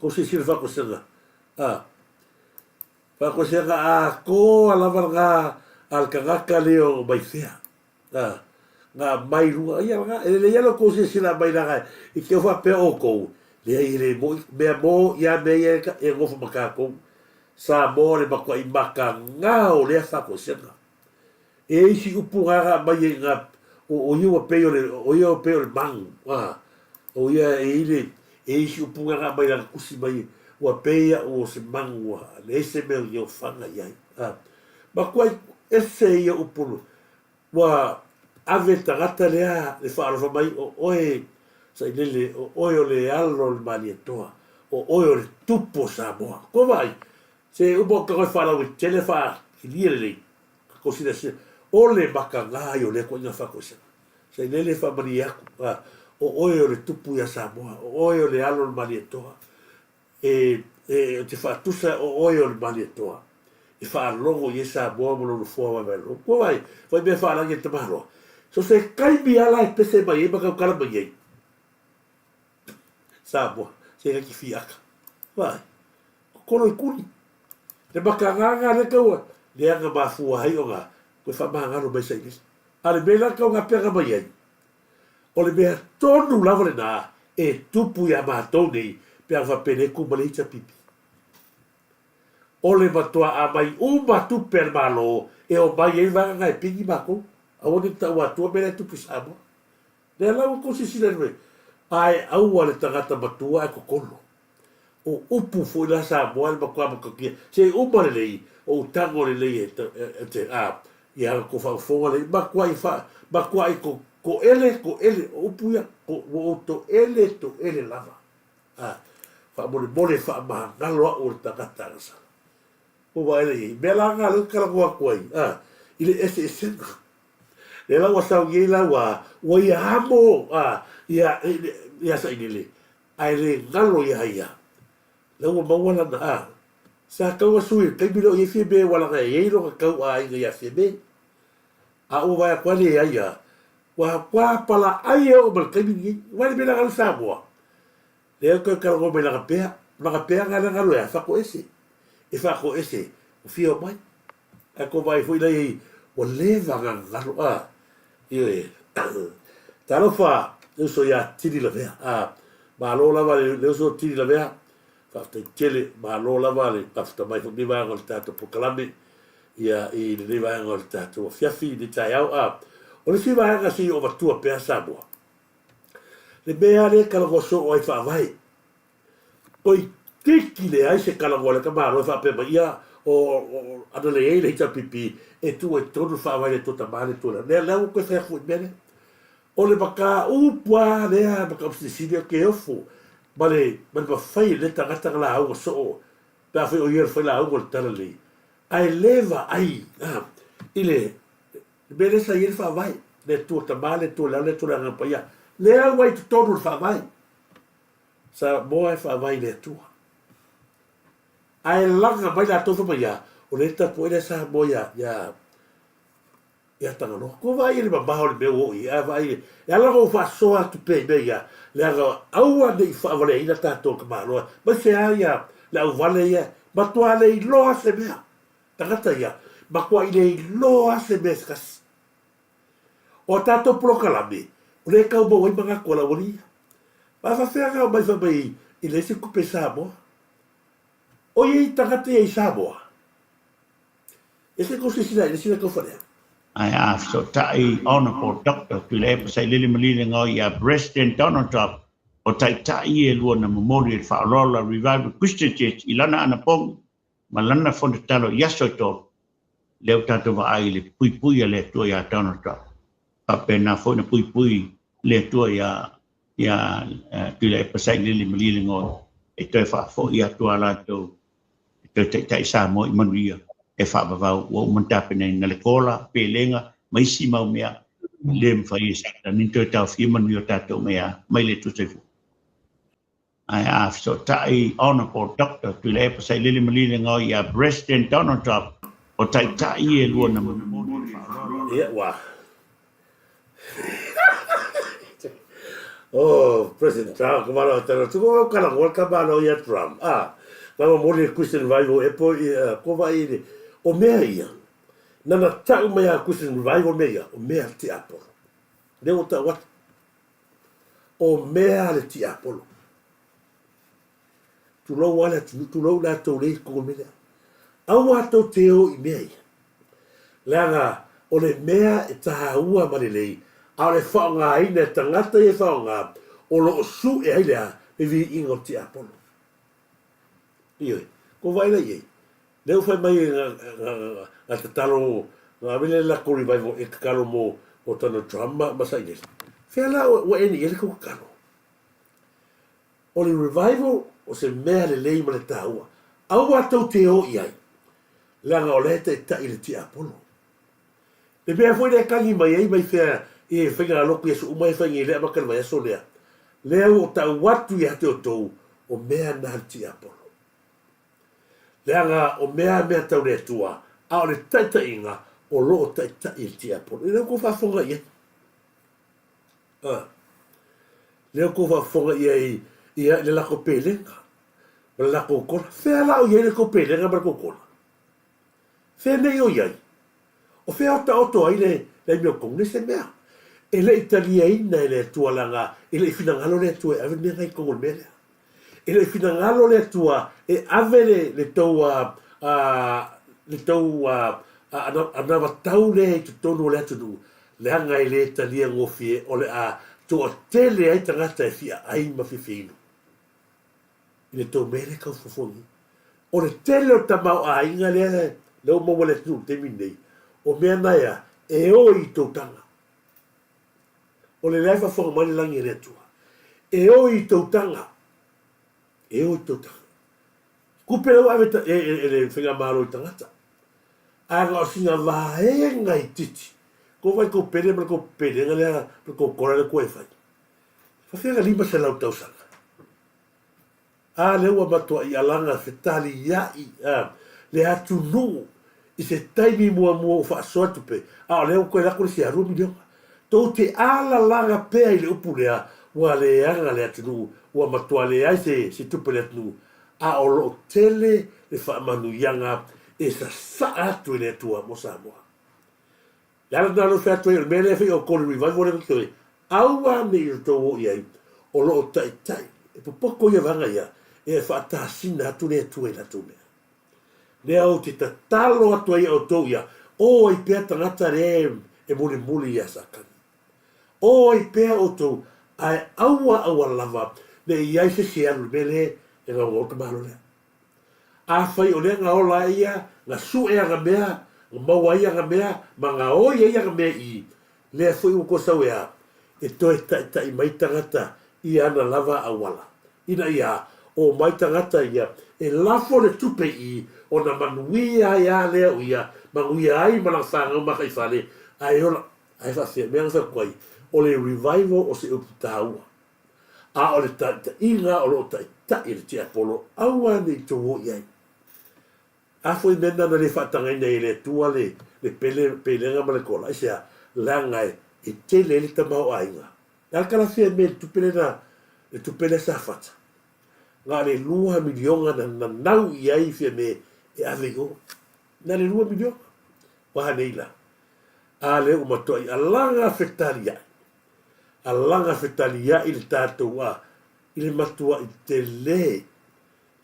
Kou silasila i le faatoesega, a, faatoesega atoa lava lena a le tagata lea o Maifea. A, na aumai i luga, ia lena, e lelei lava lo outou silasila mai leaga i te i ua faapea outou, leai e le moni, mea moni lava mea ia e nofo ma tatou. Samoa o le matuai makagao o lea faatoesega. E i ai isi upu na na aumai ai ina, o ia ua pei o le, o ia ua pei o le magu, a, o ia e i ai le, e i ai isi upu na na aumai i lana tusi mai, ua pei au o se magu ua leai se mea o ofaga i ai. A, matuai ese ia upu Ua ave le tagata lea le faalofa mai, o oe Sailele, o oe o le alo o le Malietoa, o oe o le tupu o Samoa. Kua vaai, se uma o tago e faalauaitele faakilia lelei, ka kou silasila, o le makaga ia o lea koiga faakoisega. Sailele faamalie atu, o oe o le tupu ia Samoa, o oe o le alo o le Malietoa, E, e, ou te faatusa o oe o le Malietoa, e faalogo i ai Samoa ma lou nofoa vaevaelolo. Ua vaai, fai mea faalagi e le tamaloa. So se taimi lava la e pese mai ai ma tautala mai ai. Samoa, se ka te fiaka. Vaai, kokolo i kuli. Le makagaga lea taua, lea na mafua ai ona koe faamagalo mai Sailele. A le mea la tau gapeaga mai ai, O le mea tonu lava lena e tupu iā matou nei pe a faapea le tu ma le HRPP. O le matua aumai uma tupe a le Malo e omai ai vaega na e pigi matou. Aua ne i taua atua mea la e tupu i Samoa. Lea la ua tou silasila i le mea, ae aua le tagata matua ae totolo. O upu foi la Samoa le matua matautia se i uma lelei o ou tago lelei e te a ia tou faafofoga lelei matuai fa matuai to toele toele o upu ia ko ua ou toele toele lava a faamolemole faamagalo a'u o le tagata agasala ua vaai la iai mea la na lea ou te talanoa atu ai a i le eseesega lea la ua sau nei la ua ua ia amo a ia ia sailele Ae le galo ia ia. La ua maua lana a. Sa tau a sui i le taimi lea o i ai Fiame ua laga e i ai lona tau aiga ia Fiame. A ua vaai atu a leai a. Ua ua palaai e oo ma le taimi lenei. Ua le mea la galo Samoa. Lea ou te talanoa mai lana pea. Lana pea na lea galo e a faatoese. E faatoese ua fia omai. Ae tou vaai foi la i ai ua leva ona galo a. Ioe. Talofa le uso ia Tili Lavea. A, malo lava le uso Tili Lavea. Faafetai tele, malo lava le mafuta mai foi i lenei vaega o le tatou polokalame, ia, i lenei vaega o le tatou afiafi, i lenei taeao. A, o le isi vaega se i ou avatua pea Samoa, le mea lea e talanoa soo ai faavae, toeitiiti leai se talanoa a le tamaloa e faapea mai, ia, o, o, ana leai le HRPP e tuu ai totonu le faavae le Atua Tama le Atua le Lea, lea ua toe fai atu foi i le mea lea. O le mataupu lava lea mataupu silisili ou te ofo ma le ma le mafai e lea tagata na lauga soo pe afai o ia le failauga o le Talalelei ae le vaai i le mea lea sa i ai le Faavae, le Atua Tama, le Atua le Ao, le Atua le Agaga Paia, lea ua i totonu o le Faavae. Samoa e faavae i le Atua. Ae laga mai latou fai mai, o lea e tapuai lea Samoa ia ia Ia Tagaloa, kua vaai i le mamao o le mea ua oo i ai, a vaai i, e ala ona ou faasoa atu pea i mea ia, leaga aua ne i faavaleaina tatou e ka Malo, aemaise lava ia le auvale ia, matua le iloa se mea, tagata ia, matuai le iloa se mea se tasi. O a tatou polokalame, o lea e tau maua ai manatu o le aualii ia. Ma faafefea na omai fai mai i leai se tupe i Samoa? O i ai tagata ia i Samoa? E se kou silasila i le isi lea taufalea. Ae a fesootai Honourable Doctor Tuilaepa Sailele Malielegaoi ia President Donald Trump o taitai e lua na momoli e le faaoloolo a Revival Christian Church i lana anapogi ma lana fonotatalo i aso e tolu, lea ua tatou vaai i le puipui a le Atua ia Donald Trump. Faapena foi na puipui le Atua ia ia Tuilaepa Sailele Malielegaoi e toe faafoi atu a latou e toe taitai Samoa i manuia e faavavau ua uma ona tapenaina le kola, pelega ma isi mau mea le mafai e Satani ona toe taofia manuia o tatou mai a mai le Atua Soifua. Ae a fesootai Honourable Doctor Tuilaepa Sailele Malielegaoi ia President Donald Trump o taitai e lua na momoli le faaaloalo. Ia ua Oh, President Trump, ka malo tala tu ko kala ko ka malo ia Trump. Ah, na mo moli Christian Revival e po i ko vai i o mea ia. Nana tau mai a Christian Revival mea ia, o mea ti apolo. Le o tau atu. O mea le ti apolo. Tulou a le atunuu, tulou latou le i koko mea lea. Aua tou te o i mea ia. Leaga o le mea e taua ma lelei, a o le faaaogaina e tagata ia e faaaoga, o lo o sue ai le a? Le viiga o le tiapolo. Ioe. Ua vaai la i ai? Lea ua fai mai na tatalo, na ave le latou revival e tatalo mo Donald Trump ma Sailele. Fea la ua eni i ai le tou tatalo? O le revival o se mea lelei ma le taua. Aua tou te o i ai, leaga o la e taitai le tiapolo. Le mea foi lea e tagi mai ai mai fea i faigalotu i aso uma e fai nei le amata le vaiaso lea, lea ua ou tau atu ia te outou, o mea na le tiapolo. Leaga o mea a mea tau le Atua, a o le taitaiga o lo o taitai e le tiapolo. E le o tou faafofoga i ai. A. Lea ua tou faafofoga i ai ia i le latou pelega ma le latou kola. Fea la o i ai le tou pelega ma le tou kola? Fea nei o i ai? O fea o taoto ai le le amiotonu? Leai se mea. E le i taliaina e le Atua leaga e le i finagalo le Atua e ave le mea lena i totonu o le mea lea. E le i finagalo le Atua e ave le, le tou, a, a, le tou a, a, anavatau lea i totonu o le atunuu, leaga e le talia gofie o le a toatele ai tagata e fia ai ma fiafia inu i le tou mea lea e tau fuafua nei. O le tele o tamaoaiga lea lea ua maua e le atunuu i le taimi lenei, o mea na ea e o i tou taga. O le lea e faafofoga mai le lagi e le Atua. E o i tou taga. E o i tou taga. Kupe lea ua ave e, e, e le faigamalo i tagata. Ae na o sina vaega itiiti. Kou vai kou pele ma le kou pelega lea ma le kou kola lea kua e fai. Faafefea ka 500 tausaga. A lea ua matuai alaga fetaliai le atunuu i se taimi muamua ua faasoa tupe, a o lea ua toe lako le isi alua miliona. Tou te alalaga pea i le upu lea, ua leaga le atunuu, ua matua leai se se tupe i le atunuu, a o lo o tele le faamanuiaga e sasaa atu e le Atua mo Samoa. Le ala lena o lea ou fai atu ai, o le mea lea e fai outou le revival lea tou te aua ne i outou o i ai, o lo o taitai, e popoto ia vaega ia, e faatasina atu le Atua i latou mea. Lea ou te tatalo atu ai ia outou ia, o ai pea tagata lea e mulimuli ia Satani. O ai pea outou, ae aua aua lava ne i ai se isi e alu i le mea lea e gaugau le tamaloa lea. Afai o lea na ola ai ia, na sue ana mea, na maua ai ana mea, ma gaoi ai ana mea i i, lea foi ua toe sau e a? E toe taita'i mai tagata i ana lava auala, ina ia omai tagata ia e lafo le tupe i i ona manuia ai a lea o ia, manuia ai ma lana fanau makaifale, ae ola, ae faafefea mea na fai atu ai, o le revival o se upu taua. A o le taitaiga o lo o taitai e le tiapolo, aua ne i tou o i ai. A foi mea na na le faatagaina ai e le Atua le, le pele, pelega ma le kola, aisea? Leaga e, e tele ai le tamaoaiga. Le a le kalafia mea i le tupe lea na, le tupe lea sa fata? Na o le $2 na nanau i ai Fiame e ave i o. Na o le $2. Ua a nei la? A lea ua matuai alaga fetaliai. Alaga fetaliai le tatou a, i le matuai tele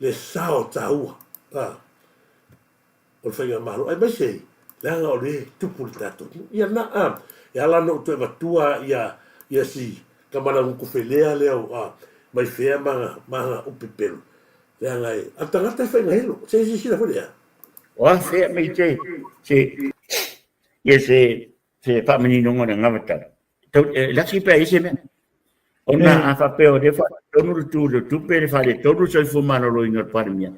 le sao taua a o le faigamalo aemaise ai leaga o le tupu i le tatou atunuu. Ia na a, e ala ona ou toe avatua ia ia si Kamalagutu felea lea o a mai fea ma ma ana upu pepelo leaga e a le tagata e faigahelo se i silasila foi lea. O a fea mei te se ia se se faamaninoga o le anavatau. Tau, e laki pea i se mea. Ona a faapea o lea faaletonu le tu i le tupe, le faaletonu le soifua maloloina o le Palemia,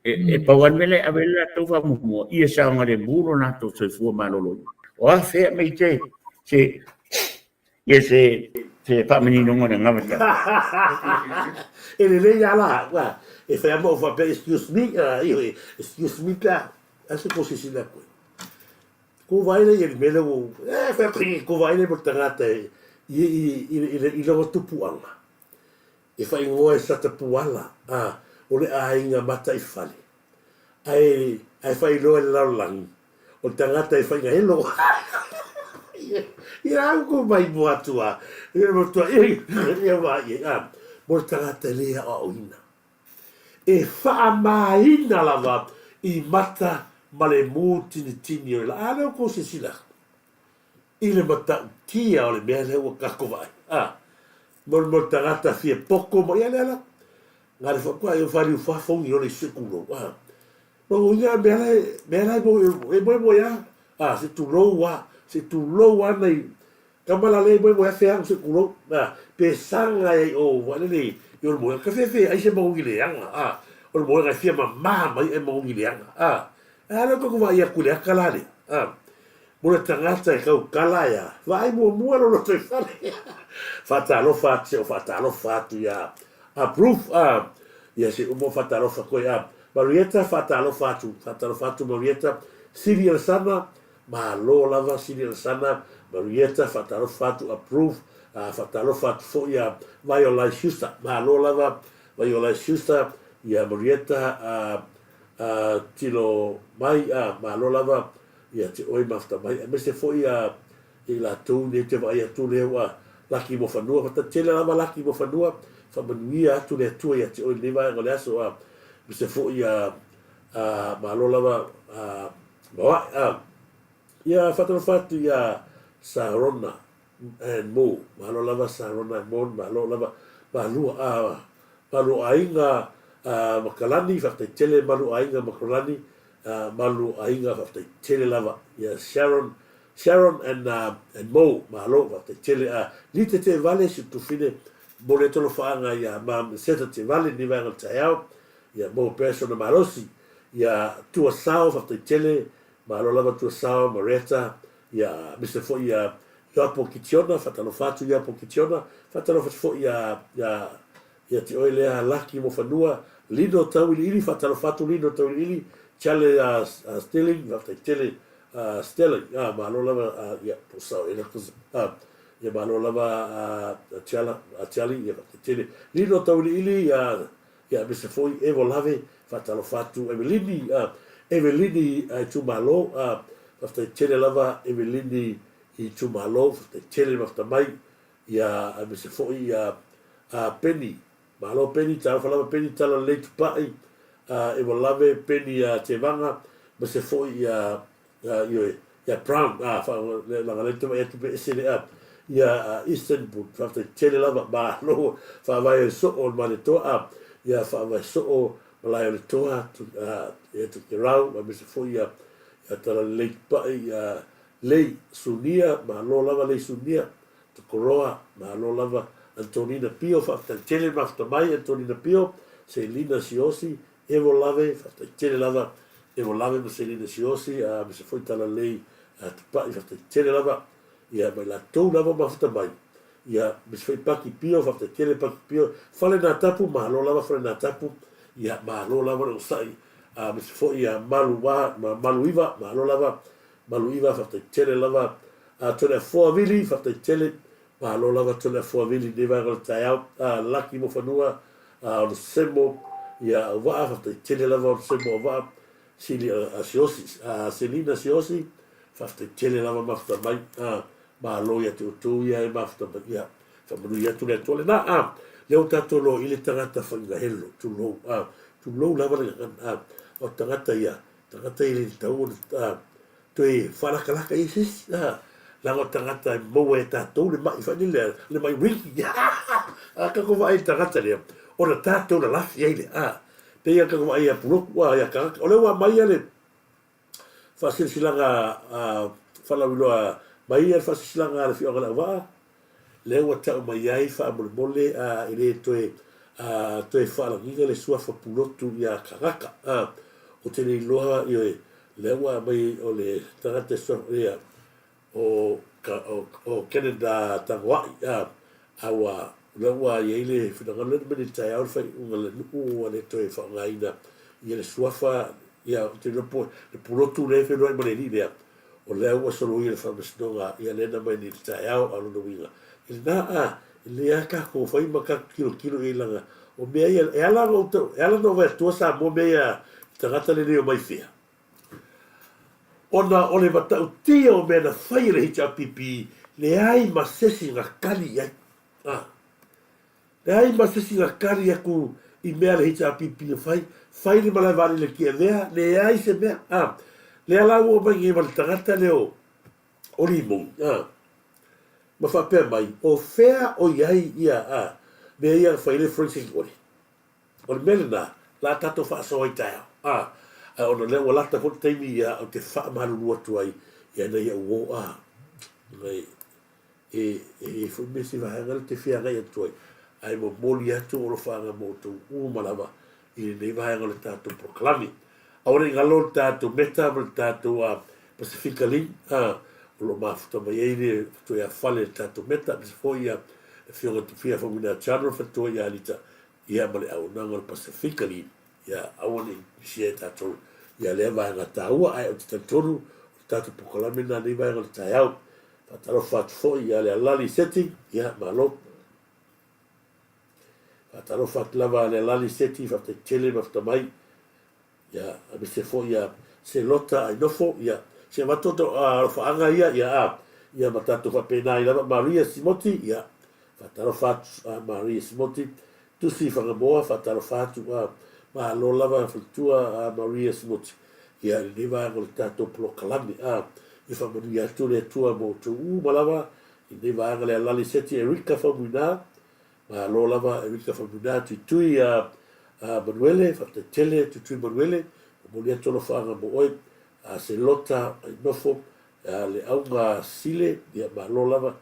e, e pau lava le mea lea e ave ai le latou faamuamua, ia saogalemu lo latou soifua maloloina. O a fea mei te, se, ia se, se faamaninoga o le anavatau. E lelei lava la, ua, e fai lava ma ou faapea, excuse me, ioe, excuse me pe a, a se kou silasila atu ai. Ko vaai lea i le mea lea ua ou, e fai atu ko vaai lea mo le tagata i, i, i, i, i, i lona tupuaga. E faaigoa e Satapuala, a, o le aiga mataifale. Ae, ae faailoa e le lalolagi, o le tagata e faigaelo. Ia au ko mai mo atu a, ia mo tua, ia vaai ai, a, mo le tagata e le aoaoina. E faamāina lava i mata ma le mūtinitini o le lā. A lea ua tou silasila i le matautia o le mea lea ua tatou vaai. A, mo le, mo le tagata fia poto ma ia lea la. Na le faatoa e faliu fafogi ole i se tulou. A, no uiga mea la mea la e moemoe a. A, se tulou a, se tulou a nei Tama la lea i moemoe afe agu se tulou, a, pe saga ai o wa lele i o le moega, ka fefe ai se magogi leaga, a, o le moega e fia mama mai ai magogi leaga, a, a lea tatou vaai atu i le aka la lea, a, mo le tagata e tautala ai a, vaai muamua lo loto i fale, faatalofa atu se o faatalofa atu ia approve, a, ia se uma o faatalofa koe, a, Marieta faatalofa atu, faatalofa atu Marieta, Sili Alesana, Malo lava Sili Alesana, Marietta, faatalofa atu Approve, faatalofa atu foi ia Vaiolai Schuster. Malo lava Vaiolai Schuster, ia Marietta, tilo mai, malo lava ia te oe mafuta mai, aemaise foi ia i latou nei te vaai atu lea ua laki mo fanua, fatatele lava laki mo fanua, faamanuia atu le Atua ia te oe i lenei vaega o le aso, aemaise foi ia malo lava Maoae, a. Ia faatalofa atu ia Sarona and Mo. Malo lava Sarona and Mo, malo lava Malua, a, Malu Aiga a Makalani, faafetai tele Malu Aiga Makalani, a, Malu Aiga faafetai tele lava ia Sharon, Sharon and, uh, and Mo, malo faafetai tele a Lita Tevale si tufine momoli atu alofaaga ia Mam Seta Tevale ni vaega o le taeao, ia Mo pea sona malosi. Ia Tuasao faafetai tele, malo lava Tuasao, Marietta, ia aemaise foi ia Ioapo Kitiona, faatalofa atu Ioapo Kitiona, faatalofa atu foi ia ia ia te oe lea Laki Mofanua, Lino Tauiliili, faatalofa atu Lino Tauiliili, Chale uh, Stelling, faafetai tele uh, Stelling, ah, malo lava uh, ia po sao ela uh, ia malo lava uh, Tiala, uh, Tiali, ia faafetai tele. Lino Tauiliili, ia Ia aemaise foi Evo Lave, faatalofa atu Evelini, Evelini itumalo, faafetai tele lava Evelini itumalo, faafetai tele mafta mai, ia aemaise foi ia Penny Malo Peni, talofa lava Peni, tala lelei Tupai, a, e ua lave Peni ia Tevaga, ma se foi ia, a, ioe, ia Brown, a, fa, leaga lea te vaai atu pe ese le, a, ia Istanbul, faafetai tele lava, malo, faavae o le soo o le Maletoa, a, ia faavae soo malae o le toa, tu, a, ia Tokerau, aemaise foi ia, ia Talalelei Tupai, ia Lei Sunia, malo lava Lei Sunia, Tokoroa, malo lava Antonina Pio, faafetai tele le mafuta mai Antonina Pio, Selina Siosi, Evo Lave, faafetai tele lava Evo Lave ma Selina Siosi, aemaise foi Talalelei Tupai, faafetai tele lava ia ma i latou lava mafuta mai. Ia, aemaise foi Paki Pio, faafetai tele Paki Pio, Fale Natapu, malo lava Fale Natapu, ia malo lava le onosai, aemaise foi ia Malu Malu Iva, malo lava Malu Iva, faafetai tele lava A Toleafoa Vili, faafetai tele, malo lava Toleafoa Vili i lenei vaega o le taeao. A Laki Mofanua, a Onesemo, ia Auvaa, faafetai tele lava Onesemo Auvaa, Sili a Siosi, a Selina Siosi, faafetai tele lava mafuta mai. A malo ia te outou ia e mafuta mai. Ia faamanuia atu le Atua lena. A lea ua tatou loa i le tagata faigahelo, tulou, a tulou lava le gagana. A o tagata ia, tagata ia e le tatau ona toe faalakalaka i ai se isi, a, leaga o tagata e maua e tatou le mai foi lele, le mai wiki, a tatou vaai i le tagata lea, ona tatou lalafi ai lea, a, pei lava tatou vaai ia Pulotu, a, ia tagata, o lea ua aumai le faasilasilaga a faalauiloa mai le faasilasilaga a le Afioaga o Leauvaa, lea ua tau mai ai faamolemole, a, e le toe, a, toe faalagiga le suafa Pulotu ia tagata, a, ou te le iloa, ioe, Lea ua aumai o le tagata e suafa ia o o Canada Tagoai a a ua lea ua i ai le finagalo lea na mai le taeao le faaiuga a le nuu ua le toe faaaogaina ia le suafa ia ou te iloa po le pulotu lea e feiloai ma le alii lea o lea ua soloia e le faamasinoga ia lea na aumai nei i le taeao a o lona uiga i lena a e lelei lava tatou fai ma tatou tilotilo i ai leaga o mea ia e ala ona ou tau e ala ona ou vaai atua Samoa mea ia i tagata lenei omai fea ona o le matautia o mea na fai e le HRPP leai ma sesi na kali i ai a leai ma sesi na kali atu i mea a le HRPP na fai fai le malae vaalele Tiavea leai se mea a lea la ua omai nei ma le tagata lea o o Limoni, a, ma faapea mai, O fea o i ai ia, a, mea ia na fai ai le forensic audit? O le mea lena, la tatou faasoa ai taeao, a, ae ona o lea ua lata foi le taimi, ia, ou te faamalulu atu ai, ia, ina ia ou o, a, e, e i ai foi mea si vaega lea ou te fia agai atu ai, ae momoli atu alofaaga mo outou uma lava i lenei vaega o le tatou polokalame. Aua ne i galo le tatou Meta ma le tatou Pasifika Link, o lo o mafuta mai ai le fetoiafale i le tatou Meta, aemaise foi le Afioga Tufia Faumuina General Faletua ia Alita, ia ma le auaunaga o le Pasifika Link, ia aua ne i misia e tatou ia lea vaega taua, ae ou te talitonu o le tatou polokalame lena i lenei vaega o le taeao. Faatalofa atu foi ia Lealali Seti, ia malo. Faatalofa atu lava a Lealali Seti, faafetai tele mafuta mai. Ia, aemaise foi ia Selota Ainofo, ia, se avatu atu alofaaga ia, ia, a, ia ma tatou faapena ai lava. Maria Simoti, ia, faatalofa atu a Maria Simoti. Tusi Fagamoa, faatalofa atu a, malo lava faletua a Maria Simoti. Ia, i lenei vaega o le tatou polokalame, a, ia faamanuia atu le Atua mo outou uma lava i lenei vaega Lealali Seti Erika Faumuina, Malo lava Erika Faumuina, Tuitui a Manuele, faafetai tele Tuitui Manuele, momoli atu alofaaga mo oe, a Selota Ainofo, a Le Auga Sile, ia malo lava,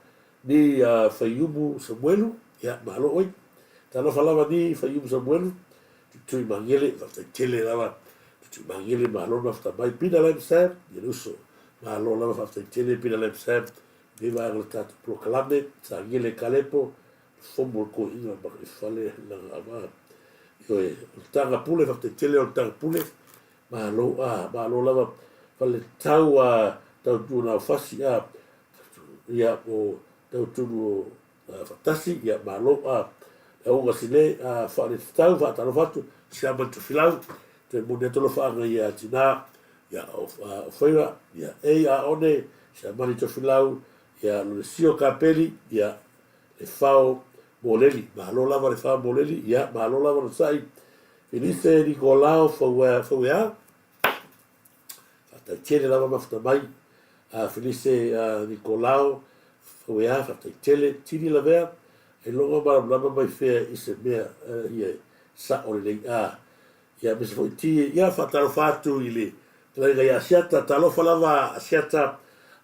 ni a Faiumu Samuelu, ia malo oe. Talofa lava ni Faiumu Samuelu, Tuitui Magele, faafetai tele lava Tuitui Magele, malo le mafuta mai, Pina Lam Sam, ia le uso, malo lava faafetai tele Pina Lam Sam, Lenei vaega o le tatou polokalame, sa gele Kalepo, le fomu o le toeaina ma le fale lana ava. Ioe, o le taga pule, faafetai tele o le taga pule, malo, a, malo lava, fale tau a, tau tu na fasi, a, ia, o tau tunu o fatasi, ia, malo, a, le auga sile, a, faale tatau, faatalofa atu, siama le tofilau, toe moni atu alofa ia tina, ia o Faiva, ia ei a one, Siamani Tofilau, ia Lolesio Kapeli, ia Le Fao, Moleli, malo lava le fa Moleli, ia, malo lava le sai, Felise Nikolao Fauea, Fauea, faafetai tele lava mafuta mai, Felise Nikolao Fauea, faafetai tele, Tini Lavea, ailoga malamalama mai fea i se mea ia sa'o lelei a. Ia aemaise foi ti, ia faatalofa atu i le Fetalaiga ia Asiata, talofa lava Asiata,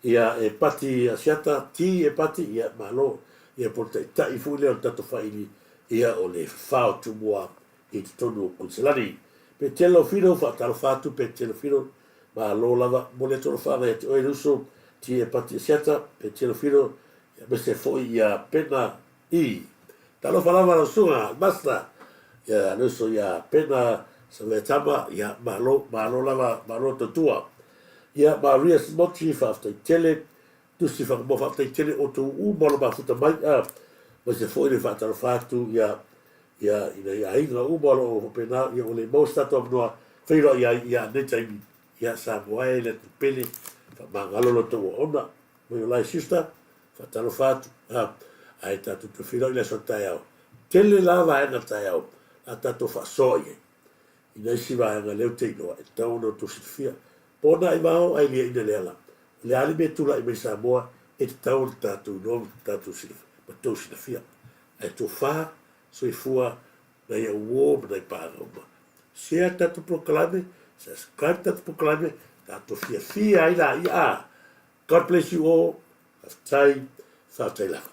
ia e Pati Asiata, ti e Pati, ia malo, ia po o le taitai foi lea o le tatou faili, ia o le fafao Tumua i totonu o Kuiniselani. Petelo Filo, faatalofa atu Petelo Filo, malo lava, momoli atu alofaaga ia te oe le uso, ti e Pati Asiata, Petelo Filo, ia aemaise foi ia Pena I. Talofa lava lau susuga Master ia le uso ia Pena Saveatama ia malo malo lava malo le tautua. Ia Maria Simoti faafetai tele tusi whakamoa faafetai tele outou uma o lo mafuta mai a aemaise foi le faatalofa atu ia ia i nai aiga uma o lo o faapena ia ua le maua se tatou avanoa feiloai ai ia nei taimi ia Samoa e le atunuu pele faamagalo lo outou auauna mai o lai sister Faatalofa atu, a, ae tatou toe feiloai i le aso taeao. Tele la vaega taeao a tatou faasoa i ai. I nai isi vaega lea ou te iloa e tatau ona outou silafia. Pona i vao ae liaina le ala. O le a le mea e tulai mai Samoa e tatau ona tatou iloa ma tatou silafia, ma tou silafia. Ae tofa, soifua, nai au uo ma nai paaga uma. Share le tatou polokalame, subscribe le tatou polokalame, tatou fiafia ai laia a. God bless you all. Faafetai, faafetai lava.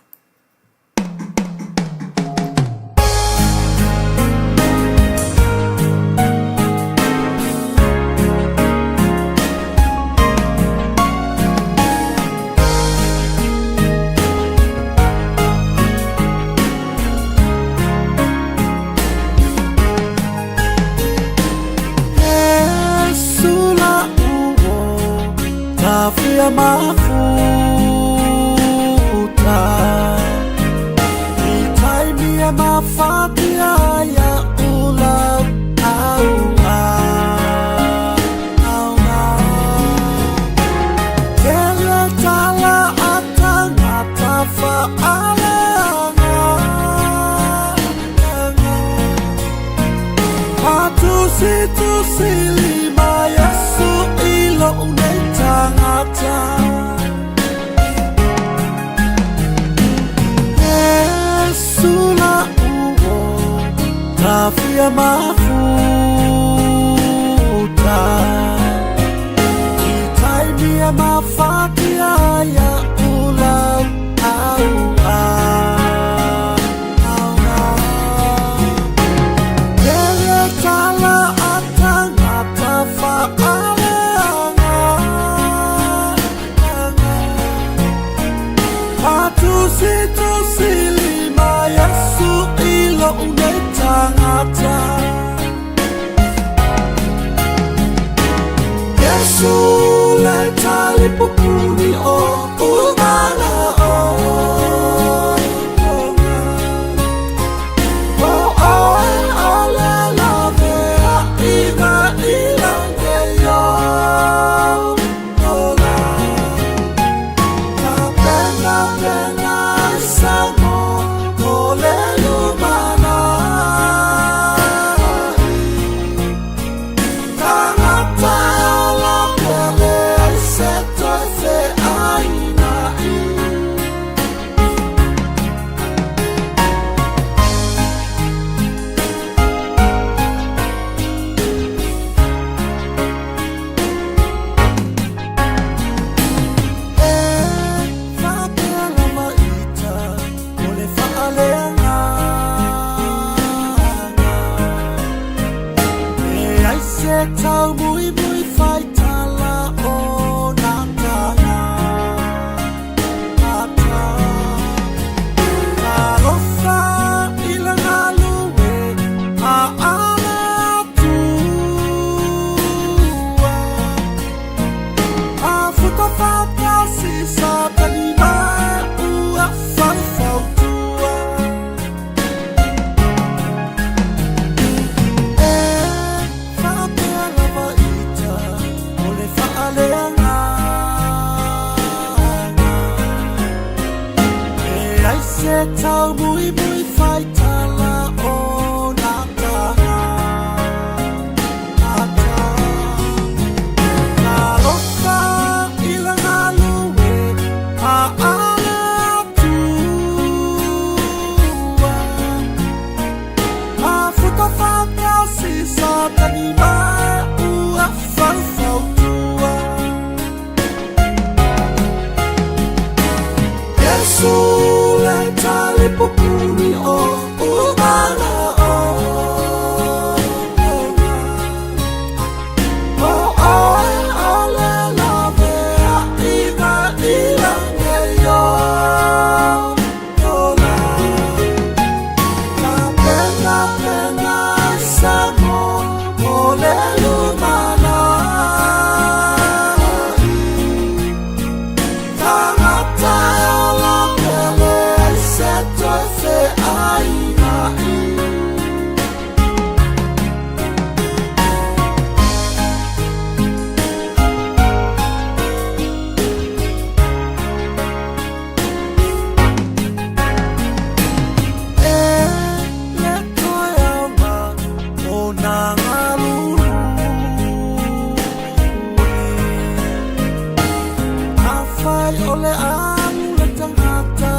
o le alu le tagata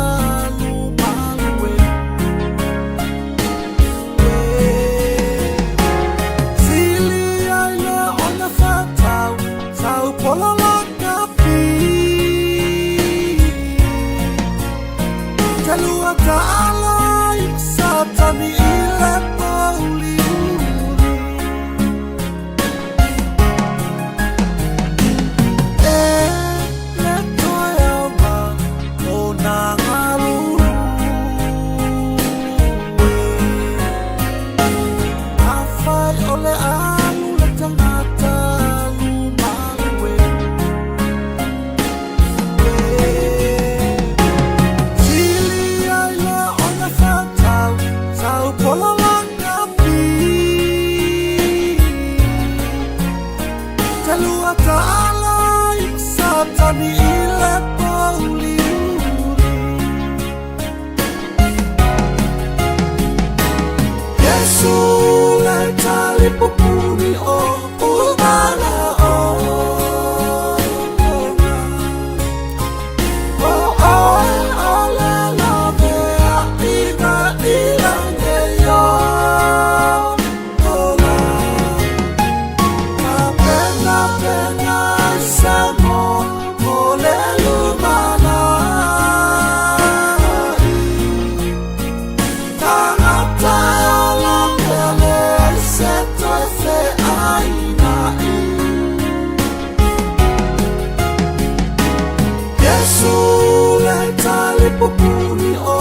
alu malu e. Sili ai le ona whatau, tau pola la kapi. Te lua ta'ala i satani i le pauli uri. E le toe auma o nā ngalulu e. Afai o le alu le tagata alu malu e. Sili ai le ona whatau, tau pola la kapi. Te lua ta'ala i satani i le pauli uri. Yesu le tali pupuni o umana o. O oe o le lawe a ina i lange yo ola. Ka pena pena i sa mo mo le lumana i. Tangata e ola pea le ai se toe fe aina i. Yesu le tali pupuni o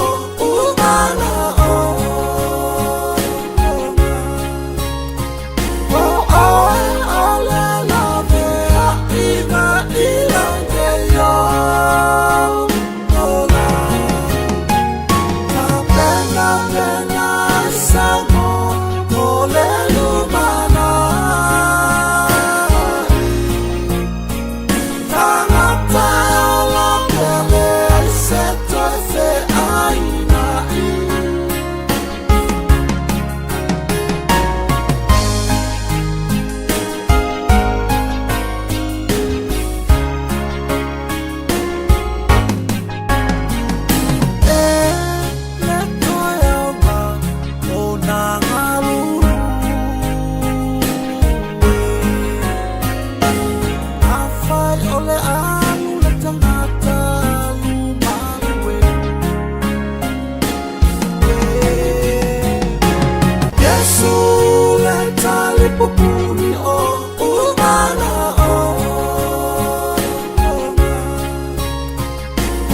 umana o. O oe o le lawe a ina i lange yo ola. Ka pena pena i sa mo mo le lumana i. Tangata e ola pea le ai se toe fe aina i. E le toe auma o nā ngalulu e. Afai o le alu le tagata alu malu e. Yesu le tali pupuni o umana o.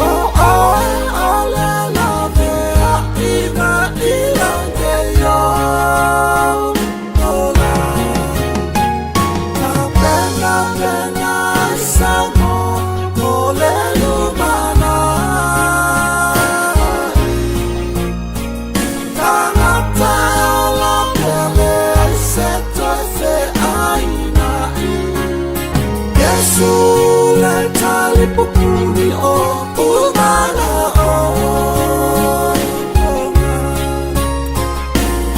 O oe o le lawe a ina i lange yo ola. Ka pena pena i sa mo mo le lumana i. Tangata e ola pea le ai se toe fe aina i. Yesu le tali pupuni o umana o.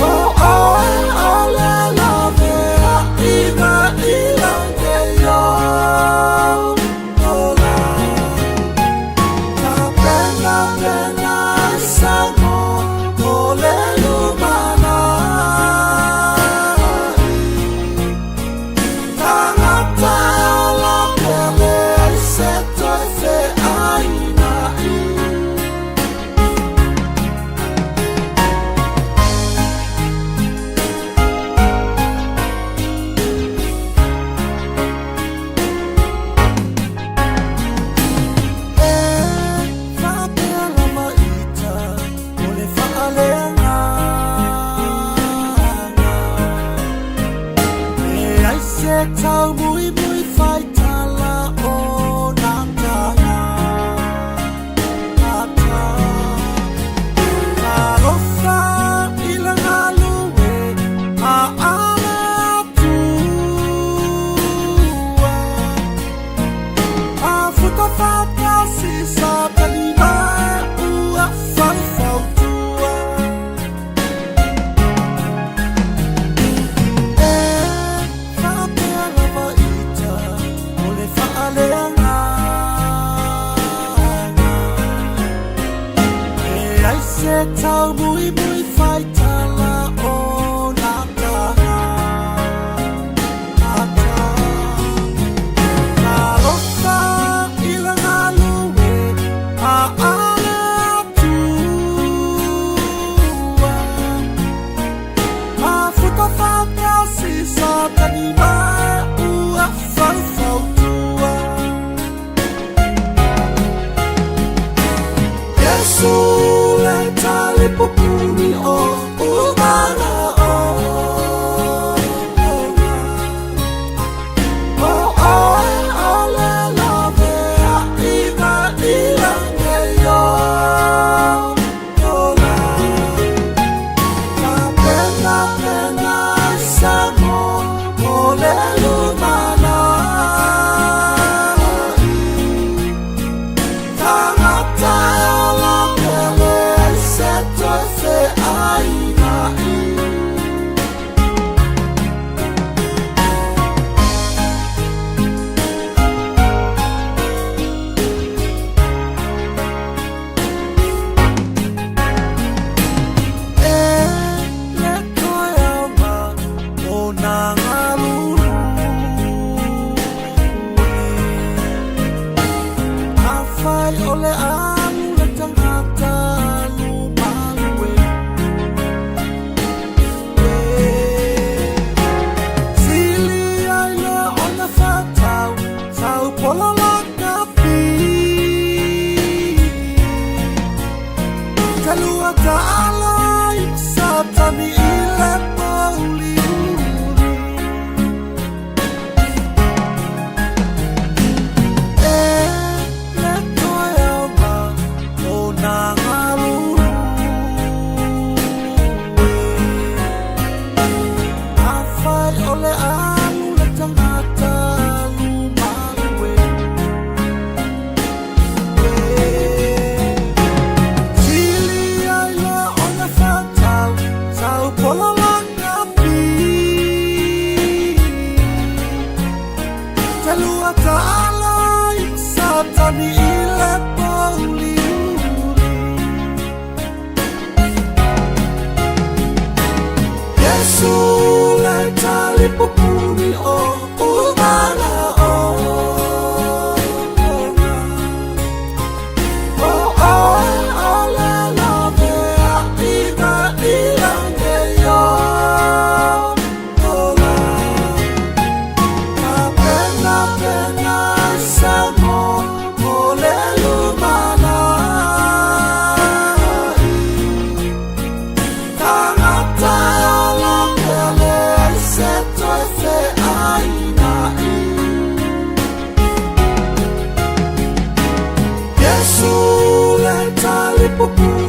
O oe o le lawe a ina i lange yo ola. Ka pena pena i sa mo mo le lumana i. Tangata e ola pea le ai se toe fe aina i. E whapea lava ita o le whaaleanga. E ai se tau mui mui whaitala o nā tanga. Ata. Talofa i le galue a ale atua. A futa whatasi sa tani mai ua wharfautua. E whapea lava ita Taubuibui faitala o nā tagata. Talofa i le galue a ale Atua. Mafuta faatasi Satani ma ua faufautua. Iesu le talipupuni o umana ona. O oe o le lavea i na i lagi ola. Tapenapena i se mo mo le lumanai. Tagata e ola pele ai se toe feaina'i. E le toe aoga o nā galulue. Afai o le alu le tagata alu malue. Sili ai le ona whatau, tau pola la kapi. Talua ta'ala i Satani i le mauliuli. E le toe aoga o nā galulue. Afai o le alu le tagata alu malue. Sili ai le ona whatau, tau pola la kapi. Talua ta'ala i Satani i le mauliuli. Iesu le talipupuni o umana ona. O oe o le lavea i na i lagi ola. Tapenapena i se mo mo le lumanai. Tagata e ola pele ai se toe feaina'i. Iesu le talipupuni.